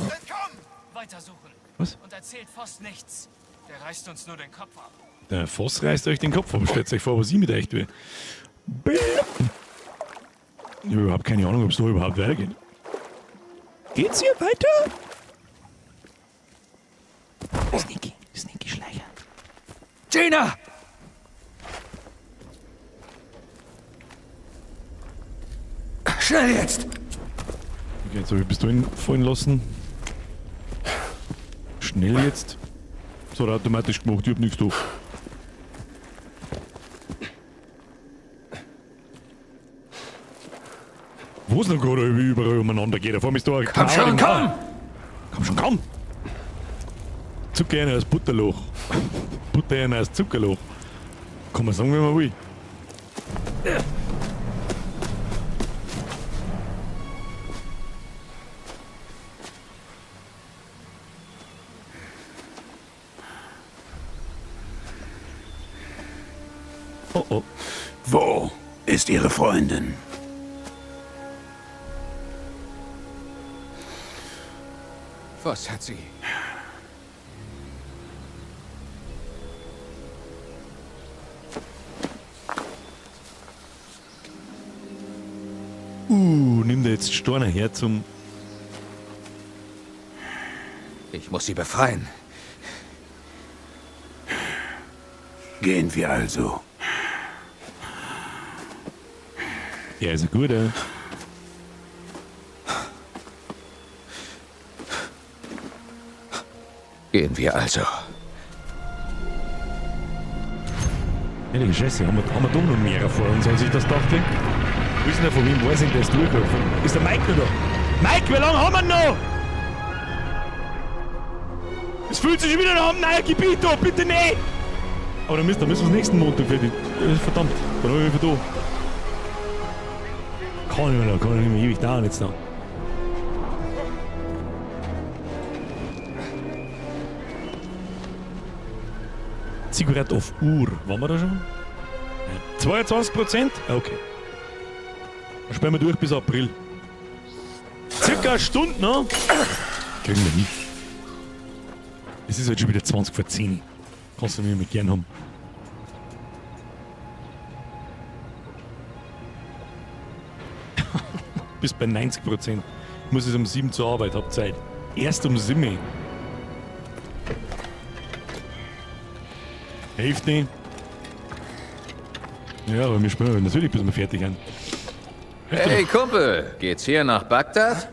Speaker 5: Weitersuchen.
Speaker 1: Was?
Speaker 5: Und erzählt Voss nichts. Der reißt uns nur den Kopf ab.
Speaker 1: Der Voss reißt euch den Kopf ab. Stellt euch vor, was ich mit euch tue. Ich habe überhaupt keine Ahnung, ob es da überhaupt weitergeht. Geht's hier weiter? Sneaky, sneaky Schleicher.
Speaker 4: Gina! Schnell jetzt!
Speaker 1: Okay, jetzt habe ich bis dahin fallen lassen. Schnell jetzt. Das hat er automatisch gemacht, ich hab nichts da. Wo es noch gerade überall umeinander geht. Da vor mir ist da ein
Speaker 4: Komm schon, komm!
Speaker 1: Komm schon, komm! Zucker einer aus Butterloch. Butter einer aus Zuckerloch. Kann man sagen, wenn man will. Oh oh.
Speaker 6: Wo ist Ihre Freundin?
Speaker 4: Was hat sie?
Speaker 1: Nimm dir jetzt Storner her zum...
Speaker 4: Ich muss sie befreien.
Speaker 6: Gehen wir also.
Speaker 1: Ja, ist ein guter.
Speaker 4: Gehen wir also.
Speaker 1: Heilige Scheiße, haben wir doch noch mehr vor uns, als ich das dachte? Wo ist denn der von wem weiß ich, der ist durchgelaufen? Ist der Mike noch da? Mike, wie lange haben wir noch? Es fühlt sich schon wieder nach einem neuen Gebiet an, bitte nicht! Aber dann müssen wir es nächsten Montag fertig. Verdammt, dann hab ich wieder da. Kann ich nicht mehr ewig dauern jetzt noch. Zigarette auf Uhr. Waren wir da schon? 22%? Okay. Dann spielen wir durch bis April. Circa eine Stunde noch. Kriegen wir hin. Es ist halt schon wieder 9:40. Kannst du mir mit gern haben. Bis bei 90%. Ich muss jetzt um 7 zur Arbeit, hab Zeit. Erst um 7. Hälfte. Ja, aber wir spielen natürlich, bis wir fertig sind.
Speaker 4: Hey Kumpel, geht's hier nach Bagdad?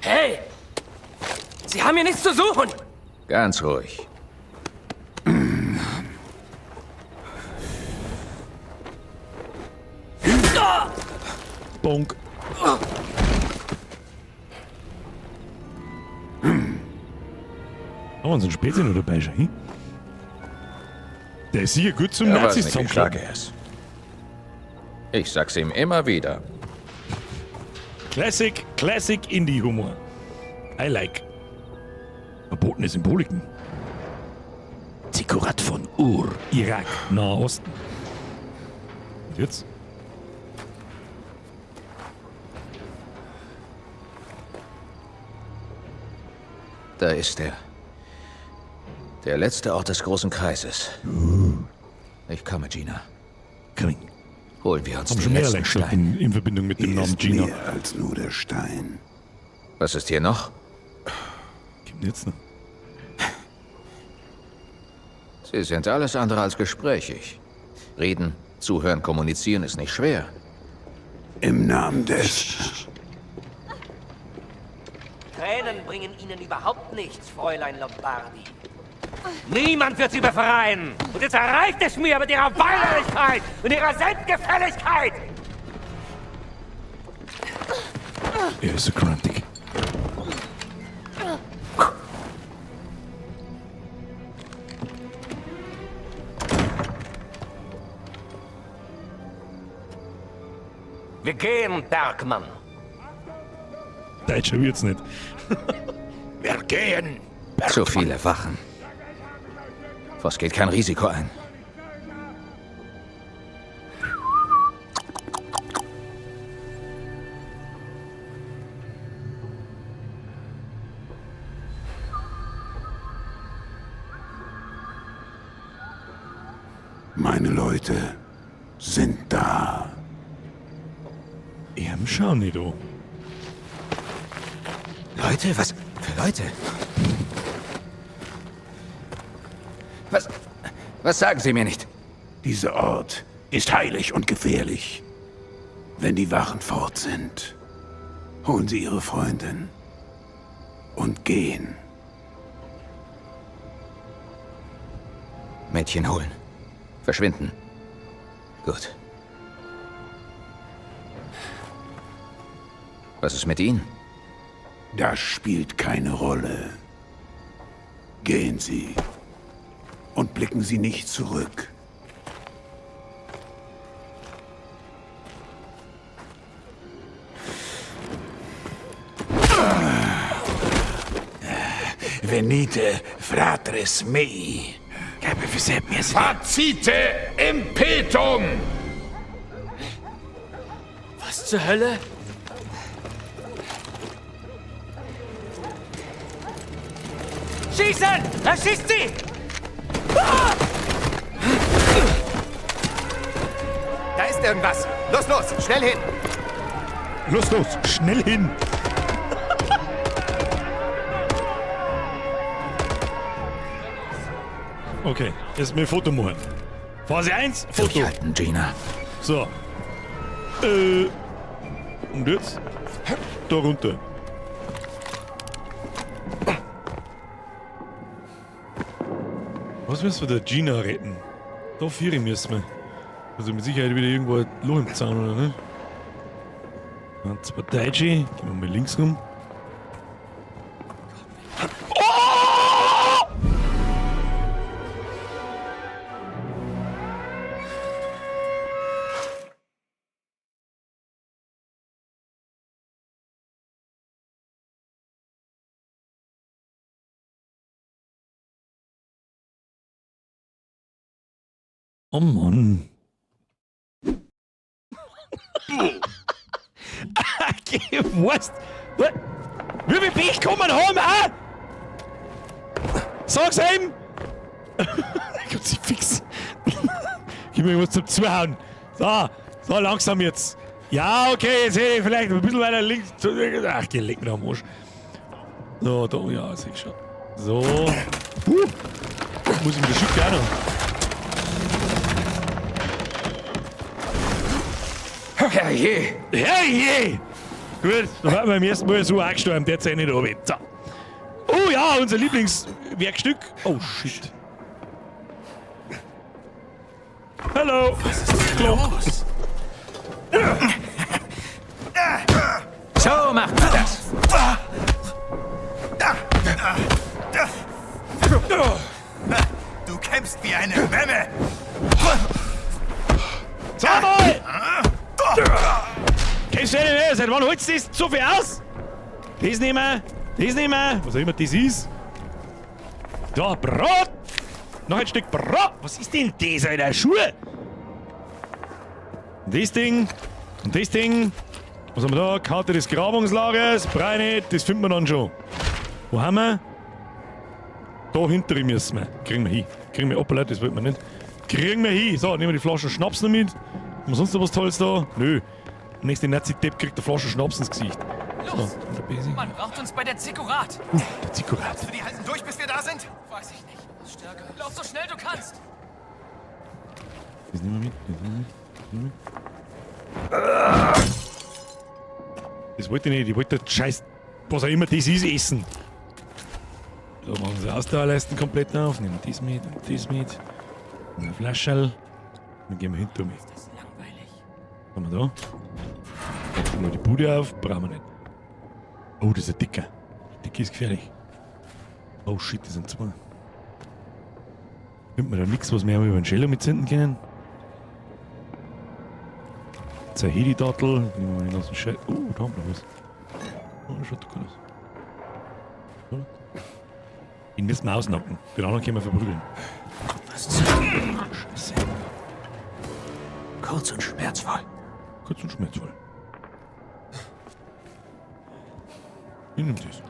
Speaker 5: Hey! Sie haben hier nichts zu suchen!
Speaker 4: Ganz ruhig.
Speaker 1: Bonk. Haben wir unseren Spezi noch dabei schon, hin? Der ist sicher gut zum
Speaker 4: Er weiß
Speaker 1: Nazis
Speaker 4: nicht, wie stark er ist. Ich sag's ihm immer wieder.
Speaker 1: Classic, Classic Indie-Humor. I like. Verbotene Symboliken. Zikkurat von Ur, Irak, Naher Osten. Und jetzt?
Speaker 4: Da ist er. Der letzte Ort des großen Kreises. Ich komme, Gina.
Speaker 1: Coming.
Speaker 4: Holen wir uns
Speaker 1: Haben
Speaker 4: den
Speaker 1: schon mehr
Speaker 4: letzten
Speaker 1: Leute gesagt
Speaker 4: Stein.
Speaker 1: in Verbindung mit dem
Speaker 6: Hier
Speaker 1: Namen
Speaker 6: ist
Speaker 1: Gina.
Speaker 6: mehr als nur der Stein.
Speaker 4: Was ist hier noch?
Speaker 1: Kommt jetzt noch.
Speaker 4: Sie sind alles andere als gesprächig. Reden, zuhören, kommunizieren ist nicht schwer.
Speaker 6: Im Namen des...
Speaker 8: Tränen bringen Ihnen überhaupt nichts, Fräulein Lombardi. Niemand wird Sie befreien! Und jetzt erreicht es mir mit Ihrer Weinerlichkeit und Ihrer Selbstgefälligkeit!
Speaker 1: Er ist so gruntig.
Speaker 8: Wir gehen, Bergmann.
Speaker 1: Deutscher wird's nicht. Wir gehen!
Speaker 4: Zu viele Wachen. Voss geht kein Risiko ein.
Speaker 6: Meine Leute sind da.
Speaker 1: Ich schau nicht an.
Speaker 4: Leute? Was für Leute? Was? Was sagen Sie mir nicht?
Speaker 6: Dieser Ort ist heilig und gefährlich. Wenn die Wachen fort sind, holen sie ihre Freundin und gehen.
Speaker 4: Mädchen holen. Verschwinden. Gut. Was ist mit Ihnen?
Speaker 6: Das spielt keine Rolle. Gehen Sie und blicken Sie nicht zurück. Venite, fratres mei.
Speaker 11: Facite impetum!
Speaker 5: Was zur Hölle? Schießen! Er schießt sie!
Speaker 14: Da ist irgendwas. Los, los, schnell hin.
Speaker 1: Los, los, schnell hin! Okay, jetzt mir Foto machen. Phase 1, Foto.
Speaker 4: Durchhalten, Gina.
Speaker 1: So. Und jetzt? Da runter. Was müssen wir der Gina retten? Da vier müssen wir. Also mit Sicherheit wieder irgendwo ein Loch im Zaun, oder nicht? Und zwei Deutsche. Gehen wir mal links rum. Oh! Oh Mann. Okay, was? Wie viel Pech kann man haben, ah? Sag's ihm! Gott, sie fix. Gib mir was zum Zuhauen. So, so langsam jetzt. Ja, okay, jetzt hätte ich vielleicht ein bisschen weiter links. Ach, geh, leck mir am Arsch. So, da, ja, seh ich schon. So. Muss ich mir das Schick auch noch.
Speaker 4: Herrje!
Speaker 1: Herrje! Gut, dann waren wir beim ersten Mal so angestorben, der Zeit nicht runter. So. Oh ja, unser Lieblingswerkstück. Oh shit. Hallo!
Speaker 6: Was ist denn los?
Speaker 4: So macht man das!
Speaker 14: Du kämpfst wie eine Memme.
Speaker 1: Sag mal! Kennst du nicht mehr? Seit wann holst du das so viel aus? Das nehmen wir, das nehmen wir, was auch immer das ist. Da, Brot! Noch ein Stück Brot! Was ist denn das, Alter? Schuhe! Das Ding und das Ding. Was haben wir da? Karte des Grabungslagers. Breine, das finden wir dann schon. Wo haben wir? Da hinter müssen wir. Kriegen wir hin. Kriegen wir, hoppala, das wollen wir nicht. Kriegen wir hin. So, nehmen wir die Flasche Schnaps noch mit. Haben wir sonst noch was Tolles da? Nö. Der nächste Nazi-Depp kriegt eine Flasche Schnaps ins Gesicht.
Speaker 5: Los!
Speaker 1: So, der Besi.
Speaker 5: Man braucht uns bei der Zikkurat.
Speaker 1: Der Zikkurat.
Speaker 14: Du, die halten durch, bis wir da sind?
Speaker 5: Weiß ich nicht. Stärker. Lauf so schnell du kannst.
Speaker 1: Das nehmen wir mit. Das nehmen wir mit. Das nehmen wir mit. Das wollte ich nicht. Ich wollte das Scheiß, was auch immer das ist, essen. So, machen sie Ausdauerleisten komplett auf. Nehmen das mit und das mit. Und eine Flascherl. Dann gehen wir hinter mich.
Speaker 5: Ist das langweilig.
Speaker 1: Was haben wir da? Machen wir die Bude auf. Brauchen wir nicht. Oh, das ist ein Dicker. Der Dicke ist gefährlich. Oh shit, das sind zwei. Findet man da nichts, was wir über den Scheller mitzünden können? Zahedi-Dattel. Nehmen wir den ganzen Scheiß. Oh, da haben wir noch was. Oh, das schaut doch gut aus. Oder? Ihn müssen wir ausnacken. Den anderen können wir verprügeln.
Speaker 8: Was zum...
Speaker 1: Scheiße.
Speaker 8: Kurz und schmerzvoll.
Speaker 1: Kurz und schmerzvoll. Ich nehm das.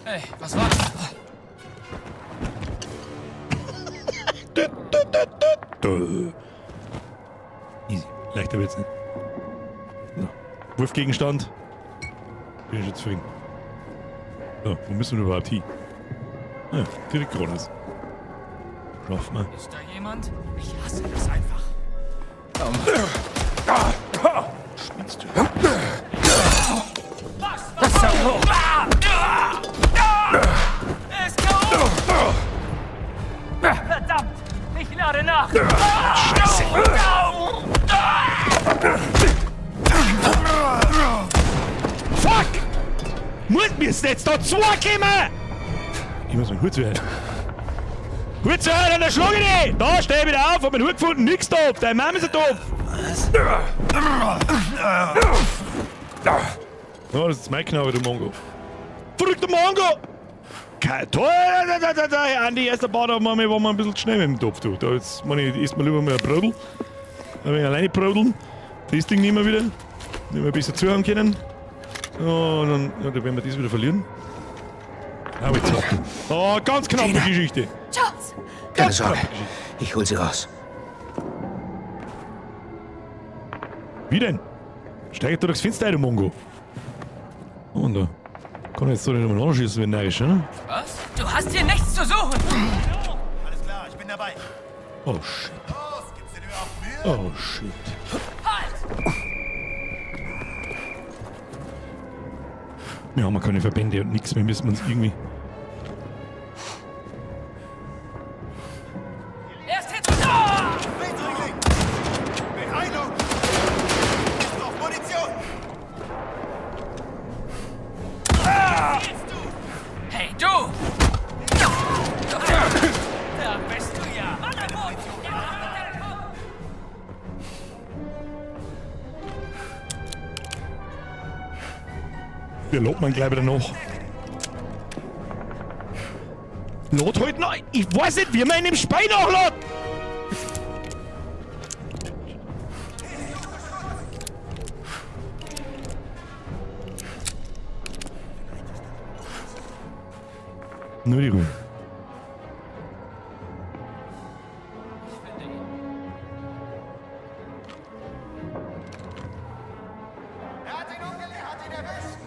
Speaker 5: Hey, was war das?
Speaker 1: Dö. Easy. Leichter wird's nicht. So. Wurfgegenstand. Bin ich schon zufrieden. So, wo müssen wir überhaupt hin? Ah, direkt geradeaus. Schaffen wir.
Speaker 5: Ist da jemand? Ich hasse das einfach.
Speaker 1: Spinnst du?
Speaker 5: Was zum... Er ist K.O. Verdammt! Ich lade nach!
Speaker 1: Scheiße! Fuck! Muss mir jetzt da zukommen? Ich muss meinen Hut zuhalten. Hut zuhalten, dann schlage ich dich! Da, steh wieder auf, hab meinen Hut gefunden, nix da, deine Mama ist ein doof! Oh, das ist mein Knabe, du Mongo. Verrückter Mongo! Kein toll, da, da, da, da, Andi, erster Bad, aber war mal ein bisschen schnell mit dem Topf, du. Da jetzt, meine ich, isst man lieber mal ein Brodel. Ein wenig alleine brodeln. Das Ding nehmen wir wieder. Nehmen wir besser zuhören können. Oh, dann, ja, da werden wir das wieder verlieren. Aber jetzt. Oh, ganz knappe
Speaker 4: Gina.
Speaker 1: Geschichte.
Speaker 10: Charles!
Speaker 4: Keine
Speaker 1: Ganz
Speaker 4: Sorge,
Speaker 1: knappe Geschichte.
Speaker 4: ich hol sie raus.
Speaker 1: Wie denn? Steigt da durchs Fenster ein, du Mongo. Und da. Kann ich jetzt so nicht nochmal anschießen, wenn neidisch, oder?
Speaker 5: Was? Du hast hier nichts zu suchen!
Speaker 14: Alles klar, ich bin dabei.
Speaker 1: Oh shit.
Speaker 14: Los, gibst du dir überhaupt Mühe?
Speaker 1: Oh shit.
Speaker 5: Halt!
Speaker 1: Wir haben keine Verbände und nichts, wir müssen uns irgendwie.
Speaker 5: Er ist hinter... Ah!
Speaker 14: Eindringling! Beeilung! Ich brauch Munition!
Speaker 5: Hey, du! Da bist du ja! Mann, ein Boot!
Speaker 1: Wir lobt man gleich wieder nach. Lot halt noch. Ich weiß nicht, wie man in dem Spiel nachlädt! Nur die Ruhe.
Speaker 14: Er hat ihn umgelegt, er hat ihn erwischt!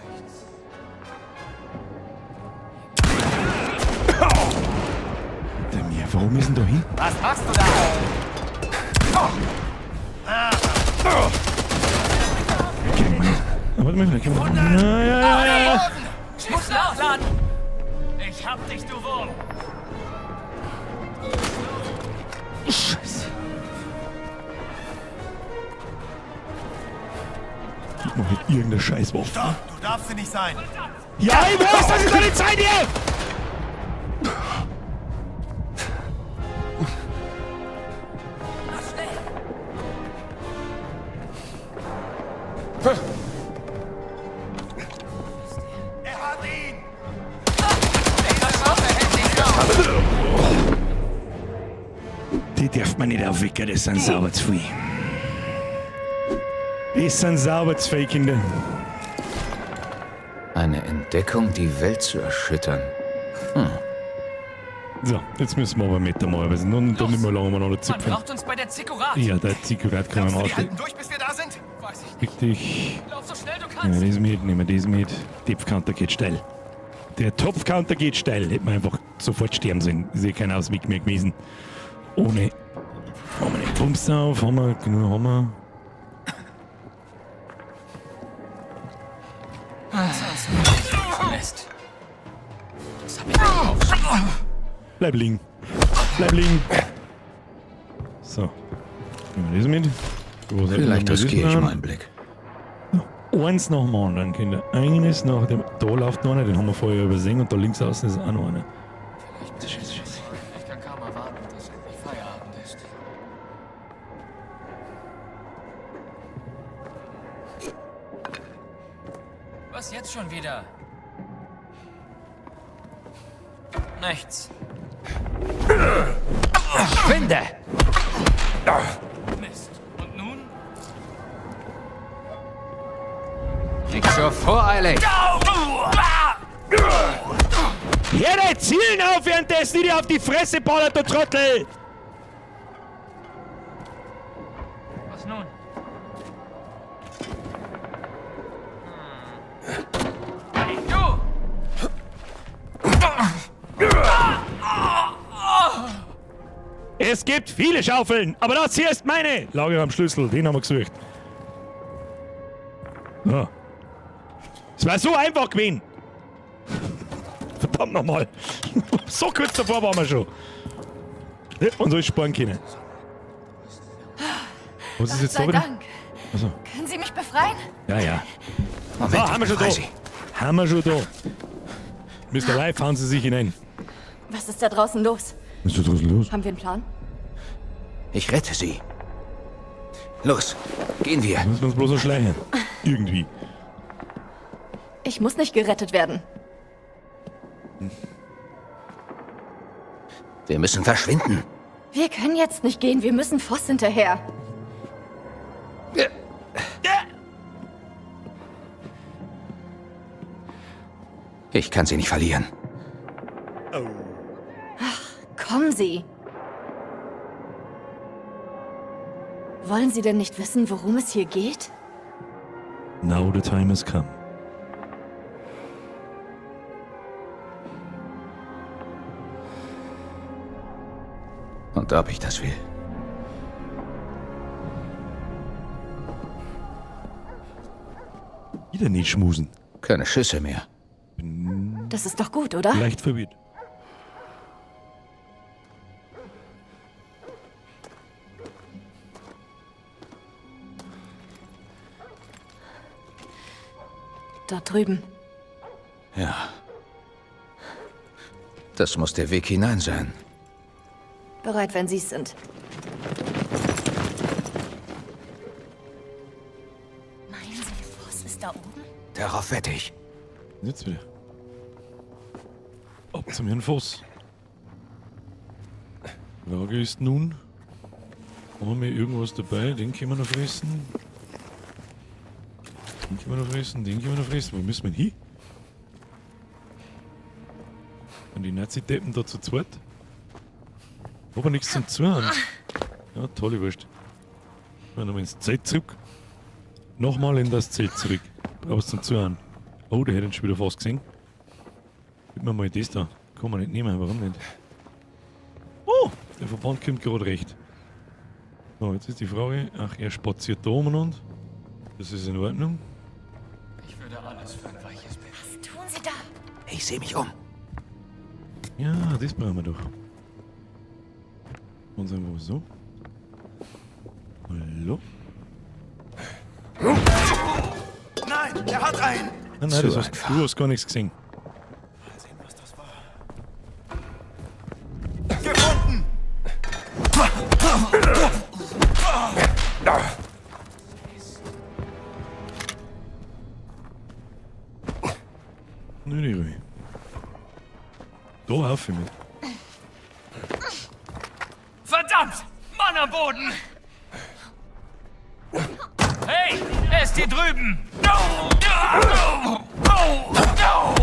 Speaker 1: Hinter mir, warum ist denn da hin?
Speaker 14: Was machst du da?
Speaker 1: Okay, Mann. Ah, warte mal, vielleicht können wir. Ja, ja, ja, ja, ja.
Speaker 5: Ich muss nachladen! Ich hab dich, du Wurm!
Speaker 1: Scheiße. Gib mir halt irgendeine Scheißwaffe.
Speaker 14: Stopp, du darfst sie nicht sein!
Speaker 1: Ja, ich weiß, das ist eine Zeit hier!
Speaker 14: Er hat ihn!
Speaker 1: Die darf man nicht aufwecken, das sind sauber zu viel. Das sind sauber zu viel, Kinder.
Speaker 4: Eine Entdeckung, die Welt zu erschüttern.
Speaker 1: So, jetzt müssen wir aber mit einmal, weil nun da nicht mehr lange umeinander
Speaker 5: Man
Speaker 1: zipfen.
Speaker 5: braucht uns bei der Zikkurat.
Speaker 1: Ja, der Zikkurat kann man
Speaker 14: Glaubst du, die
Speaker 1: am
Speaker 14: halten durch, bis wir da sind?
Speaker 5: Weiß ich nicht.
Speaker 1: Fick dich.
Speaker 5: Lauf so schnell du
Speaker 1: Nehmen
Speaker 5: kannst.
Speaker 1: wir das mit, nehmen wir das mit. Topfcounter geht steil. Der Topfcounter geht steil. Hätten wir einfach sofort sterben sollen. Ist ja kein Ausweg mehr gewesen. Ohne. Haben wir nicht Pumps auf, haben wir, genug haben wir.
Speaker 5: Mist. Das hab ich nicht
Speaker 1: Bleib liegen. Bleib liegen. So. Nehmen wir das mit. Wo sollten
Speaker 4: Vielleicht
Speaker 1: wir das
Speaker 4: riskiere ich
Speaker 1: machen?
Speaker 4: mal einen Blick.
Speaker 1: Eins nach dem anderen, Kinder. Eines nach dem. Da läuft noch einer, den haben wir vorher übersehen und da links außen ist auch noch einer.
Speaker 5: Ich kann kaum erwarten, dass endlich Feierabend ist. Was jetzt schon wieder? Nichts.
Speaker 4: Verschwinde!
Speaker 5: Mist. Und nun?
Speaker 4: Nicht so voreilig!
Speaker 1: Hör dein Zielen auf, währenddessen die dir auf die Fresse ballert, du Trottel!
Speaker 5: Was nun? Hey, du!
Speaker 1: Es gibt viele Schaufeln, aber das hier ist meine! Lager am Schlüssel, den haben wir gesucht. Ja. Es war so einfach gewesen. Verdammt nochmal. So kurz davor waren wir schon. Hätten wir uns alles sparen können. Was ist
Speaker 9: Gott
Speaker 1: jetzt da
Speaker 9: sei
Speaker 1: wieder?
Speaker 9: Dank.
Speaker 1: Also,
Speaker 9: Können Sie mich befreien?
Speaker 1: ja, ja.
Speaker 4: Moment,
Speaker 1: So, haben wir
Speaker 4: ich
Speaker 1: schon da.
Speaker 4: befreie Sie.
Speaker 1: Haben wir schon da. Mr. Life, fahren Sie sich hinein.
Speaker 10: Was ist da draußen los?
Speaker 1: Was ist da draußen los?
Speaker 10: Haben wir einen Plan?
Speaker 4: Ich rette Sie. Los, gehen wir.
Speaker 1: Müssen wir uns bloß noch schleichen. Irgendwie.
Speaker 10: Ich muss nicht gerettet werden.
Speaker 4: Wir müssen verschwinden.
Speaker 10: Wir können jetzt nicht gehen. Wir müssen Voss hinterher.
Speaker 4: Ich kann Sie nicht verlieren.
Speaker 10: Kommen Sie. Wollen Sie denn nicht wissen, worum es hier geht?
Speaker 1: Now the time has come.
Speaker 4: Und ob ich das will.
Speaker 1: Wieder nicht schmusen.
Speaker 4: Keine Schüsse mehr.
Speaker 10: Das ist doch gut, oder?
Speaker 1: Leicht verwirrt.
Speaker 10: Dort drüben.
Speaker 4: Ja. Das muss der Weg hinein sein.
Speaker 10: Bereit, wenn Sie es sind.
Speaker 9: Meinen Sie, Voss ist da oben?
Speaker 4: Darauf wette ich.
Speaker 1: Jetzt wieder. Ab zum Herrn Voss. Frage ist nun, haben wir irgendwas dabei? Den können wir noch fressen. Den können wir noch fressen, den können wir noch fressen. Wo müssen wir denn hin? Und die Nazi-Deppen da zu zweit? Aber nichts zum Zuhören. Ja, tolle Wurst. Wir nochmal ins Zelt zurück. Nochmal in das Zelt zurück. Brauchst zum Zuhören. Oh, der hätte ihn schon wieder fast gesehen. Gib mir mal das da. Kann man nicht nehmen, warum nicht? Oh, der Verband kommt gerade recht. So, jetzt ist die Frage. Ach, er spaziert da umeinander. Das ist in Ordnung.
Speaker 5: Ich würde alles für ein weiches Bett.
Speaker 9: Was tun Sie da?
Speaker 4: Ich sehe mich um.
Speaker 1: Ja, das brauchen wir doch. Und sagen wir so. Hallo?
Speaker 14: Nein, er hat einen!
Speaker 1: Nein, nein,
Speaker 4: Zu
Speaker 1: das hast,
Speaker 4: einfach.
Speaker 1: du hast gar nichts gesehen.
Speaker 14: Gefunden!
Speaker 1: Nö, die Ruhe. Da auf ich mit.
Speaker 5: Verdammt! Mann am Boden! Hey, er ist hier drüben! No! No! No! No!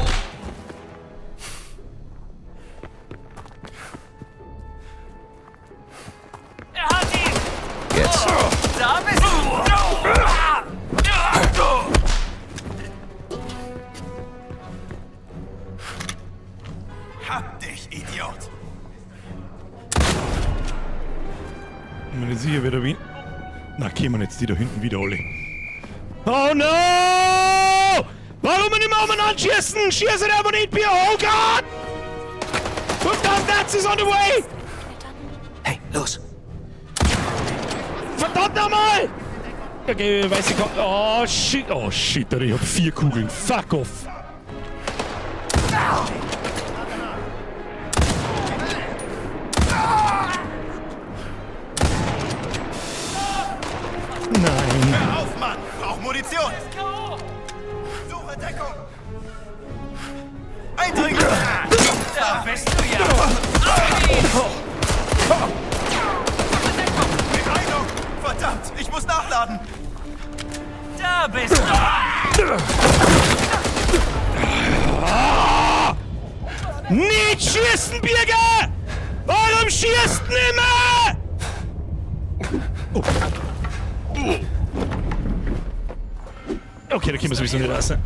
Speaker 1: Kommen jetzt die da hinten wieder alle. Oh no! Warum nicht mehr umeinander schießen? Schießen aber nicht, Bier! Oh Gott! 5000 Nazis on the way!
Speaker 8: Hey, los!
Speaker 1: Verdammt nochmal! Okay, weiß ich. Oh shit! Oh shit, Alter, ich hab 4 Kugeln. Fuck off! Nein!
Speaker 14: Hör auf, Mann! Brauch Munition! Suche Deckung! Eindringling!
Speaker 5: Da bist du ja!
Speaker 14: Beeilung! Verdammt, ich muss nachladen!
Speaker 5: Da bist du!
Speaker 1: Ah! Nicht schießen, Birger! Warum schießt denn immer? Oh. Okay, da kommen wir sowieso nicht raus.
Speaker 14: Einer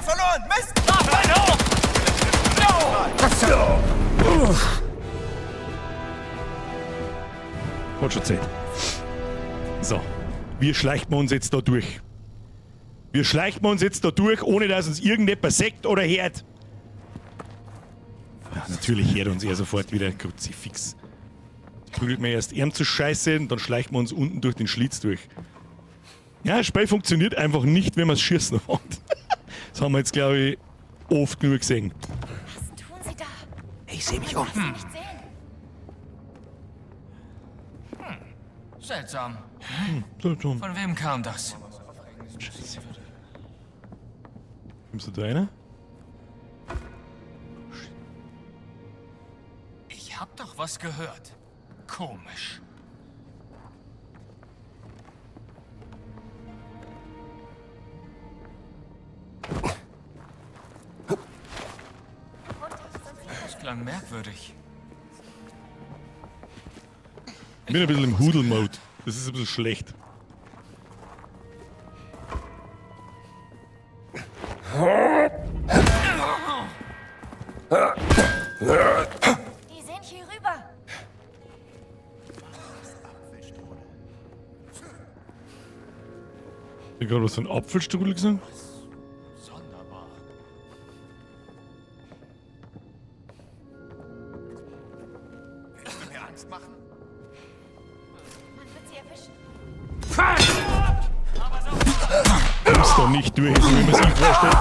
Speaker 14: verloren! Mist!
Speaker 5: Bein hoch!
Speaker 1: Hat schon Zeit. So, wir schleichen uns jetzt da durch. Wir schleichen uns jetzt da durch, ohne dass uns irgendjemand sagt oder hört. Ja, natürlich hört uns er sofort wieder. Kruzifix. Prügelt mir erst ihm zu Scheiße und dann schleichen wir uns unten durch den Schlitz durch. Ja, das Spiel funktioniert einfach nicht, wenn man es schießen hat. Das haben wir jetzt, glaube ich, oft genug gesehen.
Speaker 9: Was tun Sie da?
Speaker 8: Ich sehe mich um.
Speaker 9: Sie nicht sehen.
Speaker 5: Seltsam.
Speaker 1: Seltsam.
Speaker 5: Von wem kam das?
Speaker 1: Scheiße. Kommst du da rein?
Speaker 5: Ich hab doch was gehört. Komisch. Das klang merkwürdig.
Speaker 1: Ich bin ein bisschen im Hudel-Mode. Das ist ein bisschen schlecht.
Speaker 9: Die sind hier rüber.
Speaker 1: Ich hab gerade was von Apfelstrudel gesagt.
Speaker 5: Sonderbar.
Speaker 14: Willst du mir Angst machen?
Speaker 9: Man wird sie erwischen.
Speaker 1: Kommst da nicht durch, so wie man sich vorstellt.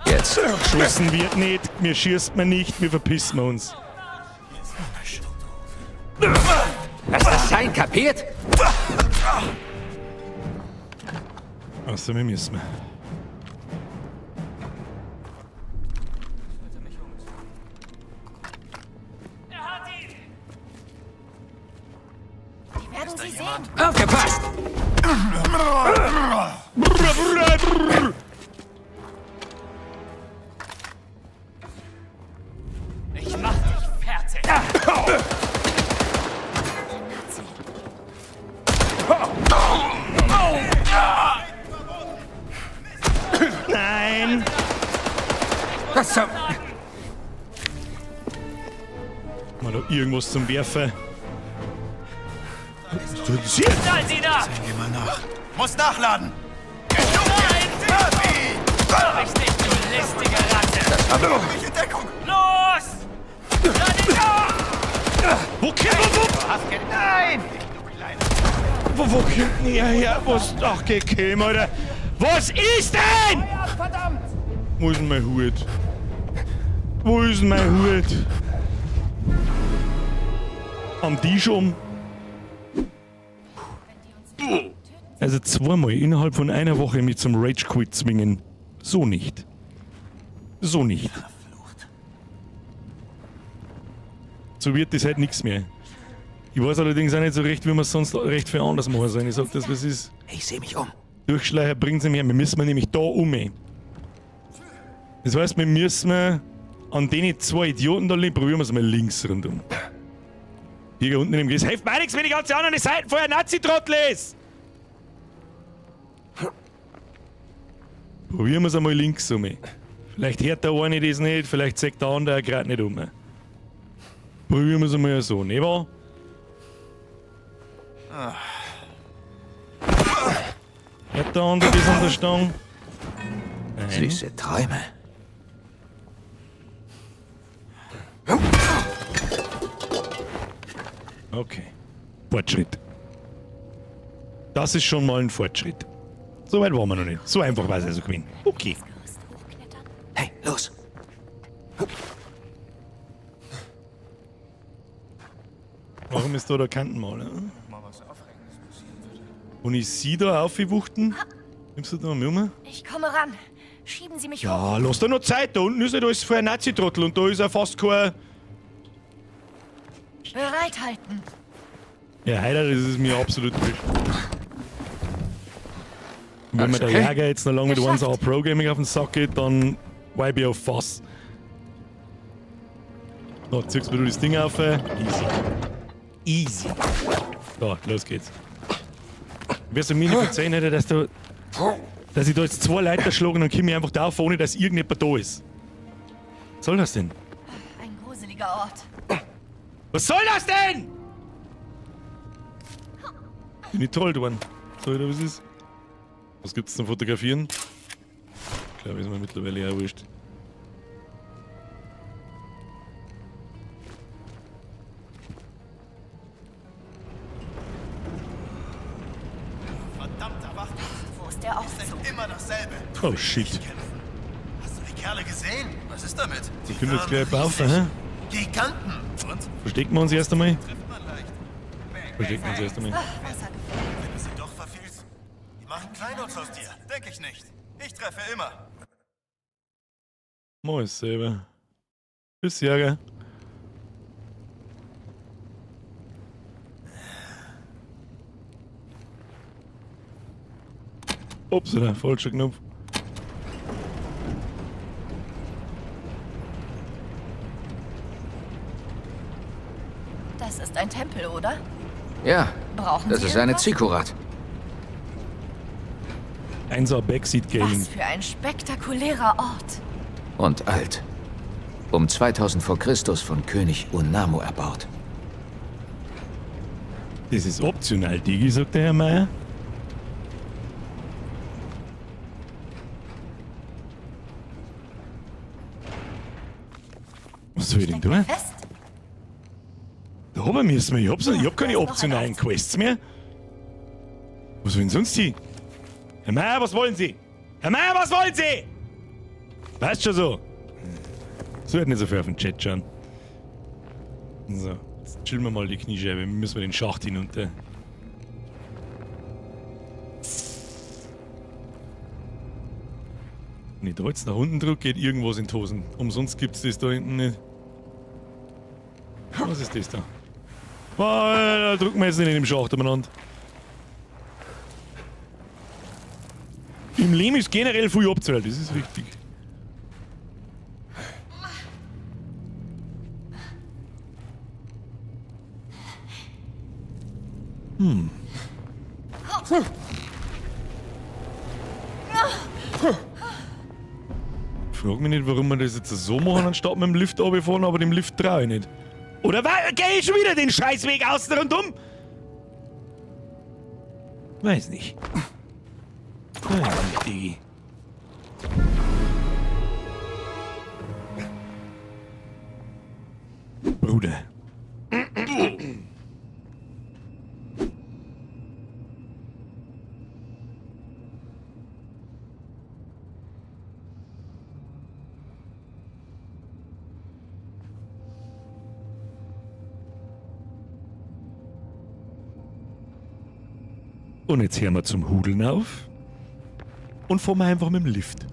Speaker 4: Jetzt.
Speaker 1: Geschossen wird nicht, mir schießt man nicht, wir verpissen uns.
Speaker 4: Lass das sein, kapiert?
Speaker 1: Also, wir müssen.
Speaker 5: Er hat ihn!
Speaker 9: Die werden sie sehen.
Speaker 4: Aufgepasst!
Speaker 5: Ich mach dich fertig!
Speaker 1: Nein!
Speaker 4: Was zum...
Speaker 1: Mal da irgendwas zum Werfen. Was tut denn sie?
Speaker 5: Seid sie da!
Speaker 14: Geh mal nach. Muss nachladen!
Speaker 5: Nein! Hab ich nicht, du listige Ratte!
Speaker 14: Mich in Deckung!
Speaker 5: Los!
Speaker 1: Wo kommt wo?
Speaker 14: Nein!
Speaker 1: Wo, wo kommt denn ihr her? Was? Ach, gekommen, Alter. Was ist denn?
Speaker 8: Verdammt!
Speaker 1: Wo ist denn mein Hut? Wo ist denn mein Hut? Am Tisch um. Also zweimal innerhalb von einer Woche mich zum Rage Quit zwingen. So nicht. So nicht. So wird das halt nichts mehr. Ich weiß allerdings auch nicht so recht, wie man es sonst recht viel anders machen soll. Ich sag das, was ist.
Speaker 8: Ich sehe mich um.
Speaker 1: Durchschleicher bringt sie mir. Wir müssen nämlich da um. Das heißt, wir müssen an den zwei Idioten da liegen, probieren wir es mal links rundum. Hier unten in dem Gries. Helft mir nichts, wenn die ganze anderen Seiten vorher Nazi-Trottel ist! Probieren wir es einmal links um. Vielleicht hört der eine das nicht, vielleicht zeigt der andere gerade nicht um. Probieren wir es einmal so, ne wahr? Hat der andere das an der Stange? Nein.
Speaker 4: Süße Träume.
Speaker 1: Okay. Fortschritt. Das ist schon mal ein Fortschritt. So weit waren wir noch nicht. So einfach war es also gewesen. Okay.
Speaker 4: Hey, los!
Speaker 1: Warum ist da der Kantenmaler? Und ich sie da aufgewuchten? Nimmst du da mal um?
Speaker 9: Ich komme ran. Schieben Sie mich hoch.
Speaker 1: Ja, lass da noch Zeit. Da unten ist nicht alles voll Nazi-Trottel und da ist ja fast kein.
Speaker 9: Bereithalten.
Speaker 1: Ja, heute, das ist mir absolut wurscht. Und wenn mir
Speaker 4: Alles
Speaker 1: der
Speaker 4: okay?
Speaker 1: Jäger jetzt noch lange mit
Speaker 9: Geschafft.
Speaker 1: 1A Pro Gaming auf den Sack geht, dann wipe ich auf Fass. So, ziehst mir du das Ding auf. Easy. Easy. So, los geht's. Wärst du mir nicht verzeihen hätte, dass du. Dass ich da jetzt zwei Leute erschlagen und komme ich einfach da auf, ohne dass irgendjemand da ist. Was soll das denn?
Speaker 9: Ein gruseliger Ort.
Speaker 1: Was soll das denn? Bin ich trollt worden. So, oder was ist? Was gibt's zum Fotografieren? Ich glaube, ist mir mittlerweile auch wurscht.
Speaker 14: Verdammter Wachdienst.
Speaker 9: Wo ist der Aufzug?
Speaker 14: Ist immer dasselbe.
Speaker 1: Oh shit.
Speaker 14: Hast du die Kerle gesehen? Was ist damit?
Speaker 1: Die können jetzt gleich laufen, hä?
Speaker 14: Giganten. Und?
Speaker 1: Verstecken wir uns erst einmal?
Speaker 14: Trifft man leicht.
Speaker 1: Verstecken wir uns erst einmal.
Speaker 14: Wenn du sie doch verfehlst, die machen Kleinholz aus dir. Denk ich nicht. Ich treffe immer.
Speaker 1: Mach es selber. Tschüss, Jäger. Upsala, falscher Knopf.
Speaker 9: Das ist ein Tempel, oder?
Speaker 4: Ja,
Speaker 9: Brauchen
Speaker 4: das
Speaker 9: Sie
Speaker 4: ist eine
Speaker 9: irgendwas?
Speaker 4: Zikkurat.
Speaker 1: 1A Backseat Gaming.
Speaker 9: Was für ein spektakulärer Ort.
Speaker 4: Und alt. Um 2000 vor Christus von König Urnammu erbaut.
Speaker 1: Das ist optional, Digi, sagt der Herr Meier. Was soll ich denn tun?
Speaker 9: Fest?
Speaker 1: Da oben müssen wir. Ich hab keine optionalen Quests mehr. Was wollen sonst die? Herr Meier, was wollen Sie? Herr Meier, was wollen Sie? Weißt schon so. So wird nicht so viel auf den Chat schauen. So, jetzt chillen wir mal die Kniescheibe. Müssen wir den Schacht hinunter. Wenn ich da jetzt nach unten drücke, geht irgendwas in die Hosen. Umsonst gibt's das da hinten nicht. Was ist das da? Oh, da drücken wir jetzt nicht in dem Schacht umeinander. Im Leben ist generell viel optional, das ist richtig. Hm. Frag mich nicht, warum wir das jetzt so machen, anstatt mit dem Lift runterfahren, aber dem Lift traue ich nicht. Oder geh ich schon wieder den Scheißweg außen rundum? Weiß nicht. Weiß nicht, Digi. Bruder. Und jetzt hören wir zum Hudeln auf und fahren wir einfach mit dem Lift.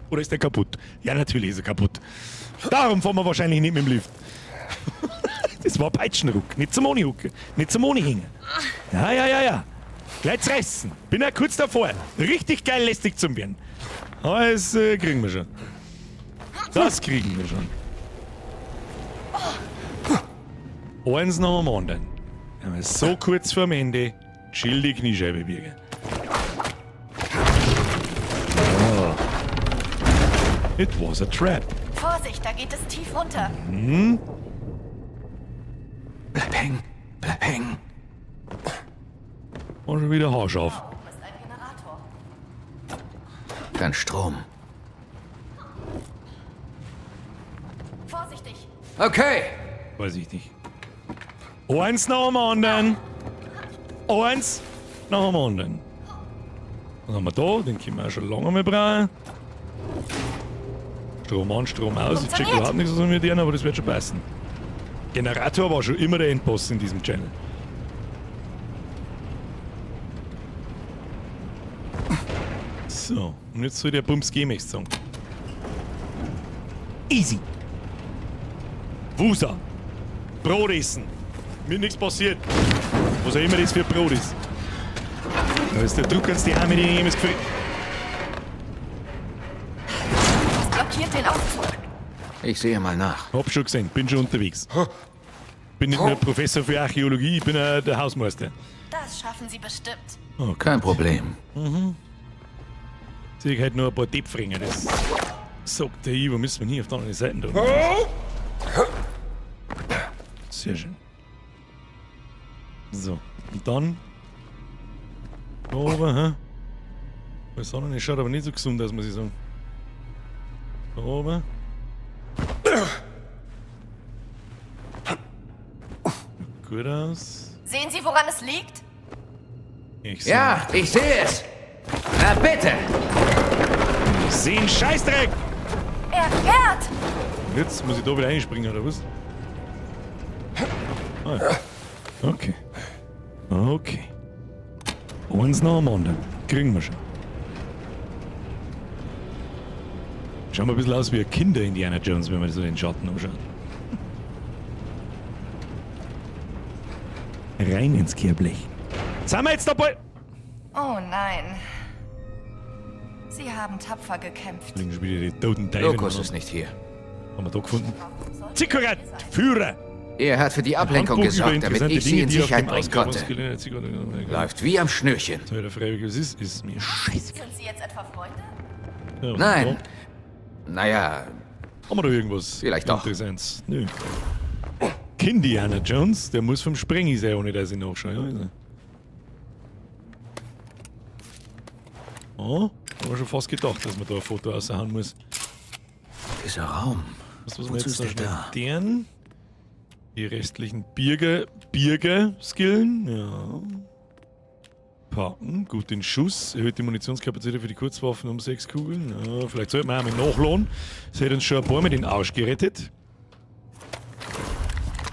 Speaker 1: Oder ist der kaputt? Ja, natürlich ist er kaputt. Darum fahren wir wahrscheinlich nicht mit dem Lift. Das war Peitschenruck, nicht zum Ohne-Hucke, nicht zum Ohne-Hängen. Ja, ja, ja, ja. Gleich zerreißen. Bin ja kurz davor. Richtig geil lästig zum werden. Aber das kriegen wir schon. Das kriegen wir schon. Eins nach dem anderen. Wir sind so kurz vorm Ende. Chill die Kniescheibe, Birger. Oh. It was a trap.
Speaker 9: Vorsicht! Vorsicht, da geht es tief runter.
Speaker 1: Hm?
Speaker 4: Bleib hängen, bleib hängen.
Speaker 1: Und schon wieder haarscharf.
Speaker 4: Kein Strom.
Speaker 9: Vorsichtig.
Speaker 4: Okay.
Speaker 1: Weiß ich nicht. Eins nach dem anderen. Eins nach dem anderen. Was haben wir da? Den können wir auch schon lange mal brauchen. Strom an, Strom aus. Ich check überhaupt nichts, was wir mit denen, aber das wird schon passen. Generator war schon immer der Endboss in diesem Channel. So, und jetzt soll der Bums gehen, möchte ich sagen. Easy. Wusa. Brot essen. Mir nichts passiert. Was auch immer das für Brot ist. Da ist der Druck ganz die Arme, die nehmen das Gefühl.
Speaker 9: Das blockiert den Aufzug.
Speaker 4: Ich sehe mal nach.
Speaker 1: Hab schon gesehen, bin schon unterwegs. Bin nicht nur Professor für Archäologie, ich bin auch der Hausmeister.
Speaker 9: Das schaffen Sie bestimmt.
Speaker 1: Oh,
Speaker 4: Kein Problem.
Speaker 1: Mhm. Sehe ich halt nur ein paar Deppfringer, das sagt der ich, wo müssen wir hier auf der anderen Seite drüben? Sehr schön. So, und dann da oben, hä? Die Sonne schaut aber nicht so gesund aus, muss ich sagen. Da oben. Gut aus.
Speaker 9: Sehen Sie, woran es liegt?
Speaker 1: Ich
Speaker 4: Ja, ich sehe es. Na bitte.
Speaker 1: Ich sehe einen Scheißdreck!
Speaker 9: Er fährt!
Speaker 1: Und jetzt muss ich da wieder einspringen, oder was? Ah, ja. Okay. Okay. Eins nach dem anderen. Kriegen wir schon. Schauen wir ein bisschen aus wie ein Kinder Indiana Jones, wenn man so den Schatten anschaut. Rein ins Kehrblech. Sind wir jetzt dabei?
Speaker 9: Oh nein. Sie haben tapfer gekämpft.
Speaker 1: Liegen schon wieder die toten Teile.
Speaker 4: Lokus ist nicht hier.
Speaker 1: Haben wir da gefunden? Zikkurat! Führer!
Speaker 4: Er hat für die Ablenkung
Speaker 1: Handbuch
Speaker 4: gesorgt,
Speaker 1: über
Speaker 4: damit
Speaker 1: interessante
Speaker 4: ich sie
Speaker 1: Dinge,
Speaker 4: in
Speaker 1: die auf
Speaker 4: Sicherheit
Speaker 1: dem
Speaker 4: bringen konnte.
Speaker 1: Ausgrabungsgelände Zikkurat-
Speaker 4: Läuft wie am Schnürchen.
Speaker 1: Soll der freiwillig was ist, ist mir scheißegal.
Speaker 9: Sind Sie jetzt etwa Freunde?
Speaker 1: Ja, was
Speaker 4: Nein.
Speaker 1: haben
Speaker 4: Naja,
Speaker 1: wir da? Haben wir da irgendwas?
Speaker 4: Vielleicht doch.
Speaker 1: Interessantes? Nö. Kindiana Jones, der muss vom Sprengi sein, ohne dass ich nachschaue. Ja, ist er. Oh, haben wir schon fast gedacht, dass man da ein Foto raushauen muss.
Speaker 4: dieser Raum.
Speaker 1: Was muss man
Speaker 4: Wozu
Speaker 1: jetzt
Speaker 4: ist
Speaker 1: noch
Speaker 4: der
Speaker 1: schnell
Speaker 4: da?
Speaker 1: deren? Die restlichen Birger skillen. Ja. Packen. Gut den Schuss. Erhöht die Munitionskapazität für die Kurzwaffen um 6 Kugeln. Ja, vielleicht sollten wir auch mal nachladen. Das hätte uns schon ein paar Mal den Arsch gerettet.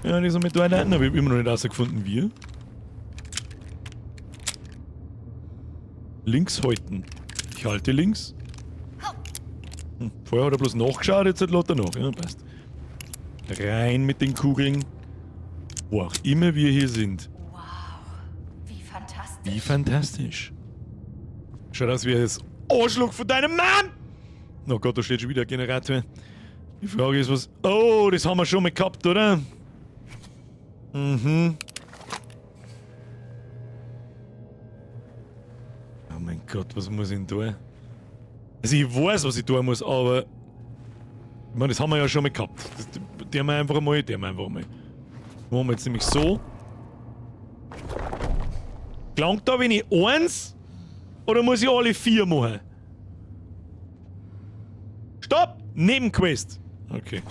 Speaker 1: Ja, die sind mit drei Leuten, aber ich habe immer noch nicht rausgefunden, wie. Links halten. Ich halte links. Hm, vorher hat er bloß nachgeschaut, jetzt hat er nach. Ja, passt. Rein mit den Kugeln. Wo auch immer wir hier sind.
Speaker 9: Wie fantastisch.
Speaker 1: Wie fantastisch. Schaut aus wie das Arschloch von deinem Mann! Oh Gott, da steht schon wieder ein Generator. Die Frage ist, was. Oh, das haben wir schon mal gehabt, oder? Mhm. Oh mein Gott, was muss ich denn tun? Also ich weiß, was ich tun muss, aber. Ich meine, das haben wir ja schon mal gehabt. Das, die haben wir einfach mal, die haben wir einfach mal. Machen wir jetzt nämlich so. Gelangt da, wenn ich eins? Oder muss ich alle vier machen? Stopp! Nebenquest! Okay,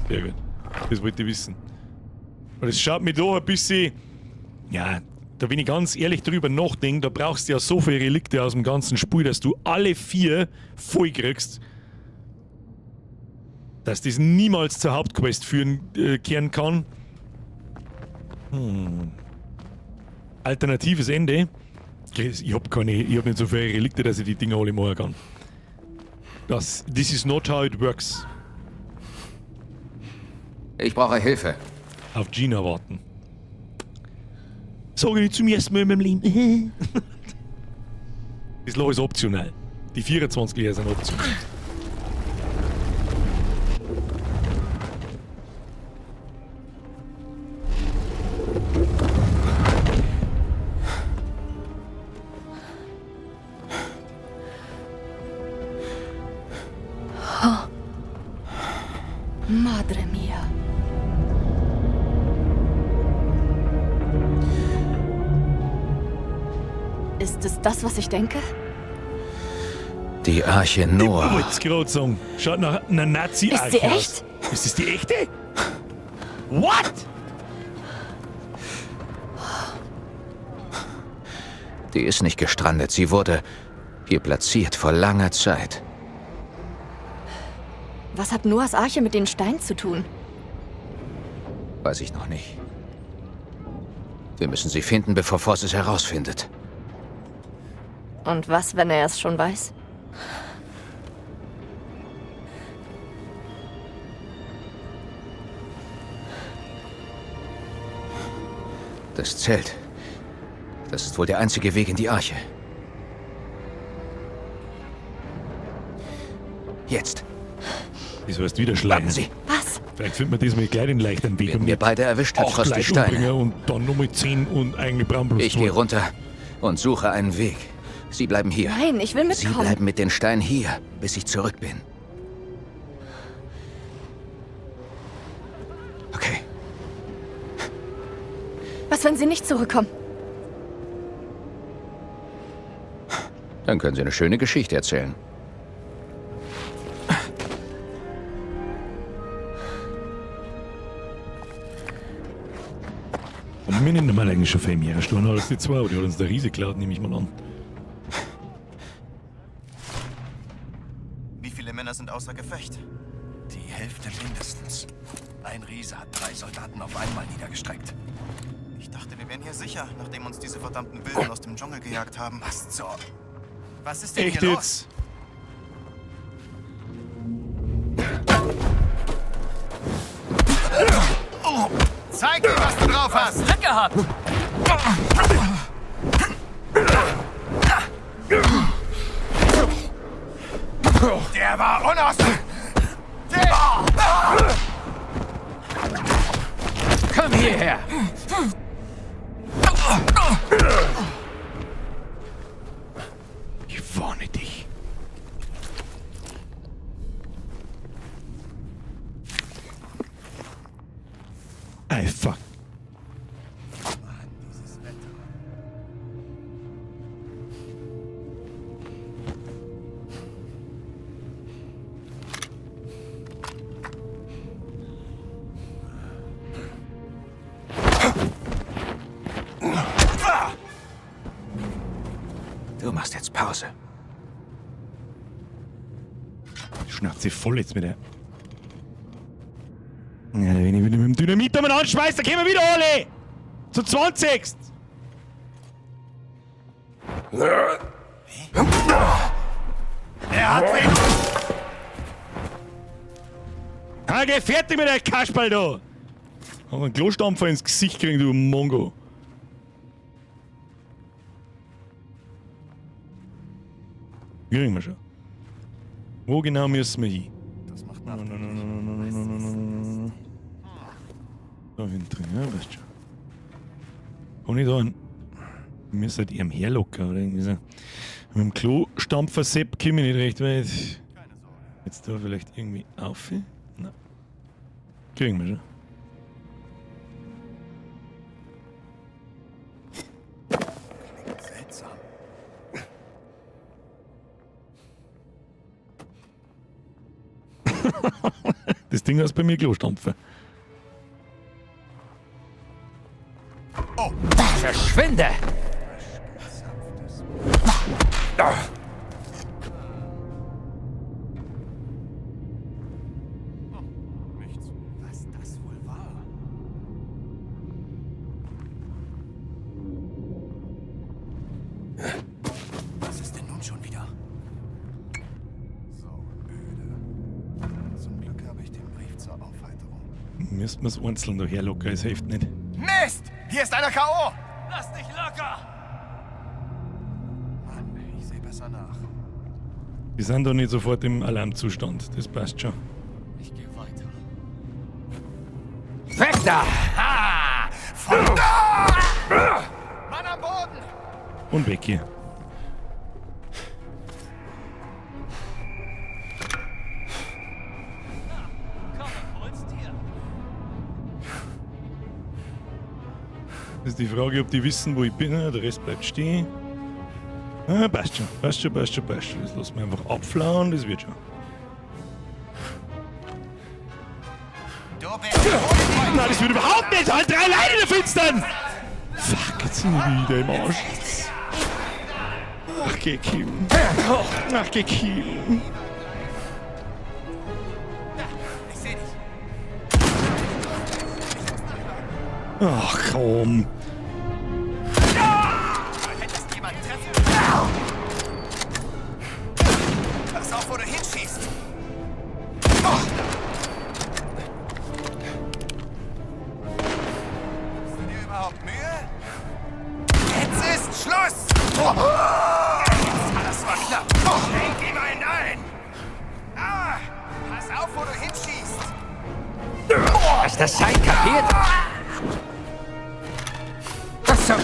Speaker 1: sehr gut. Das wollte ich wissen. Weil es schaut mir doch ein bisschen. Ja, da bin ich ganz ehrlich drüber nachdenke, da brauchst du ja so viele Relikte aus dem ganzen Spiel, dass du alle vier voll kriegst. Dass das niemals zur Hauptquest führen kehren kann. Hm. Alternatives Ende. Ich hab keine, ich hab nicht so viele Relikte, dass ich die Dinger alle machen kann. Das, this is not how it works.
Speaker 4: Ich brauche Hilfe.
Speaker 1: Auf Gina warten. Sag ich nicht zum ersten Mal in meinem Leben. Das Loch ist optional. Die 24 Lehrer sind optional.
Speaker 10: Ist es das, was ich denke?
Speaker 4: Die Arche Noah.
Speaker 1: Ich wollte es gerade sagen. Schaut nach einer Nazi-Arche
Speaker 10: Ist sie
Speaker 1: aus.
Speaker 10: echt?
Speaker 1: Ist das die echte? What?
Speaker 4: Die ist nicht gestrandet. Sie wurde hier platziert vor langer Zeit.
Speaker 10: Was hat Noahs Arche mit den Steinen zu tun?
Speaker 4: Weiß ich noch nicht. Wir müssen sie finden, bevor Voss es herausfindet.
Speaker 10: Und was, wenn er es schon weiß?
Speaker 4: Das Zelt. Das ist wohl der einzige Weg in die Arche. Jetzt.
Speaker 1: Wieso heißt wieder schleichen?
Speaker 4: Sie.
Speaker 10: Was?
Speaker 1: Vielleicht findet man diesmal gleich den leichteren Weg.
Speaker 4: Werden wir beide erwischt, hat
Speaker 1: acht
Speaker 4: Frost die
Speaker 1: Leute
Speaker 4: Steine.
Speaker 1: umbringen und dann nochmal 10 und eigentlich brauchen bloß
Speaker 4: Ich
Speaker 1: zwei.
Speaker 4: gehe runter und suche einen Weg. Sie bleiben hier.
Speaker 10: Nein, ich will
Speaker 4: Sie
Speaker 10: mitkommen.
Speaker 4: bleiben mit den Steinen hier, bis ich zurück bin. Okay.
Speaker 10: Was, wenn sie nicht zurückkommen?
Speaker 4: Dann können Sie eine schöne Geschichte erzählen.
Speaker 1: Und wir nehmen normal eigentlich schon viel mehr Stunden als die zwei, aber die hat uns der Riese geklaut, nehme ich mal an.
Speaker 14: Wie viele Männer sind außer Gefecht?
Speaker 15: Die Hälfte mindestens. Ein Riese hat 3 Soldaten auf einmal niedergestreckt.
Speaker 14: Ich dachte, wir wären hier sicher, nachdem uns diese verdammten Wilden aus dem Dschungel gejagt haben.
Speaker 15: Was zur... Was ist denn
Speaker 1: Echt
Speaker 15: hier los?
Speaker 1: jetzt?
Speaker 14: Oh, zeig mir, was du drauf hast!
Speaker 5: Glück gehabt!
Speaker 15: Der war unaus...
Speaker 4: Komm hierher!
Speaker 1: Ich warne dich. Ey, fuck.
Speaker 4: Du machst jetzt Pause.
Speaker 1: Schnauze voll jetzt mit der. Ja, wenn ich wieder mit dem Dynamit umeinander schmeiß, dann kommen wir wieder alle! Zu 20!
Speaker 14: Er hat mich!
Speaker 1: Ha, geh fertig mit der Kasperl da! Hab einen Klostampfer ins Gesicht kriegen, du Mongo. Kriegen wir schon. Wo genau müssen wir hin?
Speaker 14: Das macht
Speaker 1: No, no, no, no, no, no, no, no, no, no, no. Da hinten drin, ja, weißt schon. Komm ich da an? Mir seid ihr am Herlocker oder irgendwie so. Mit dem Klostampfer Sepp komme ich nicht recht weit. Jetzt da vielleicht irgendwie auf? Nein. Kriegen wir schon.
Speaker 15: Seltsam.
Speaker 1: Das Ding heißt bei mir Klostampfer.
Speaker 4: Verschwinde!
Speaker 14: Nichts.
Speaker 15: Was das wohl war? Was ist denn nun schon wieder?
Speaker 14: So öde. Zum Glück habe ich den Brief zur Aufheiterung.
Speaker 1: Müssten wir es einzeln da herlocker, es hilft nicht.
Speaker 14: Mist! Hier ist einer K.O.!
Speaker 5: Lass dich locker!
Speaker 14: Mann, ich sehe besser nach.
Speaker 1: Die sind doch nicht sofort im Alarmzustand, das passt schon.
Speaker 5: Ich gehe weiter.
Speaker 4: Weg da!
Speaker 14: Ha! Von da! Mann am Boden!
Speaker 1: Und weg hier.
Speaker 5: Komm und hol's dir.
Speaker 1: Das ist die Frage, ob die wissen, wo ich bin. Der Rest bleibt stehen. Ah, passt schon, passt schon, passt schon, passt schon. Das lassen wir einfach abflauen, das wird schon. Nein, das wird überhaupt nicht! Halt drei Leute in der Finstern! Fuck, jetzt sind wir wieder im Arsch. Ach, geh killen. Ach, geh killen. Ach, komm.
Speaker 15: Pass auf, wo du hinschießt! Gibst du dir überhaupt Mühe? Jetzt ist Schluss! Das war knapp! Schenk ihm einen ein! Ah! Pass auf, wo du hinschießt!
Speaker 4: Hast das Sein kapiert? Was zum...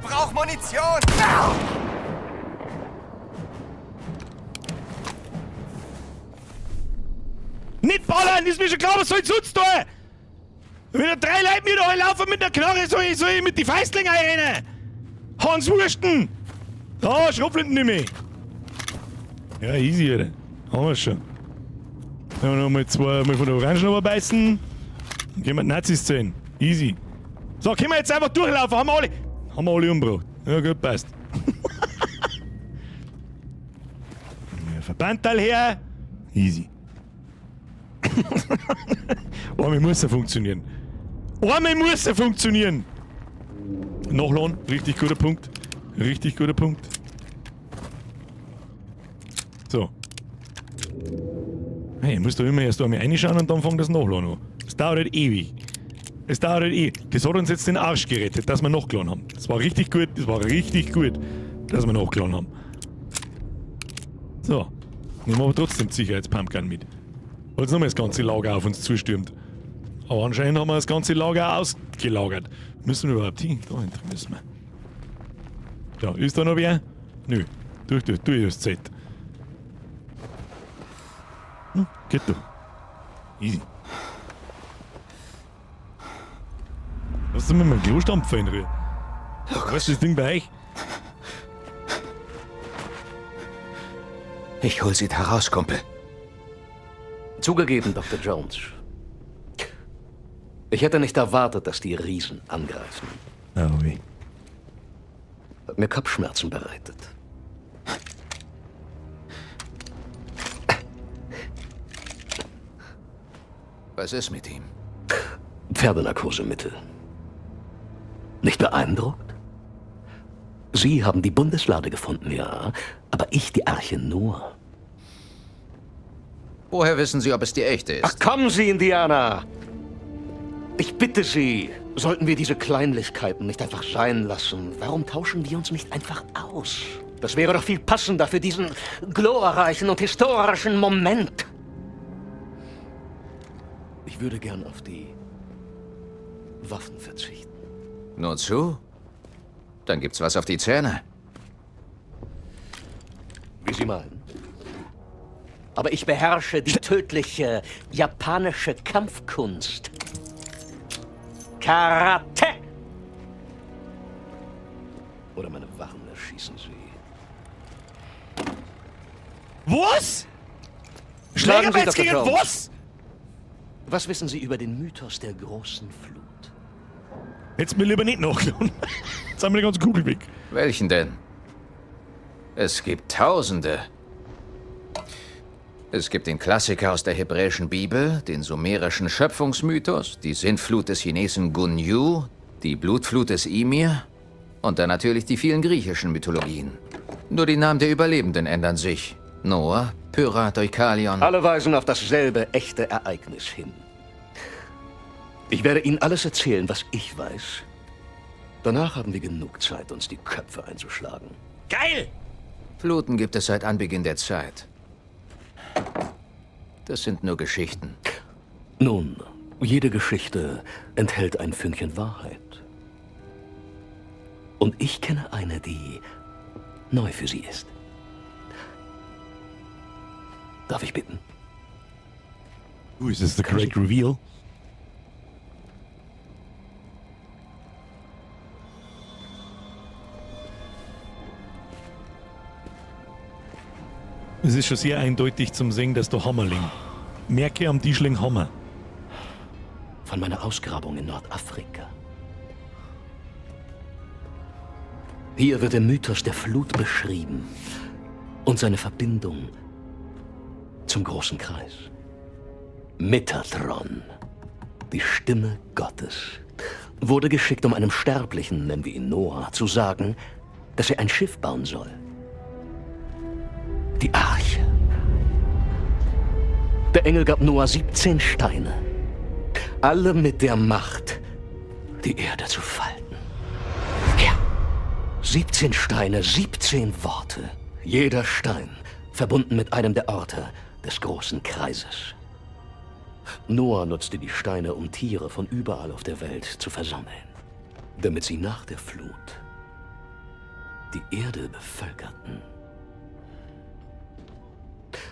Speaker 15: Brauch Munition!
Speaker 1: Nicht ballern, ist mir schon klar, was soll ich sonst tun? Wenn da drei Leute mir da laufen mit der Knarre, soll ich mit die Feistlinge einrennen? Hans Wursten! Da, Schrotflinten nicht mehr. Ja, easy, Alter. Haben wir schon. Wenn wir noch mal zwei mal von der Orangen beißen, dann gehen wir die Nazis zählen. Easy. So, können wir jetzt einfach durchlaufen? Haben wir alle. Haben wir alle umgebracht. Ja, gut, passt. Verbandteil her. Easy. Einmal muss er funktionieren. Einmal muss er funktionieren. Nachladen, richtig guter Punkt. Richtig guter Punkt. So. Hey, ich muss da immer erst einmal reinschauen und dann fängt das Nachladen an. Das dauert halt ewig. Es dauert halt eh. Das hat uns jetzt den Arsch gerettet, dass wir nachgeladen haben. Das war richtig gut, das war richtig gut, dass wir nachgeladen haben. So. Nehmen wir aber trotzdem die Sicherheitspumpgun mit. Weil jetzt nochmal das ganze Lager auf uns zustürmt. Aber anscheinend haben wir das ganze Lager ausgelagert. Müssen wir überhaupt hin? Da hinten müssen wir. Ja, ist da noch wer? Nö. Durch, durch, durch das Z. Geht doch. Easy. Was ist denn mit meinem Klostampfer in Ruhe? Was ist das Ding bei euch?
Speaker 4: Ich hol sie da raus, Kumpel.
Speaker 8: Zugegeben, Dr. Jones. Ich hätte nicht erwartet, dass die Riesen angreifen.
Speaker 1: Oh weh.
Speaker 8: Hat mir Kopfschmerzen bereitet.
Speaker 4: Was ist mit ihm?
Speaker 8: Pferdenarkosemittel. Nicht beeindruckt? Sie haben die Bundeslade gefunden, ja, aber ich die Arche Noah.
Speaker 4: Woher wissen Sie, ob es die echte ist?
Speaker 8: Ach, kommen Sie, Indianer! Ich bitte Sie, sollten wir diese Kleinlichkeiten nicht einfach sein lassen? Warum tauschen wir uns nicht einfach aus? Das wäre doch viel passender für diesen glorreichen und historischen Moment. Ich würde gern auf die Waffen verzichten.
Speaker 4: Nur zu. Dann gibt's was auf die Zähne.
Speaker 8: Wie Sie meinen. Aber ich beherrsche die tödliche japanische Kampfkunst. Karate! Oder meine Wachen erschießen Sie.
Speaker 1: Was?
Speaker 8: Sagen Sie,
Speaker 1: Schlägerwetz
Speaker 8: Dr.
Speaker 1: gegen
Speaker 8: Jones.
Speaker 1: was?
Speaker 8: Was wissen Sie über den Mythos der großen Flut?
Speaker 1: Hättest mir lieber nicht nachgeladen. Jetzt haben wir die ganze Kugel weg.
Speaker 4: Welchen denn? Es gibt Tausende. Es gibt den Klassiker aus der hebräischen Bibel, den sumerischen Schöpfungsmythos, die Sintflut des Chinesen Gun Yu, die Blutflut des Ymir und dann natürlich die vielen griechischen Mythologien. Nur die Namen der Überlebenden ändern sich. Noah, Pyrrha, Deukalion.
Speaker 8: Alle weisen auf dasselbe echte Ereignis hin. Ich werde Ihnen alles erzählen, was ich weiß. Danach haben wir genug Zeit, uns die Köpfe einzuschlagen.
Speaker 1: Geil!
Speaker 4: Fluten gibt es seit Anbeginn der Zeit. Das sind nur Geschichten.
Speaker 8: Nun, jede Geschichte enthält ein Fünkchen Wahrheit. Und ich kenne eine, die neu für Sie ist. Darf ich bitten?
Speaker 1: Is this the correct reveal? Es ist schon sehr eindeutig zum Sehen, dass da Hammer liegen. Merke am Tisch liegen Hammer.
Speaker 8: Von meiner Ausgrabung in Nordafrika. Hier wird der Mythos der Flut beschrieben und seine Verbindung zum großen Kreis. Metatron, die Stimme Gottes, wurde geschickt, um einem Sterblichen, nennen wir ihn Noah, zu sagen, dass er ein Schiff bauen soll. Die Arche. Der Engel gab Noah 17 Steine. Alle mit der Macht, die Erde zu falten. Ja. 17 Steine, 17 Worte. Jeder Stein verbunden mit einem der Orte des großen Kreises. Noah nutzte die Steine, um Tiere von überall auf der Welt zu versammeln, damit sie nach der Flut die Erde bevölkerten.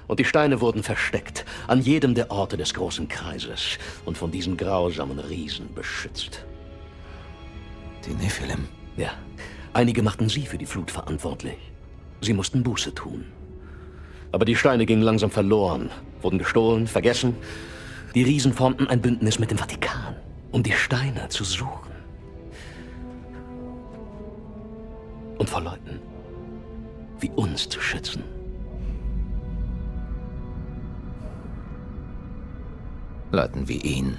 Speaker 8: Und die Steine wurden versteckt an jedem der Orte des großen Kreises und von diesen grausamen Riesen beschützt.
Speaker 4: Die Nephilim.
Speaker 8: Ja, einige machten sie für die Flut verantwortlich. Sie mussten Buße tun. Aber die Steine gingen langsam verloren, wurden gestohlen, vergessen. Die Riesen formten ein Bündnis mit dem Vatikan, um die Steine zu suchen. Und vor Leuten wie uns zu schützen.
Speaker 4: Leuten wie ihn.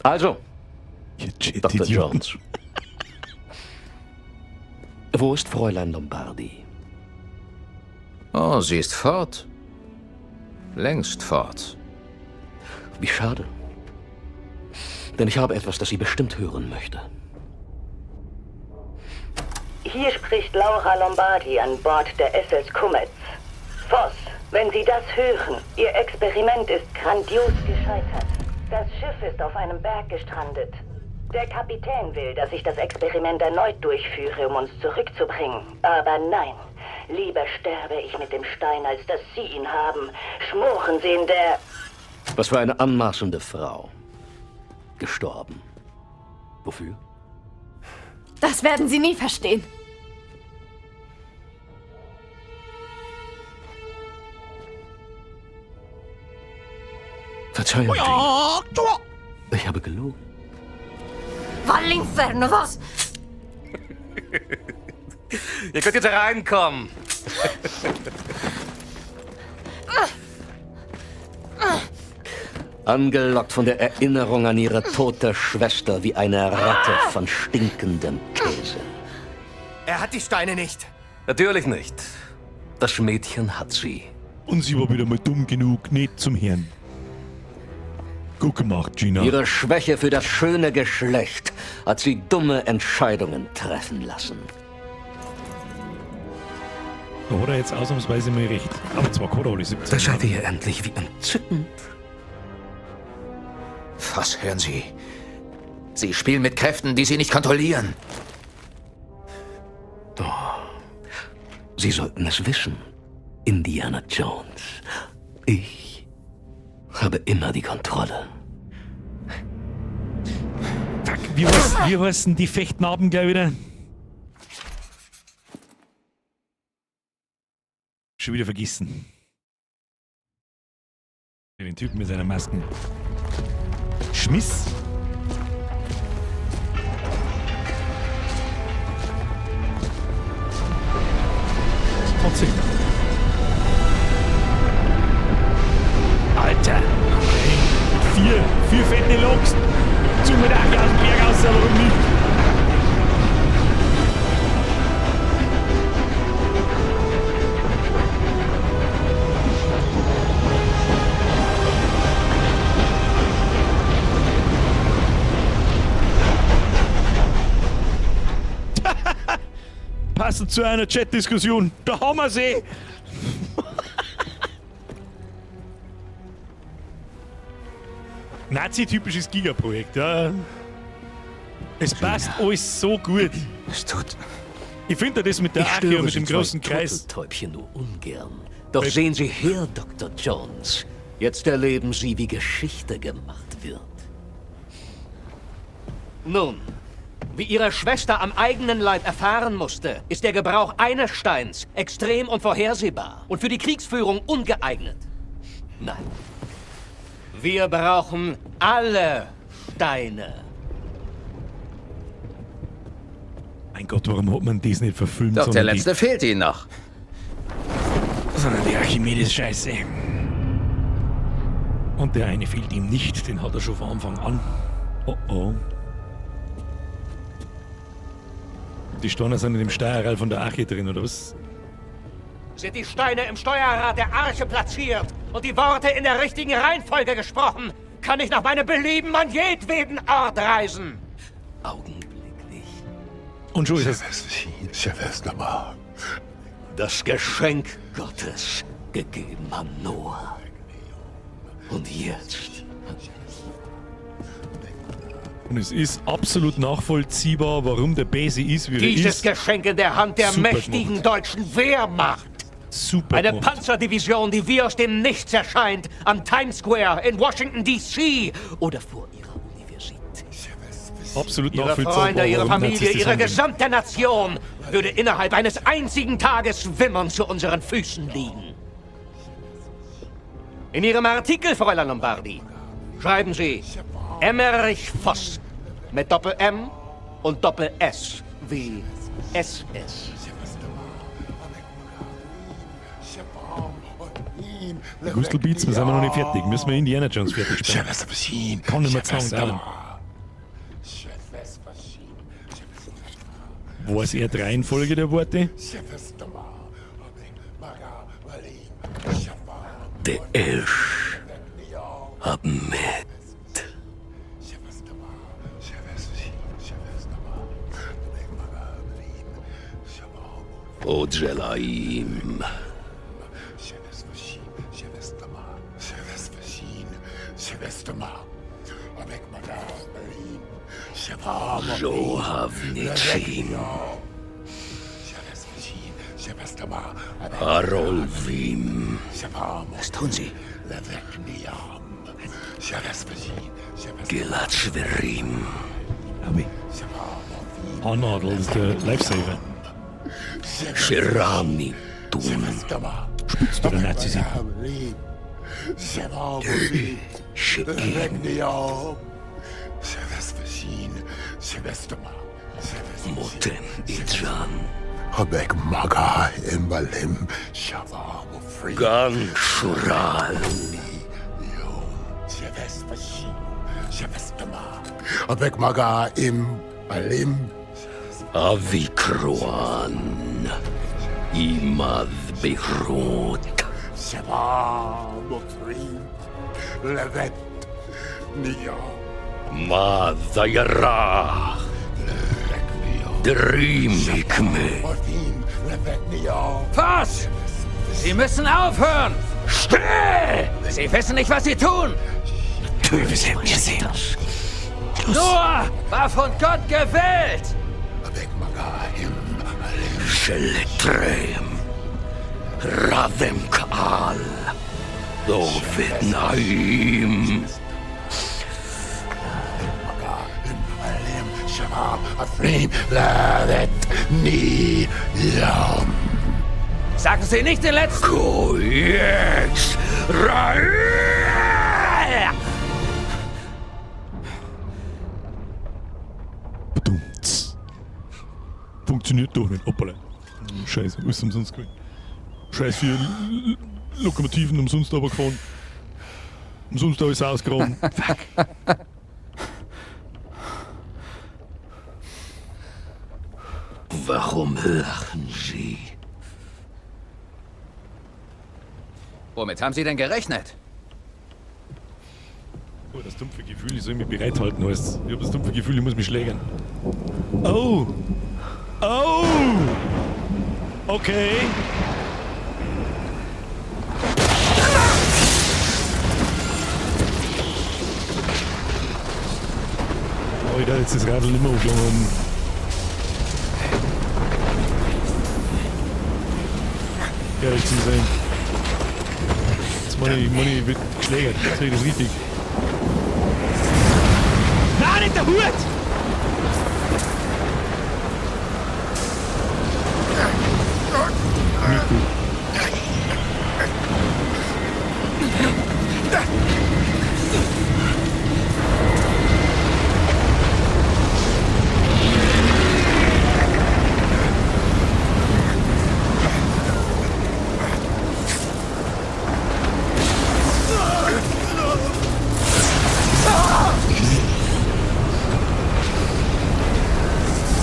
Speaker 8: Also, Dr. Jones. Wo ist Fräulein Lombardi?
Speaker 4: Oh, sie ist fort. Längst fort.
Speaker 8: Wie schade. Denn ich habe etwas, das sie bestimmt hören möchte.
Speaker 16: Hier spricht Laura Lombardi an Bord der SS Kummetz. Voss, wenn Sie das hören, Ihr Experiment ist grandios gescheitert. Das Schiff ist auf einem Berg gestrandet. Der Kapitän will, dass ich das Experiment erneut durchführe, um uns zurückzubringen. Aber nein, lieber sterbe ich mit dem Stein, als dass Sie ihn haben. Schmoren Sie in der...
Speaker 8: Was für eine anmaßende Frau. Gestorben. Wofür?
Speaker 10: Das werden Sie nie verstehen.
Speaker 8: Verzeihung, Gina. Ich habe gelogen.
Speaker 10: Va all'inferno, was?
Speaker 8: Ihr könnt jetzt reinkommen. Angelockt von der Erinnerung an ihre tote Schwester wie eine Ratte von stinkendem Käse.
Speaker 15: Er hat die Steine nicht.
Speaker 8: Natürlich nicht. Das Mädchen hat sie.
Speaker 1: Und sie war wieder mal dumm genug, nicht zum Herrn. Gut gemacht, Gina.
Speaker 8: Ihre Schwäche für das schöne Geschlecht hat sie dumme Entscheidungen treffen lassen.
Speaker 1: Da hat er jetzt ausnahmsweise mal recht. Aber zwar hat er alle 17.
Speaker 8: Da seid ihr endlich, wie entzückend.
Speaker 4: Was hören Sie? Sie spielen mit Kräften, die Sie nicht kontrollieren.
Speaker 8: Oh, Sie sollten es wissen, Indiana Jones. Ich habe immer die Kontrolle.
Speaker 1: Fuck, wie heißen die Fechtnarben gleich wieder? Schon wieder vergessen. Den Typen mit seiner Masken. Schmiss. Trotzdem. Alter! Okay. Vier fette Loks. Zu mit aus dem Berg raus, warum nicht? Passend zu einer Chat-Diskussion. Da haben wir sie! Nazi-typisches Gigaprojekt, ja. Es passt alles so gut.
Speaker 4: Es tut.
Speaker 1: Ich finde das mit der
Speaker 8: Ich
Speaker 1: Arche
Speaker 8: störe
Speaker 1: und mit
Speaker 8: Sie
Speaker 1: dem
Speaker 8: zwei
Speaker 1: großen Kreis.
Speaker 8: Turteltäubchen nur ungern. Doch sehen Sie her, Dr. Jones. Jetzt erleben Sie, wie Geschichte gemacht wird. Nun, wie Ihre Schwester am eigenen Leib erfahren musste, ist der Gebrauch eines Steins extrem und vorhersehbar und für die Kriegsführung ungeeignet. Nein. Wir brauchen alle Steine.
Speaker 1: Mein Gott, warum hat man das nicht verfilmt?
Speaker 4: Doch der
Speaker 1: sondern
Speaker 4: letzte fehlt Ihnen noch.
Speaker 1: Sondern die Archimedes-Scheiße. Und der eine fehlt ihm nicht, den hat er schon von Anfang an. Oh oh. Die Steine sind in dem Steuerrad von der Arche drin, oder was?
Speaker 8: Sind die Steine im Steuerrad der Arche platziert und die Worte in der richtigen Reihenfolge gesprochen, kann ich nach meinem Belieben an jedweden Ort reisen. Augenblicklich.
Speaker 1: Und schon ist es.
Speaker 8: Das Geschenk Gottes gegeben an Noah. Und jetzt
Speaker 1: Und es ist absolut nachvollziehbar, warum der Basi ist, wie er
Speaker 8: dieses
Speaker 1: ist.
Speaker 8: Geschenk in der Hand der
Speaker 1: Super
Speaker 8: mächtigen deutschen Wehrmacht.
Speaker 1: Super
Speaker 8: Eine
Speaker 1: gemacht.
Speaker 8: Panzerdivision, die wie aus dem Nichts erscheint, am Times Square in Washington, D.C. oder vor ihrer Universität.
Speaker 1: Absolut
Speaker 8: Ihre
Speaker 1: nachvollziehbar.
Speaker 8: Freunde, ihre
Speaker 1: warum Nazis
Speaker 8: Familie,
Speaker 1: das
Speaker 8: ihre
Speaker 1: angehen.
Speaker 8: gesamte Nation würde innerhalb eines einzigen Tages wimmernd zu unseren Füßen liegen. In Ihrem Artikel, Fräulein Lombardi, schreiben Sie Emmerich Voss mit Doppel-M und Doppel-S wie SS.
Speaker 1: Gustl Beats, wir sind noch nicht fertig. Müssen wir Indiana Jones fertig spielen. Kann nicht mehr zu lang dauern. Weiß er die Reihenfolge der Worte?
Speaker 8: Der Esch Abmet. Odżelaim. Johavnicim. Arolvim. Was tun Sie? Gilad Schwerim.
Speaker 1: Arnold ist der Lifesaver.
Speaker 8: Shirami Tun.
Speaker 1: Spitzt du der Nazis?
Speaker 8: Motem Idran.
Speaker 6: Habek Maga Imbalim Shabam
Speaker 8: Gan Shural.
Speaker 6: Habek Maga Imbalim
Speaker 8: Avikroan. Imad Beirut.
Speaker 6: Levet Nia
Speaker 8: Madayara. Dreamikme.
Speaker 5: Was? Sie müssen aufhören! Still! Sie wissen nicht, was sie tun! Noah war von Gott gewählt!
Speaker 8: Sheletrem. Radem Kaal. Dovid Naim.
Speaker 6: Afrim Levet Nia
Speaker 5: Sagen Sie nicht den letzten...
Speaker 8: Koyex Rael.
Speaker 1: Badumts. Funktioniert doch nicht. Hoppala. Scheiße, alles umsonst gewesen. Scheiß vier Lokomotiven umsonst runtergefahren. Umsonst alles ausgegraben. Fuck.
Speaker 8: Warum lachen Sie?
Speaker 4: Womit haben Sie denn gerechnet?
Speaker 1: Oh, das dumpfe Gefühl, ich soll mich bereithalten, heißt. Ich habe das dumpfe Gefühl, ich muss mich schlägern. Oh! Oh! Okay. Oh, ich darf jetzt das Radl nicht mehr angelangen haben. Ehrlich zu sein. Meine ich, wird geschlägert. Sehe ich das richtig? Nein, nicht der Hut! Nicht gut.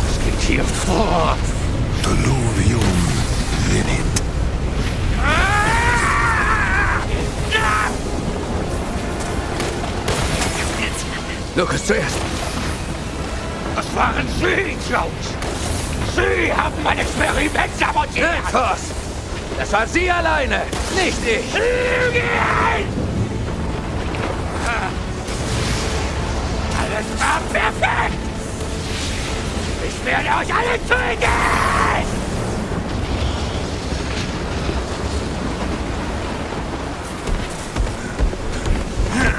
Speaker 5: Was geht hier vor?
Speaker 6: Diluvium venit.
Speaker 4: Lucas zuerst.
Speaker 5: Das waren Sie, Jones! Sie haben mein Experiment sabotiert!
Speaker 4: Nein, Voss! Das war Sie alleine, nicht ich!
Speaker 5: Lügen! Alles war perfekt! Ich werde euch alle töten!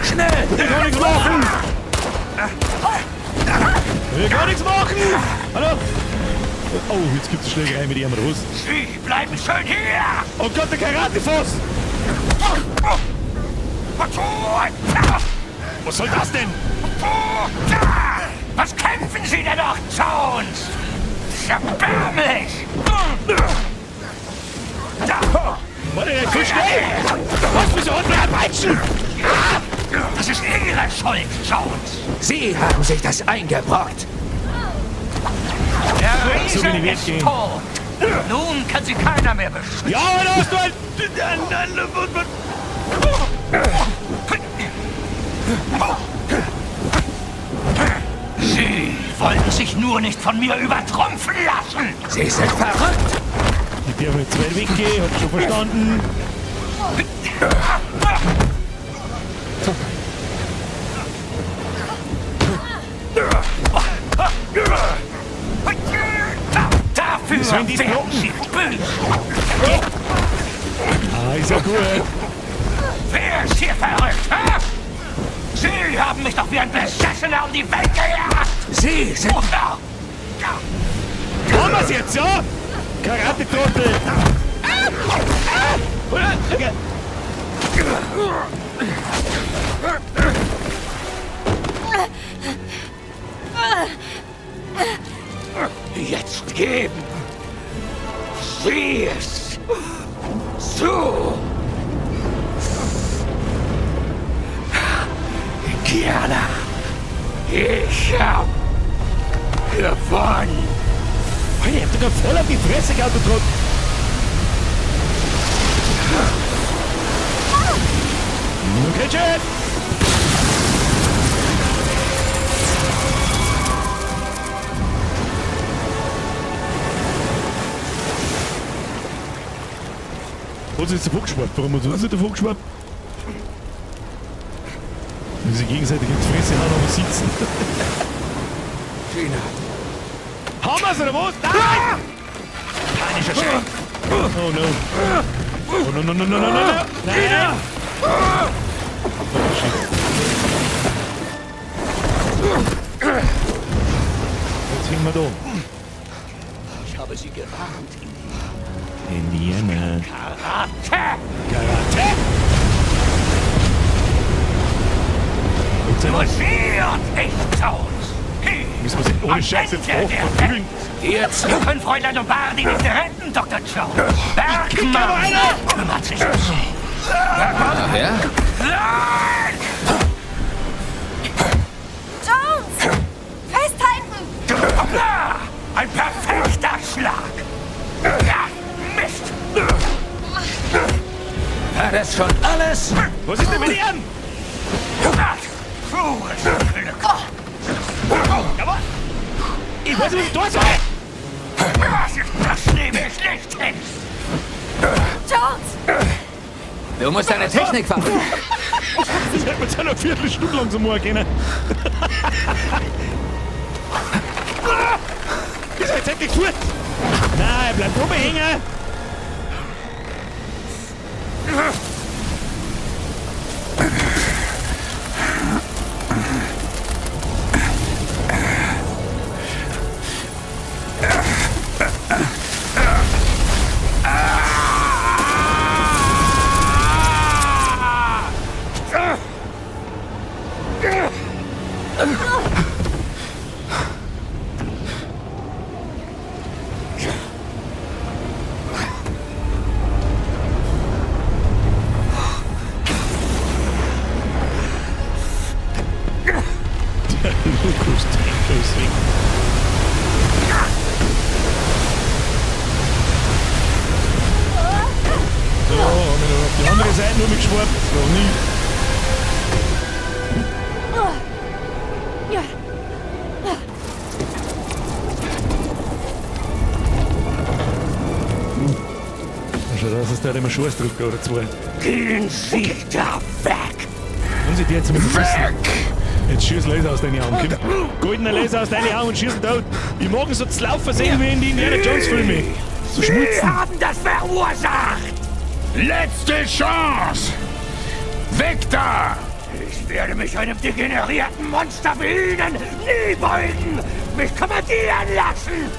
Speaker 4: Schnell!
Speaker 1: Ich kann nichts machen! Ich kann nichts machen! Hallo? Oh, jetzt gibt's eine Schlägerei mit ihm, oder was?
Speaker 5: Sie bleiben schön hier!
Speaker 1: Oh Gott, der Karate-Voss! Was soll das denn?
Speaker 5: Was kämpfen Sie denn noch, Jones? Erbärmlich!
Speaker 1: Warte, der ist so schnell! Was, wieso hat der Peitschen?
Speaker 5: Das ist Ihre Schuld, Jones!
Speaker 4: Sie haben sich das eingebrockt.
Speaker 5: Der Riese
Speaker 1: So bin ich
Speaker 5: ist
Speaker 1: weggehen.
Speaker 5: tot! Nun kann sie keiner mehr beschützen.
Speaker 1: Ja, aber da hast du ein...
Speaker 5: Sie wollten sich nur nicht von mir übertrumpfen lassen!
Speaker 4: Sie sind verrückt!
Speaker 1: Ich darf nicht zu weit weggehen, hab schon verstanden.
Speaker 5: Dafür
Speaker 1: Sollen die
Speaker 5: werden
Speaker 1: blocken?
Speaker 5: Sie büßen!
Speaker 1: Ah, ist ja gut.
Speaker 5: Wer ist hier verrückt, hä? Sie haben mich doch wie ein Besessener um die Welt gejagt!
Speaker 4: Sie sind...
Speaker 5: Oh,
Speaker 1: Haben wir's jetzt, ja? Karate-Trottel! Ah! Ah! Oder? Okay.
Speaker 5: Jetzt geben Sie es zu! Gerne. Ich hab gewonnen.
Speaker 1: Alter, ich hab doch voll auf die Fresse gehauen, du Trottel. Okay, Chef! Hat sie jetzt davon geschwappt? Warum hat sie uns nicht davon geschwappt? Wenn sie gegenseitig in die Fresse hauen, aber sitzen.
Speaker 4: Gina.
Speaker 1: Haben wir's oder was? Nein! Panischer Schreck! Oh no. Oh no, no, no, no, no, no, no! Nein! Oh shit. Jetzt hängen wir da.
Speaker 5: Ich habe Sie gewarnt.
Speaker 1: Indiana.
Speaker 5: Karate!
Speaker 1: Karate! Gott sei
Speaker 5: Nur
Speaker 1: Dank.
Speaker 5: Sie und ich, Jones. Hier,
Speaker 1: Müssen wir sie ohne
Speaker 5: am
Speaker 1: Scheiß jetzt
Speaker 5: Ende
Speaker 1: auch
Speaker 5: der
Speaker 1: verprügeln.
Speaker 5: Welt. Sie können Fräulein Lombardi nicht retten, Dr. Jones.
Speaker 1: Kriegt aber
Speaker 5: Bergmann
Speaker 1: einer!
Speaker 5: kümmert sich um Sie.
Speaker 4: Ach ja?
Speaker 5: Nein!
Speaker 13: Jones! Festhalten!
Speaker 5: Ah, ein perfekter Schlag! Ja, Mist!
Speaker 4: War das schon alles?
Speaker 1: Was ist denn mit ihm?
Speaker 5: Ah, Pures Glück!
Speaker 1: Jawohl! Ich weiß nicht, was ich da soll!
Speaker 5: Das nehme ich nicht hin!
Speaker 13: Jones!
Speaker 4: Du musst deine Technik fahren.
Speaker 1: Das hätte man jetzt auch noch eine Viertelstunde lang so machen können. Ist er jetzt endlich fort? Nein, er bleibt oben hängen! Der Lukas Tango singt. So, haben wir noch auf die andere Seite nur mitgeschwappt. Noch nie.
Speaker 10: Ja.
Speaker 1: Schau, das ist der immer Scheißdrucker oder zwei.
Speaker 5: Gehen Sie da weg!
Speaker 1: Und sie die jetzt mit Weg! Jetzt schieß Laser aus deinen Augen. Komm. Goldener Laser aus deinen Augen und schieß ihn tot. Ich mag ihn so zu laufen sehen wie in die Indiana Jones Filme. So
Speaker 5: Sie
Speaker 1: schmutzen.
Speaker 5: haben das verursacht!
Speaker 6: Letzte Chance! Weg da!
Speaker 5: Ich werde mich einem degenerierten Monster wie Ihnen nie beugen! Mich kommandieren lassen!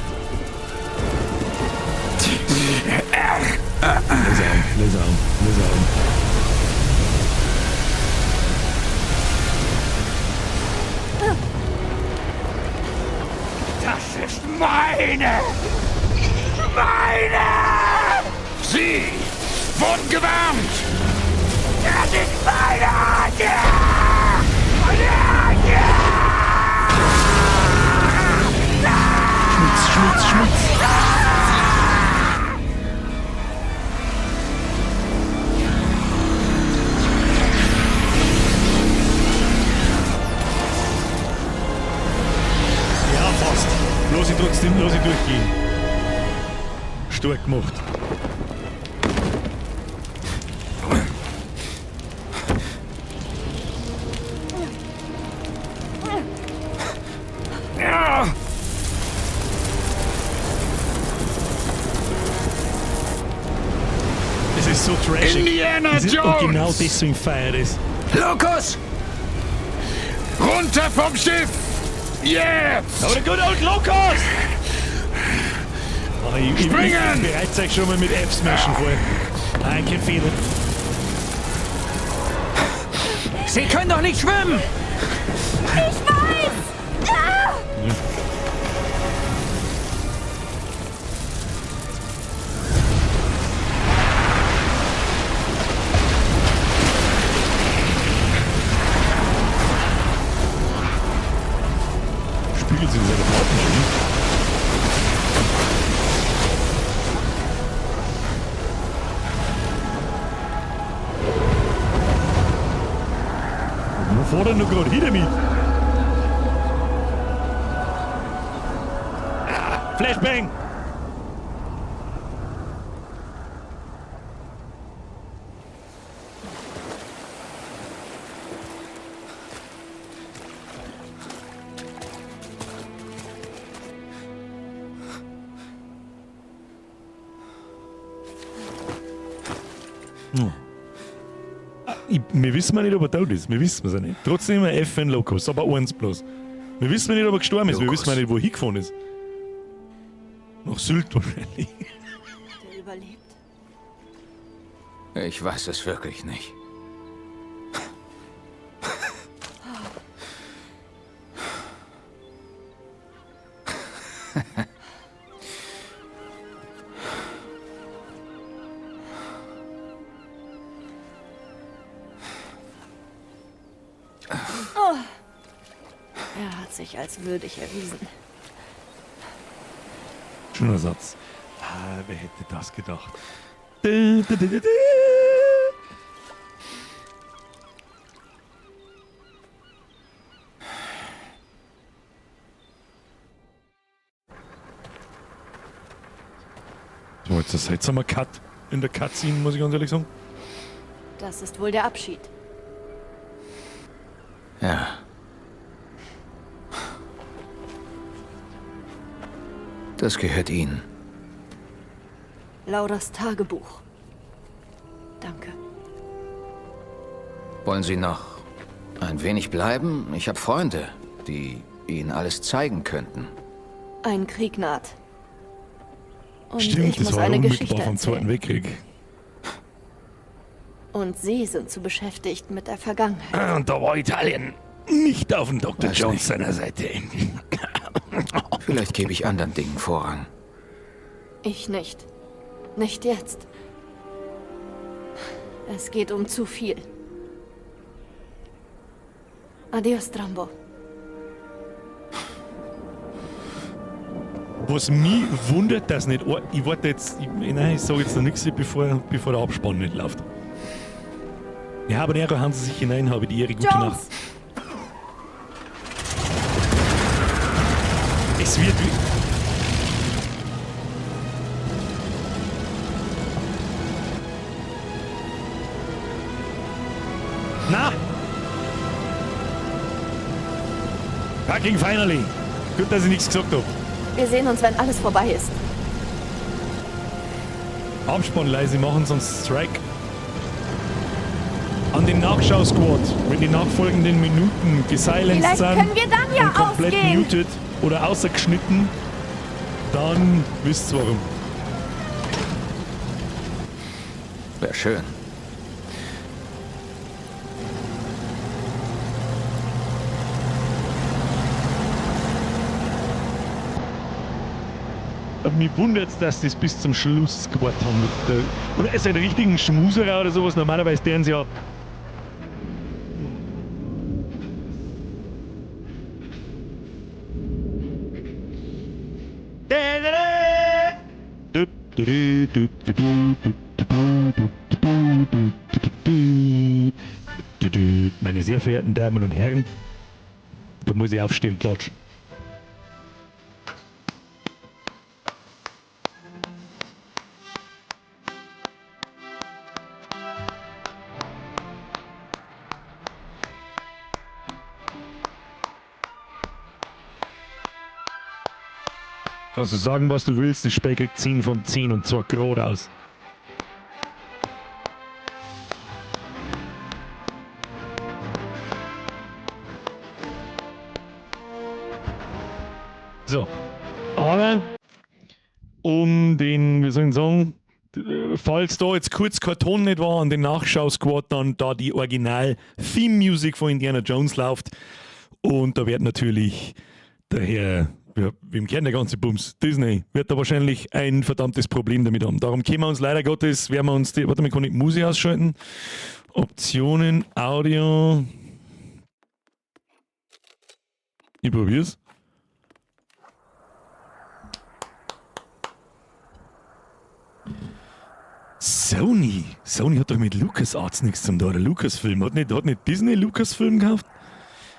Speaker 1: Laser Augen, Laser Augen, Laser Augen.
Speaker 5: Das ist meine! Meine!
Speaker 6: Sie wurden gewarnt!
Speaker 5: Das ist meine! Ja! Ja!
Speaker 1: Schmutz, Schmutz, Schmutz. Ja, fast. Lass ich trotzdem, lass ich durchgehen. Stark gemacht.
Speaker 6: Ja!
Speaker 1: Es ist so trashig.
Speaker 6: Indiana
Speaker 1: Es ist, Und genau
Speaker 6: Jones!
Speaker 1: deswegen feier ich es.
Speaker 6: Lukas! Runter vom Schiff! Jetzt!
Speaker 1: Aber der good old Lukas! Oh, ich
Speaker 6: Springen!
Speaker 1: Ich bereite euch schon mal mit F-Smashen vor. I can feel it.
Speaker 4: Sie können doch nicht schwimmen!
Speaker 13: Ich weiß! Ah!
Speaker 1: Spiegelt sich in seiner Platten schon. Wo fährt er noch gerade hin damit? Ah, Flashbang! Wir wissen ja nicht, ob er tot ist. Wir wissen es ja nicht. Trotzdem immer F in Locus, aber eins bloß. Wir wissen ja nicht, ob er gestorben ist. Wir wissen ja nicht, wo er hingefahren ist. Nach Sylt wahrscheinlich.
Speaker 10: Der überlebt.
Speaker 4: Ich weiß es wirklich nicht.
Speaker 10: Oh. Er hat sich als würdig erwiesen.
Speaker 1: Schöner Satz. Ah, wer hätte das gedacht? Du, du, du, du, du. So, jetzt ein seltsamer Cut in der Cutscene, muss ich ganz ehrlich sagen.
Speaker 10: Das ist wohl der Abschied.
Speaker 4: Ja. Das gehört Ihnen.
Speaker 10: Lauras Tagebuch. Danke.
Speaker 4: Wollen Sie noch ein wenig bleiben? Ich habe Freunde, die Ihnen alles zeigen könnten.
Speaker 10: Ein Krieg naht. Und
Speaker 1: Stimmt,
Speaker 10: ich
Speaker 1: das
Speaker 10: muss
Speaker 1: war
Speaker 10: eine
Speaker 1: unmittelbar
Speaker 10: Geschichte
Speaker 1: vom
Speaker 10: erzählen.
Speaker 1: Zweiten Weltkrieg.
Speaker 10: Und Sie sind zu beschäftigt mit der Vergangenheit.
Speaker 1: Und da war Italien nicht auf dem Dr.
Speaker 4: Weiß
Speaker 1: Jones
Speaker 4: nicht.
Speaker 1: seiner Seite.
Speaker 4: Vielleicht gebe ich anderen Dingen Vorrang.
Speaker 10: Ich nicht. Nicht jetzt. Es geht um zu viel. Adios, Drambo.
Speaker 1: Was mich wundert, dass nicht. Ich warte jetzt. Ich, nein, ich sage jetzt noch nichts, bevor der Abspann nicht läuft. Ja, aber näher haben sie sich hinein, habe die Ehre. Gute
Speaker 10: Jones!
Speaker 1: Nacht. Es wird. Na! Fucking finally! Gut, dass ich nichts gesagt habe.
Speaker 10: Wir sehen uns, wenn alles vorbei ist.
Speaker 1: Abspann leise machen, sonst Strike. An den Nachschau-Squad, wenn die nachfolgenden Minuten gesilenced
Speaker 10: Vielleicht
Speaker 1: sind
Speaker 10: können wir dann ja
Speaker 1: und komplett
Speaker 10: ausgehen.
Speaker 1: muted oder außergeschnitten, dann wisst ihr warum.
Speaker 4: Wäre schön.
Speaker 1: Mich wundert es, dass das bis zum Schluss gewartet haben. Mit der, oder es einen richtigen Schmuserer oder sowas. Normalerweise deren sie ja. Meine sehr verehrten Damen und Herren, da muss ich aufstehen und klatschen. Kannst du sagen, was du willst, das Spiel kriegt 10 von 10 und zwar geradeaus. So. Aber um den, wie soll ich sagen, falls da jetzt kurz kein Ton nicht war an den Nachschau-Squad, dann da die Original-Theme-Music von Indiana Jones läuft. Und da wird natürlich der Herr, ja, wem kennt der ganze Bums? Disney wird da wahrscheinlich ein verdammtes Problem damit haben. Darum können wir uns leider Gottes, werden wir uns die, warte mal, kann ich Musik ausschalten? Optionen, Audio. Ich probier's. Sony. Sony hat doch mit LucasArts nichts zum tun. Oder Lucasfilm. Hat nicht Disney Lucasfilm gekauft?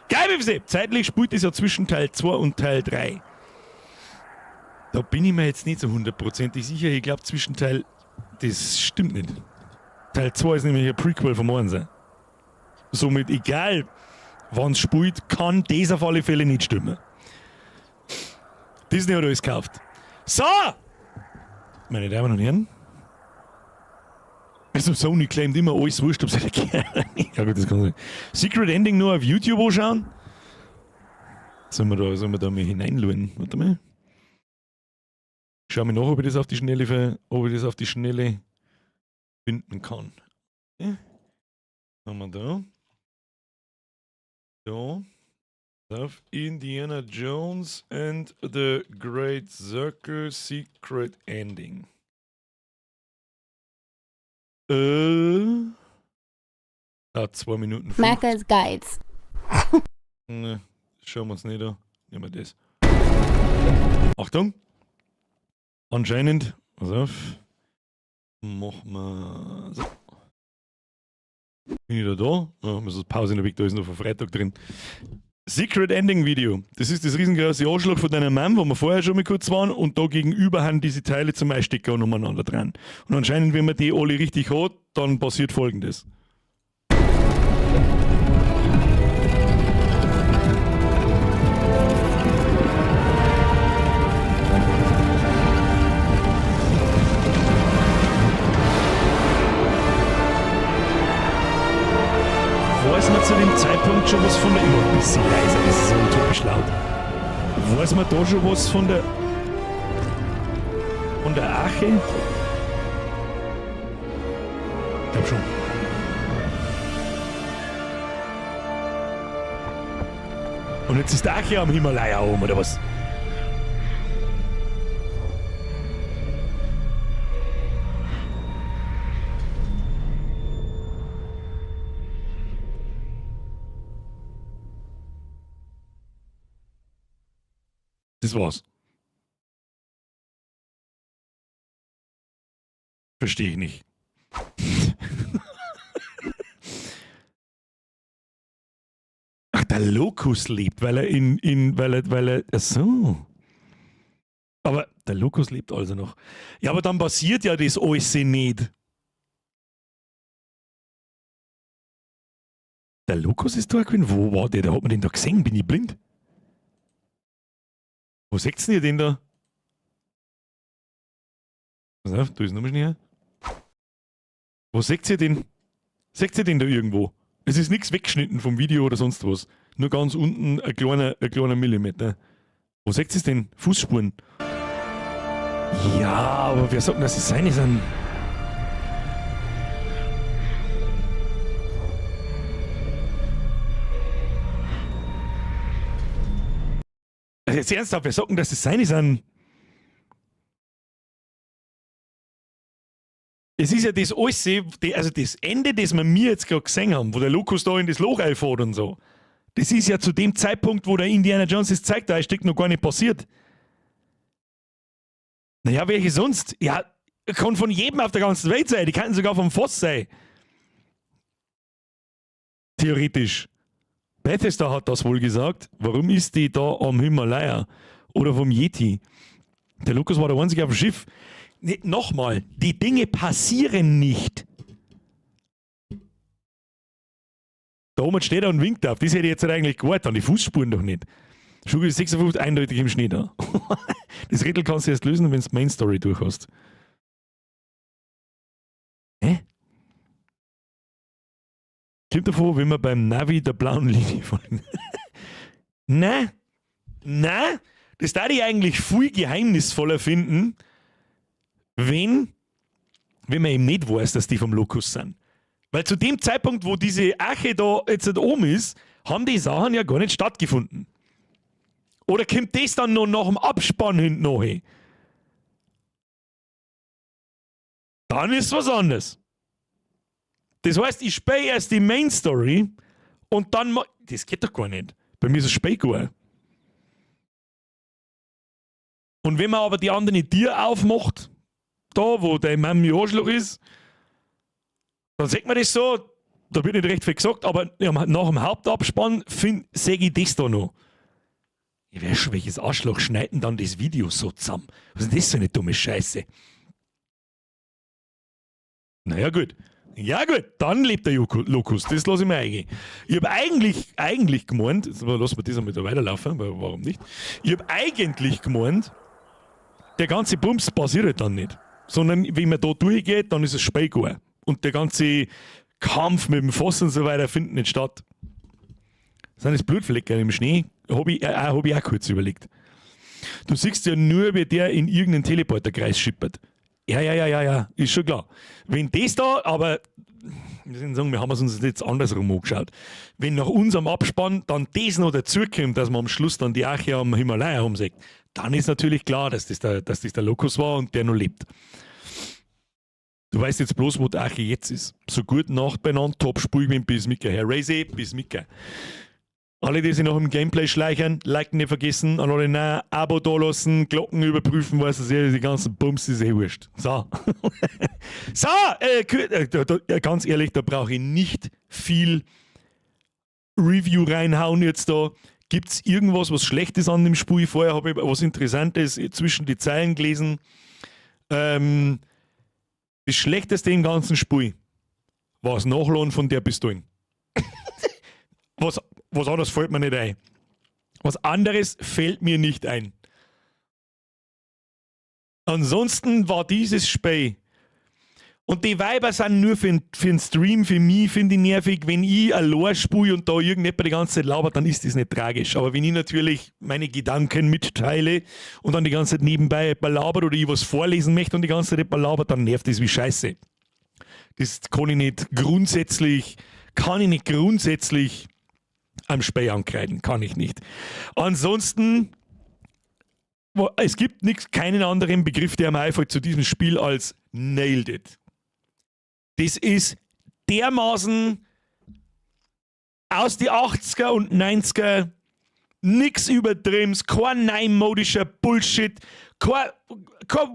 Speaker 1: Geil, wie Zeitlich spielt es ja zwischen Teil 2 und Teil 3. Da bin ich mir jetzt nicht so hundertprozentig sicher. Ich glaube, zwischen Teil. Das stimmt nicht. Teil 2 ist nämlich ein Prequel vom 1. Somit, egal wann es spielt, kann das auf alle Fälle nicht stimmen. Disney hat alles gekauft. So! Meine Damen und Herren. Also Sony claimt immer alles wurscht, ob sie da Ja gut, das kann sein. Secret Ending nur auf YouTube anschauen. Sollen wir da mal hineinschauen? Warte mal. Schau mir nach, ob ich das auf die Schnelle, finden kann. Ja. Haben wir da. Da. Auf Indiana Jones and the Great Circle Secret Ending. 2 Minuten.
Speaker 7: Martha's Guides.
Speaker 1: Ne, schauen wir uns nicht an. Nehmen wir das. Achtung! Anscheinend, pass auf, machen wir so. Bin ich da? Ja, muss Pause in der Weg, da ist noch von Freitag drin. Secret Ending Video. Das ist das riesengroße Arschloch von deiner Mom, wo wir vorher schon mal kurz waren, und da gegenüber haben diese Teile zum Einstecker und umeinander dran. Und anscheinend, wenn man die alle richtig hat, dann passiert Folgendes. schon was von der. Immer ein bisschen leiser, das ist so utopisch laut. Weiß man da schon was von der. Von der Arche? Ich glaub schon. Und jetzt ist der Arche am Himalaya oben, oder was? Das war's. Verstehe ich nicht. Ach, der Locus lebt, weil er in weil er, ach so. Aber der Locus lebt also noch. Ja, aber dann passiert ja das alles nicht. Der Locus ist da gewesen? Wo war der? Da hat man den da gesehen. Bin ich blind? Wo seht's denn ihr den da? Pass auf, da ist noch mal Schnee. Wo seht ihr den? Seht ihr den da irgendwo? Es ist nichts weggeschnitten vom Video oder sonst was. Nur ganz unten ein kleiner Millimeter. Wo seht ihr denn? Fußspuren. Ja, aber wer sagt denn, dass es seine sind? Also jetzt ernsthaft, wer sagt denn, dass es seine sind? Es ist ja das alles, also das Ende, das wir mir jetzt gerade gesehen haben, wo der Locus da in das Loch reinfährt und so. Das ist ja zu dem Zeitpunkt, wo der Indiana Jones das zeigt, da ist noch gar nicht passiert. Naja, welche sonst? Ja, kann von jedem auf der ganzen Welt sein. Die könnten sogar vom Voss sein. Theoretisch. Bethesda hat das wohl gesagt. Warum ist die da am Himalaya? Oder vom Yeti? Der Locus war der Einzige auf dem Schiff. Nee, nochmal, die Dinge passieren nicht. Da oben steht er und winkt auf. Das hätte ich jetzt eigentlich gewartet, an die Fußspuren doch nicht. Schuhe 56 eindeutig im Schnee da. Das Rätsel kannst du erst lösen, wenn du Main Story durch hast. Hä? Kommt davor, wenn wir beim Navi der blauen Linie folgen. Na? Na? Das darf ich eigentlich viel geheimnisvoller finden, wenn man eben nicht weiß, dass die vom Locus sind. Weil zu dem Zeitpunkt, wo diese Arche da jetzt oben ist, haben die Sachen ja gar nicht stattgefunden. Oder kommt das dann noch nach dem Abspann hinten noch hin? Dann ist was anderes. Das heißt, ich spiele erst die Main Story und dann das geht doch gar nicht. Bei mir ist es spät geworden. Und wenn man aber die andere Tür aufmacht, da wo der Mami Arschloch ist, dann sieht man das so, da wird nicht recht viel gesagt, aber nach dem Hauptabspann sehe ich das da noch. Ich weiß schon, welches Arschloch schneidet denn dann das Video so zusammen? Was ist denn das für eine dumme Scheiße? Naja, gut. Ja gut, dann lebt der Locus, das lasse ich mir eingehen. Ich hab eigentlich gemeint, jetzt lassen wir das einmal da weiterlaufen, weil warum nicht? Ich hab eigentlich gemeint, der ganze Bums passiert halt dann nicht. Sondern wenn man da durchgeht, dann ist es spät geworden. Und der ganze Kampf mit dem Voss und so weiter findet nicht statt. Sind das Blutflecken im Schnee? Hab ich auch kurz überlegt. Du siehst ja nur, wie der in irgendeinen Teleporterkreis schippert. Ja, ist schon klar. Wenn das da, aber wir sind sagen, wir haben es uns jetzt andersrum angeschaut. Wenn nach unserem Abspann dann das noch dazukommt, dass man am Schluss dann die Arche am Himalaya rumsägt, dann ist natürlich klar, dass das der Locus war und der noch lebt. Du weißt jetzt bloß, wo die Arche jetzt ist. So gut Nacht beieinander, top Spiel bis Mika. Herr Razy, bis Mika. Alle, die sich noch im Gameplay schleichen, liken nicht vergessen, an alle nein, Abo da lassen, Glocken überprüfen, weißt du, die ganzen Bums ist eh wurscht. So. So, ganz ehrlich, da brauche ich nicht viel Review reinhauen jetzt da. Gibt's irgendwas, was schlecht ist an dem Spiel? Vorher habe ich was Interessantes zwischen die Zeilen gelesen. Das Schlechteste im ganzen Spiel war das Nachladen von der Pistolen. Was anderes fällt mir nicht ein. Was anderes fällt mir nicht ein. Ansonsten war dieses Spiel. Und die Weiber sind nur für den Stream, für mich, finde ich nervig. Wenn ich allein spiele und da irgendjemand die ganze Zeit labert, dann ist das nicht tragisch. Aber wenn ich natürlich meine Gedanken mitteile und dann die ganze Zeit nebenbei jemand labert oder ich was vorlesen möchte und die ganze Zeit jemand labert, dann nervt das wie Scheiße. Das kann ich nicht grundsätzlich, kann ich nicht grundsätzlich am Spiel ankreiden, kann ich nicht. Ansonsten, es gibt nix, keinen anderen Begriff, der mir einfällt zu diesem Spiel als nailed it. Das ist dermaßen aus die 80er und 90er, nix Übertriebenes, kein neumodischer Bullshit, kein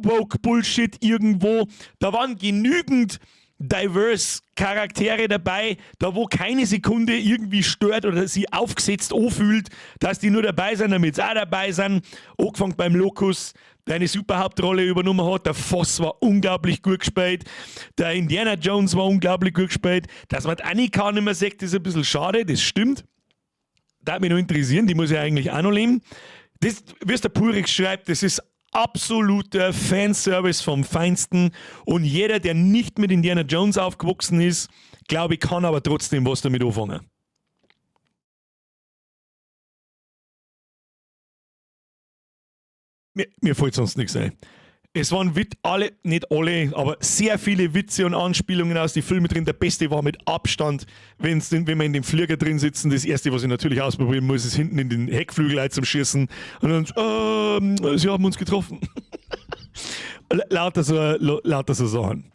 Speaker 1: woke Bullshit irgendwo. Da waren genügend diverse Charaktere dabei, da wo keine Sekunde irgendwie stört oder sie aufgesetzt anfühlt, dass die nur dabei sind, damit sie auch dabei sind. Angefangen beim Locus, der eine super Hauptrolle übernommen hat. Der Voss war unglaublich gut gespielt. Der Indiana Jones war unglaublich gut gespielt. Dass man die Annika nicht mehr sieht, ist ein bisschen schade, das stimmt. Da mich noch interessieren, die muss ja eigentlich auch noch leben. Das, wie es der Purix schreibt, das ist absoluter Fanservice vom Feinsten. Und jeder, der nicht mit Indiana Jones aufgewachsen ist, glaube ich, kann aber trotzdem was damit anfangen. Mir fällt sonst nichts ein. Es waren alle, nicht alle, aber sehr viele Witze und Anspielungen aus den Filmen drin. Der beste war mit Abstand, wenn wir in dem Flieger drin sitzen. Das erste, was ich natürlich ausprobieren muss, ist hinten in den Heckflügel zum Schießen. Und dann, sie haben uns getroffen. Lauter so Sachen.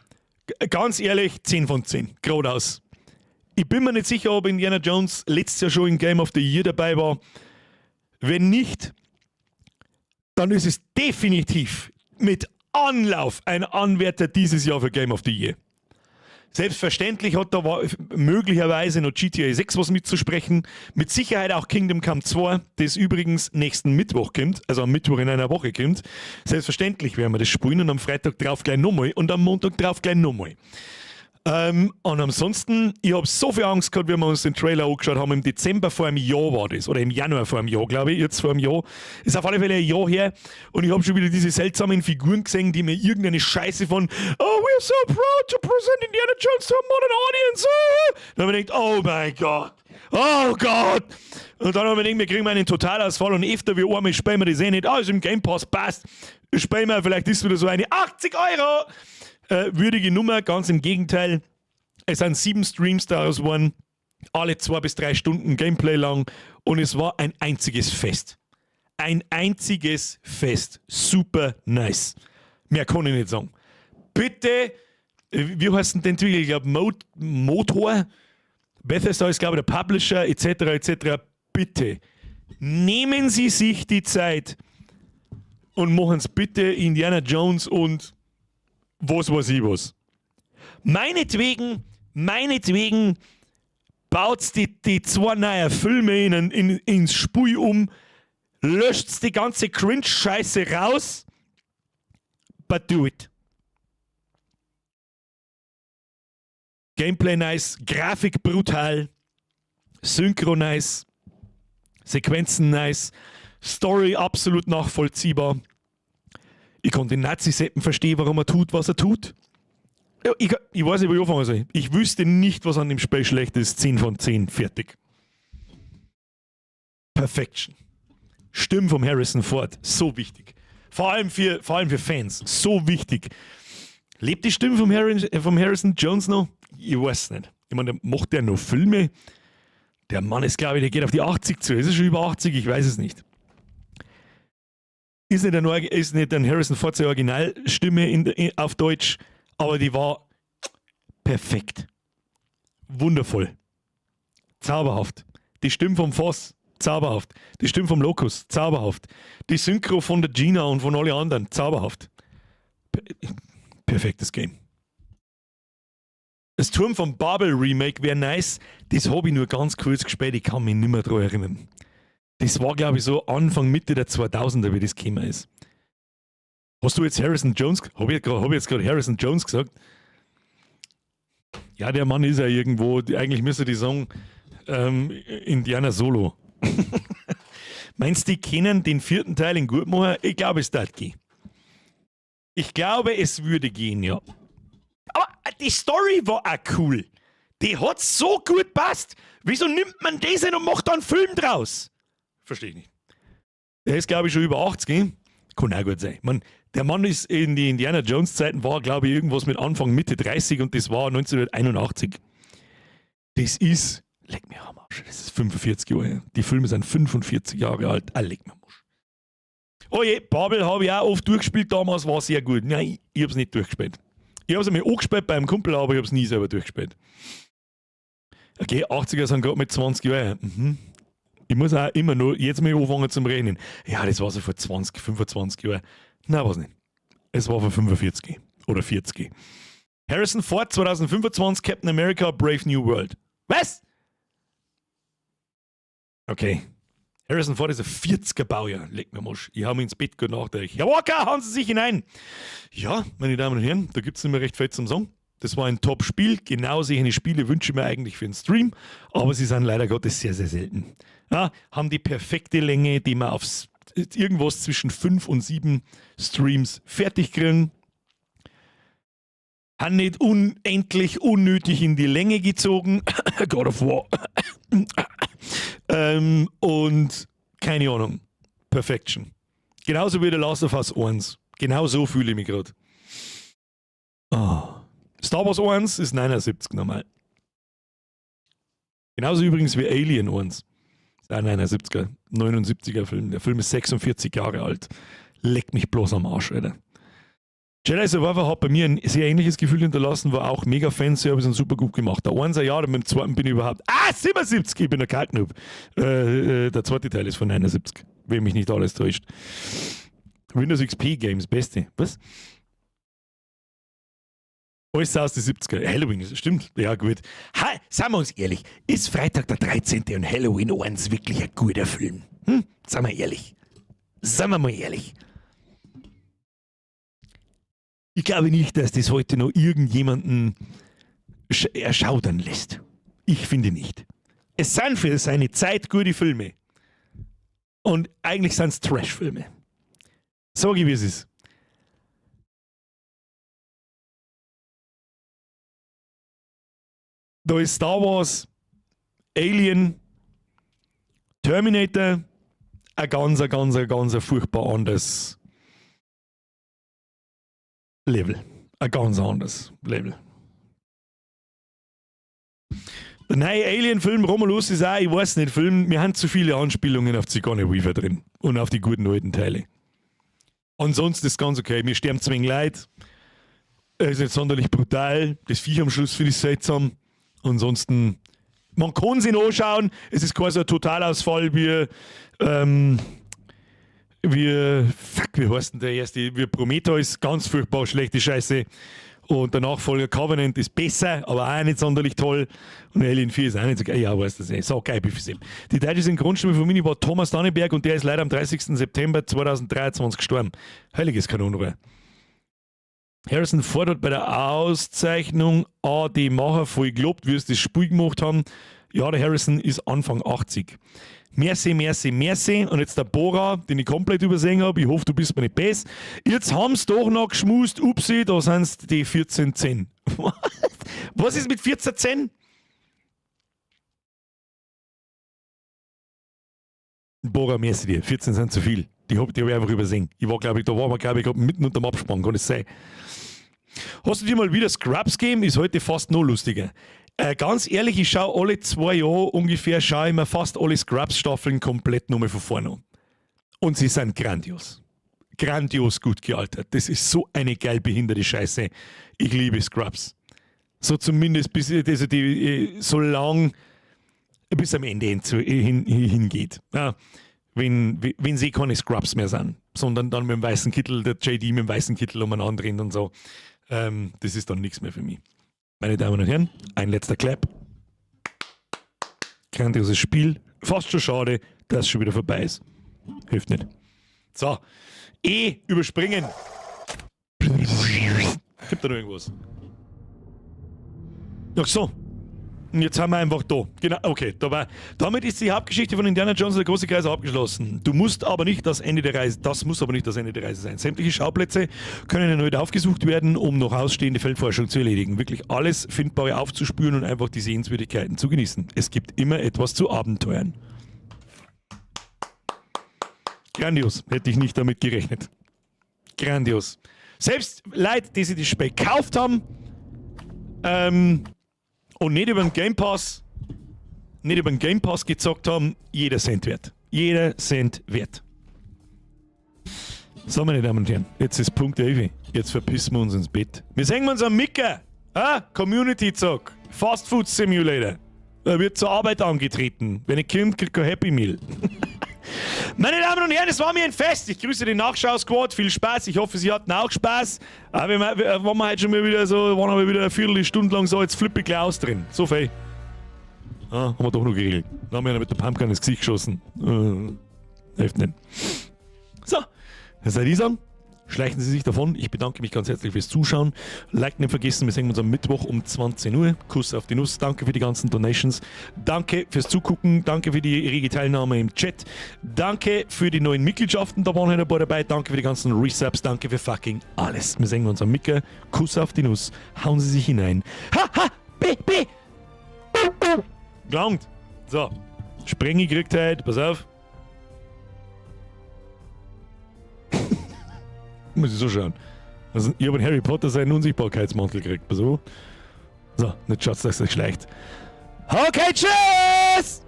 Speaker 1: Ganz ehrlich, 10 von 10. Geradeaus. Ich bin mir nicht sicher, ob Indiana Jones letztes Jahr schon in Game of the Year dabei war. Wenn nicht, dann ist es definitiv mit Anlauf ein Anwärter dieses Jahr für Game of the Year. Selbstverständlich hat da möglicherweise noch GTA 6 was mitzusprechen. Mit Sicherheit auch Kingdom Come 2, das übrigens nächsten Mittwoch kommt, also am Mittwoch in einer Woche kommt. Selbstverständlich werden wir das spielen und am Freitag drauf gleich nochmal und am Montag drauf gleich nochmal. Und ansonsten, ich hab so viel Angst gehabt, wie wir uns den Trailer angeschaut haben. Im Dezember vor einem Jahr war das, oder im Januar vor einem Jahr, glaube ich, jetzt vor einem Jahr. Ist auf alle Fälle ein Jahr her. Und ich hab schon wieder diese seltsamen Figuren gesehen, die mir irgendeine Scheiße von Oh, we're so proud to present Indiana Jones to a modern audience. Oh. Dann hab ich gedacht, oh mein Gott, oh Gott. Und dann hab ich gedacht, wir kriegen einen Totalausfall und öfter wie einmal spielen wir das eh nicht. Ah, ist im Game Pass, passt. Spielen wir, vielleicht ist wieder so eine 80 Euro. Würdige Nummer, ganz im Gegenteil. Es sind 7 Streams daraus geworden, alle 2 bis 3 Stunden Gameplay lang und es war ein einziges Fest. Ein einziges Fest. Super nice. Mehr kann ich nicht sagen. Bitte, wie heißt denn der Entwickler? Ich glaub, Motor, Bethesda ist, glaub ich, der Publisher, et cetera, et cetera. Bitte, nehmen Sie sich die Zeit und machen's bitte Indiana Jones und was weiß ich was. Meinetwegen baut's die 2 neuen Filme ins Spiel um, löscht's die ganze Cringe-Scheiße raus, but do it. Gameplay nice, Grafik brutal, Synchro nice, Sequenzen nice, Story absolut nachvollziehbar. Ich kann den Nazi-Seppen verstehen, warum er tut, was er tut. Ja, ich weiß nicht, wo ich anfangen soll. Ich wüsste nicht, was an dem Spiel schlecht ist. 10 von 10, fertig. Perfection. Stimme vom Harrison Ford, so wichtig. Vor allem für Fans, so wichtig. Lebt die Stimme vom Harrison Jones noch? Ich weiß nicht. Ich meine, der macht ja noch Filme. Der Mann ist, glaube ich, der geht auf die 80 zu. Ist er schon über 80? Ich weiß es nicht. Ist nicht ein Harrison Ford seine Originalstimme auf Deutsch, aber die war perfekt. Wundervoll. Zauberhaft. Die Stimme vom Voss, zauberhaft. Die Stimme vom Locus, zauberhaft. Die Synchro von der Gina und von allen anderen, zauberhaft. Perfektes Game. Das Turm von Babel Remake wäre nice. Das hab ich nur ganz kurz gespielt, ich kann mich nicht mehr dran erinnern. Das war, glaub ich, so Anfang, Mitte der 2000er, wie das gekommen ist. Hast du jetzt Harrison Jones hab ich grad, hab ich jetzt grad Harrison Jones gesagt? Ja, der Mann ist ja irgendwo, eigentlich müsste die sagen, Indiana Solo. Meinst du, die können den 4. Teil in gut machen? Ich glaube, es darf gehen. Ich glaube, es würde gehen, ja. Aber Die Story war auch cool. Die hat so gut passt. Wieso nimmt man das denn und macht da einen Film draus? Verstehe ich nicht. Der ist, glaube ich, schon über 80, gell? Kann auch gut sein. Ich mein, der Mann ist in die Indiana Jones Zeiten, war, glaube ich, irgendwas mit Anfang, Mitte 30 und das war 1981. Das ist, leck mir am Arsch, das ist 45 Jahre her. Die Filme sind 45 Jahre alt. Ah, leck mir am Arsch. Oh je, Babel habe ich auch oft durchgespielt damals, war sehr gut. Nein, ich hab's nicht durchgespielt. Ich hab's einmal angespielt beim Kumpel, aber ich hab's nie selber durchgespielt. Okay, 80er sind gerade mit 20 Jahren. Ich muss auch immer nur jetzt mal anfangen zum Rechnen. Ja, das war so vor 20, 25 Jahren. Nein, war's nicht. Es war vor 45 oder 40. Harrison Ford 2025, Captain America, Brave New World. Was? Okay. Harrison Ford ist ein 40er Baujahr. Leck mir am Arsch. Ich hau mich ins Bett, gute Nacht euch. Herr Walker, hauen Sie sich hinein. Ja, meine Damen und Herren, da gibt's nicht mehr recht viel zum Sagen. Das war ein Top-Spiel. Genau solche Spiele wünsche ich mir eigentlich für einen Stream. Aber sie sind leider Gottes sehr, sehr selten. Ja, haben die perfekte Länge, die man aufs irgendwas zwischen 5 und 7 Streams fertig kriegen. Haben nicht unendlich unnötig in die Länge gezogen. God of War. Und keine Ahnung. Perfection. Genauso wie The Last of Us 1. Genau so fühle ich mich grad. Oh. Star Wars 1 ist 79 normal. Genauso übrigens wie Alien 1. Ist auch ein 79er, 79er Film. Der Film ist 46 Jahre alt. Leck mich bloß am Arsch, Alter. Jedi Survivor hat bei mir ein sehr ähnliches Gefühl hinterlassen, war auch mega Fanservice und super gut gemacht. Der 1er Jahr, mit dem zweiten bin ich überhaupt. Ah, 77, ich bin der Kaltnoob. Der zweite Teil ist von 79, wenn mich nicht alles täuscht. Windows XP Games, beste. Was? Alles aus den 70er. Halloween, das stimmt. Ja, gut. Ha, seien wir uns ehrlich, ist Freitag der 13. und Halloween 1 wirklich ein guter Film? Seien wir ehrlich. Seien wir mal ehrlich. Ich glaube nicht, dass das heute noch irgendjemanden erschaudern lässt. Ich finde nicht. Es sind für seine Zeit gute Filme. Und eigentlich sind's Trash-Filme. Sag ich, wie es ist. Da ist Star Wars, Alien, Terminator, ein ganz, ein ganz, ein ganz furchtbar anderes Level. Ein ganz anderes Level. Der neue Alien-Film Romulus ist auch, ich weiß nicht, Film, wir haben zu viele Anspielungen auf Sigourney Weaver drin und auf die guten alten Teile. Ansonsten ist es ganz okay. Mir sterben zu wenig Leute. Er ist nicht sonderlich brutal. Das Viech am Schluss finde ich seltsam. Ansonsten, man kann sich anschauen. Es ist quasi ein Totalausfall wie, fuck, wie heißt denn der erste? Wie Prometheus, ganz furchtbar schlechte Scheiße. Und der Nachfolger Covenant ist besser, aber auch nicht sonderlich toll. Und Alien 4 ist auch nicht so geil. Ja, weiß das nicht. So geil, wie viel. Die deutsche Synchronstimme von Mini war Thomas Danneberg und der ist leider am 30. September 2023 gestorben. Heiliges Kanonenrohr. Harrison Ford hat bei der Auszeichnung AD Macher voll gelobt, wie sie das Spiel gemacht haben. Ja, der Harrison ist Anfang 80. Merci, merci, merci. Und jetzt der Bora, den ich komplett übersehen hab. Ich hoffe, du bist mir nicht böse. Jetzt haben's doch noch geschmust. Upsi, da sind's die 14,10. Was ist mit 14,10? Bora, merci dir. 14 sind zu viel. Die hab ich einfach übersehen. Ich war, glaub ich, da waren wir, glaub ich, grad mitten unterm Abspann. Kann das sein? Hast du dir mal wieder Scrubs gegeben? Ist heute fast noch lustiger. Ganz ehrlich, ich schau alle 2 Jahre ungefähr, schau ich mir fast alle Scrubs-Staffeln komplett nochmal von vorne an. Und sie sind grandios. Grandios gut gealtert. Das ist so eine geil behinderte Scheiße. Ich liebe Scrubs. So zumindest bis, also die so lang, bis am Ende hingeht. Ja, wenn sie keine Scrubs mehr sind, sondern dann mit dem weißen Kittel, der JD mit dem weißen Kittel umeinander rennt und so. Das ist dann nichts mehr für mich. Meine Damen und Herren, ein letzter Clap. Grandioses Spiel. Fast schon schade, dass es schon wieder vorbei ist. Hilft nicht. So. E überspringen. Gibt da noch irgendwas? Ach so. Und jetzt haben wir einfach da. Genau, okay, dabei. Damit ist die Hauptgeschichte von Indiana Jones und der große Kreis abgeschlossen. Du musst aber nicht das Ende der Reise, das muss aber nicht das Ende der Reise sein. Sämtliche Schauplätze können erneut aufgesucht werden, um noch ausstehende Feldforschung zu erledigen. Wirklich alles Findbare aufzuspüren und einfach die Sehenswürdigkeiten zu genießen. Es gibt immer etwas zu abenteuern. Grandios, hätte ich nicht damit gerechnet. Grandios. Selbst Leute, die sich das Spiel gekauft haben, und nicht über den Game Pass, nicht über den Game Pass gezockt haben, jeder Cent wert. Jeder Cent wert. So, meine Damen und Herren, jetzt ist Punkt 11. Jetzt verpissen wir uns ins Bett. Wir sehen uns am Micker. Ah, Community Zock. Fast Food Simulator. Da wird zur Arbeit angetreten. Wenn ein Kind kriegt kein Happy Meal. Meine Damen und Herren, es war mir ein Fest. Ich grüße den Nachschau-Squad. Viel Spaß. Ich hoffe, Sie hatten auch Spaß. Aber wir waren wir heute schon mal wieder so, waren wir wieder eine Viertelstunde lang so, jetzt flippe ich gleich aus drin. So viel. Ah, haben wir doch noch geregelt. Dann haben wir einer mit der Pumpgun ins Gesicht geschossen. Hilft nicht. So, das soll ich sagen. Schleichen Sie sich davon. Ich bedanke mich ganz herzlich fürs Zuschauen. Like nicht vergessen, wir sehen uns am Mittwoch um 20 Uhr. Kuss auf die Nuss. Danke für die ganzen Donations. Danke fürs Zugucken. Danke für die rege Teilnahme im Chat. Danke für die neuen Mitgliedschaften. Da waren heute ein paar dabei. Danke für die ganzen Resubs. Danke für fucking alles. Wir sehen uns am Micker. Kuss auf die Nuss. Hauen Sie sich hinein. Ha, ha, B, B. Gelangt. So. Sprenge gekriegt heute. Pass auf. Muss ich so schauen. Also, ich habe einen Harry Potter seinen Unsichtbarkeitsmantel gekriegt. Pass auf. So, nicht schaut's, dass es schleicht. Okay, tschüss!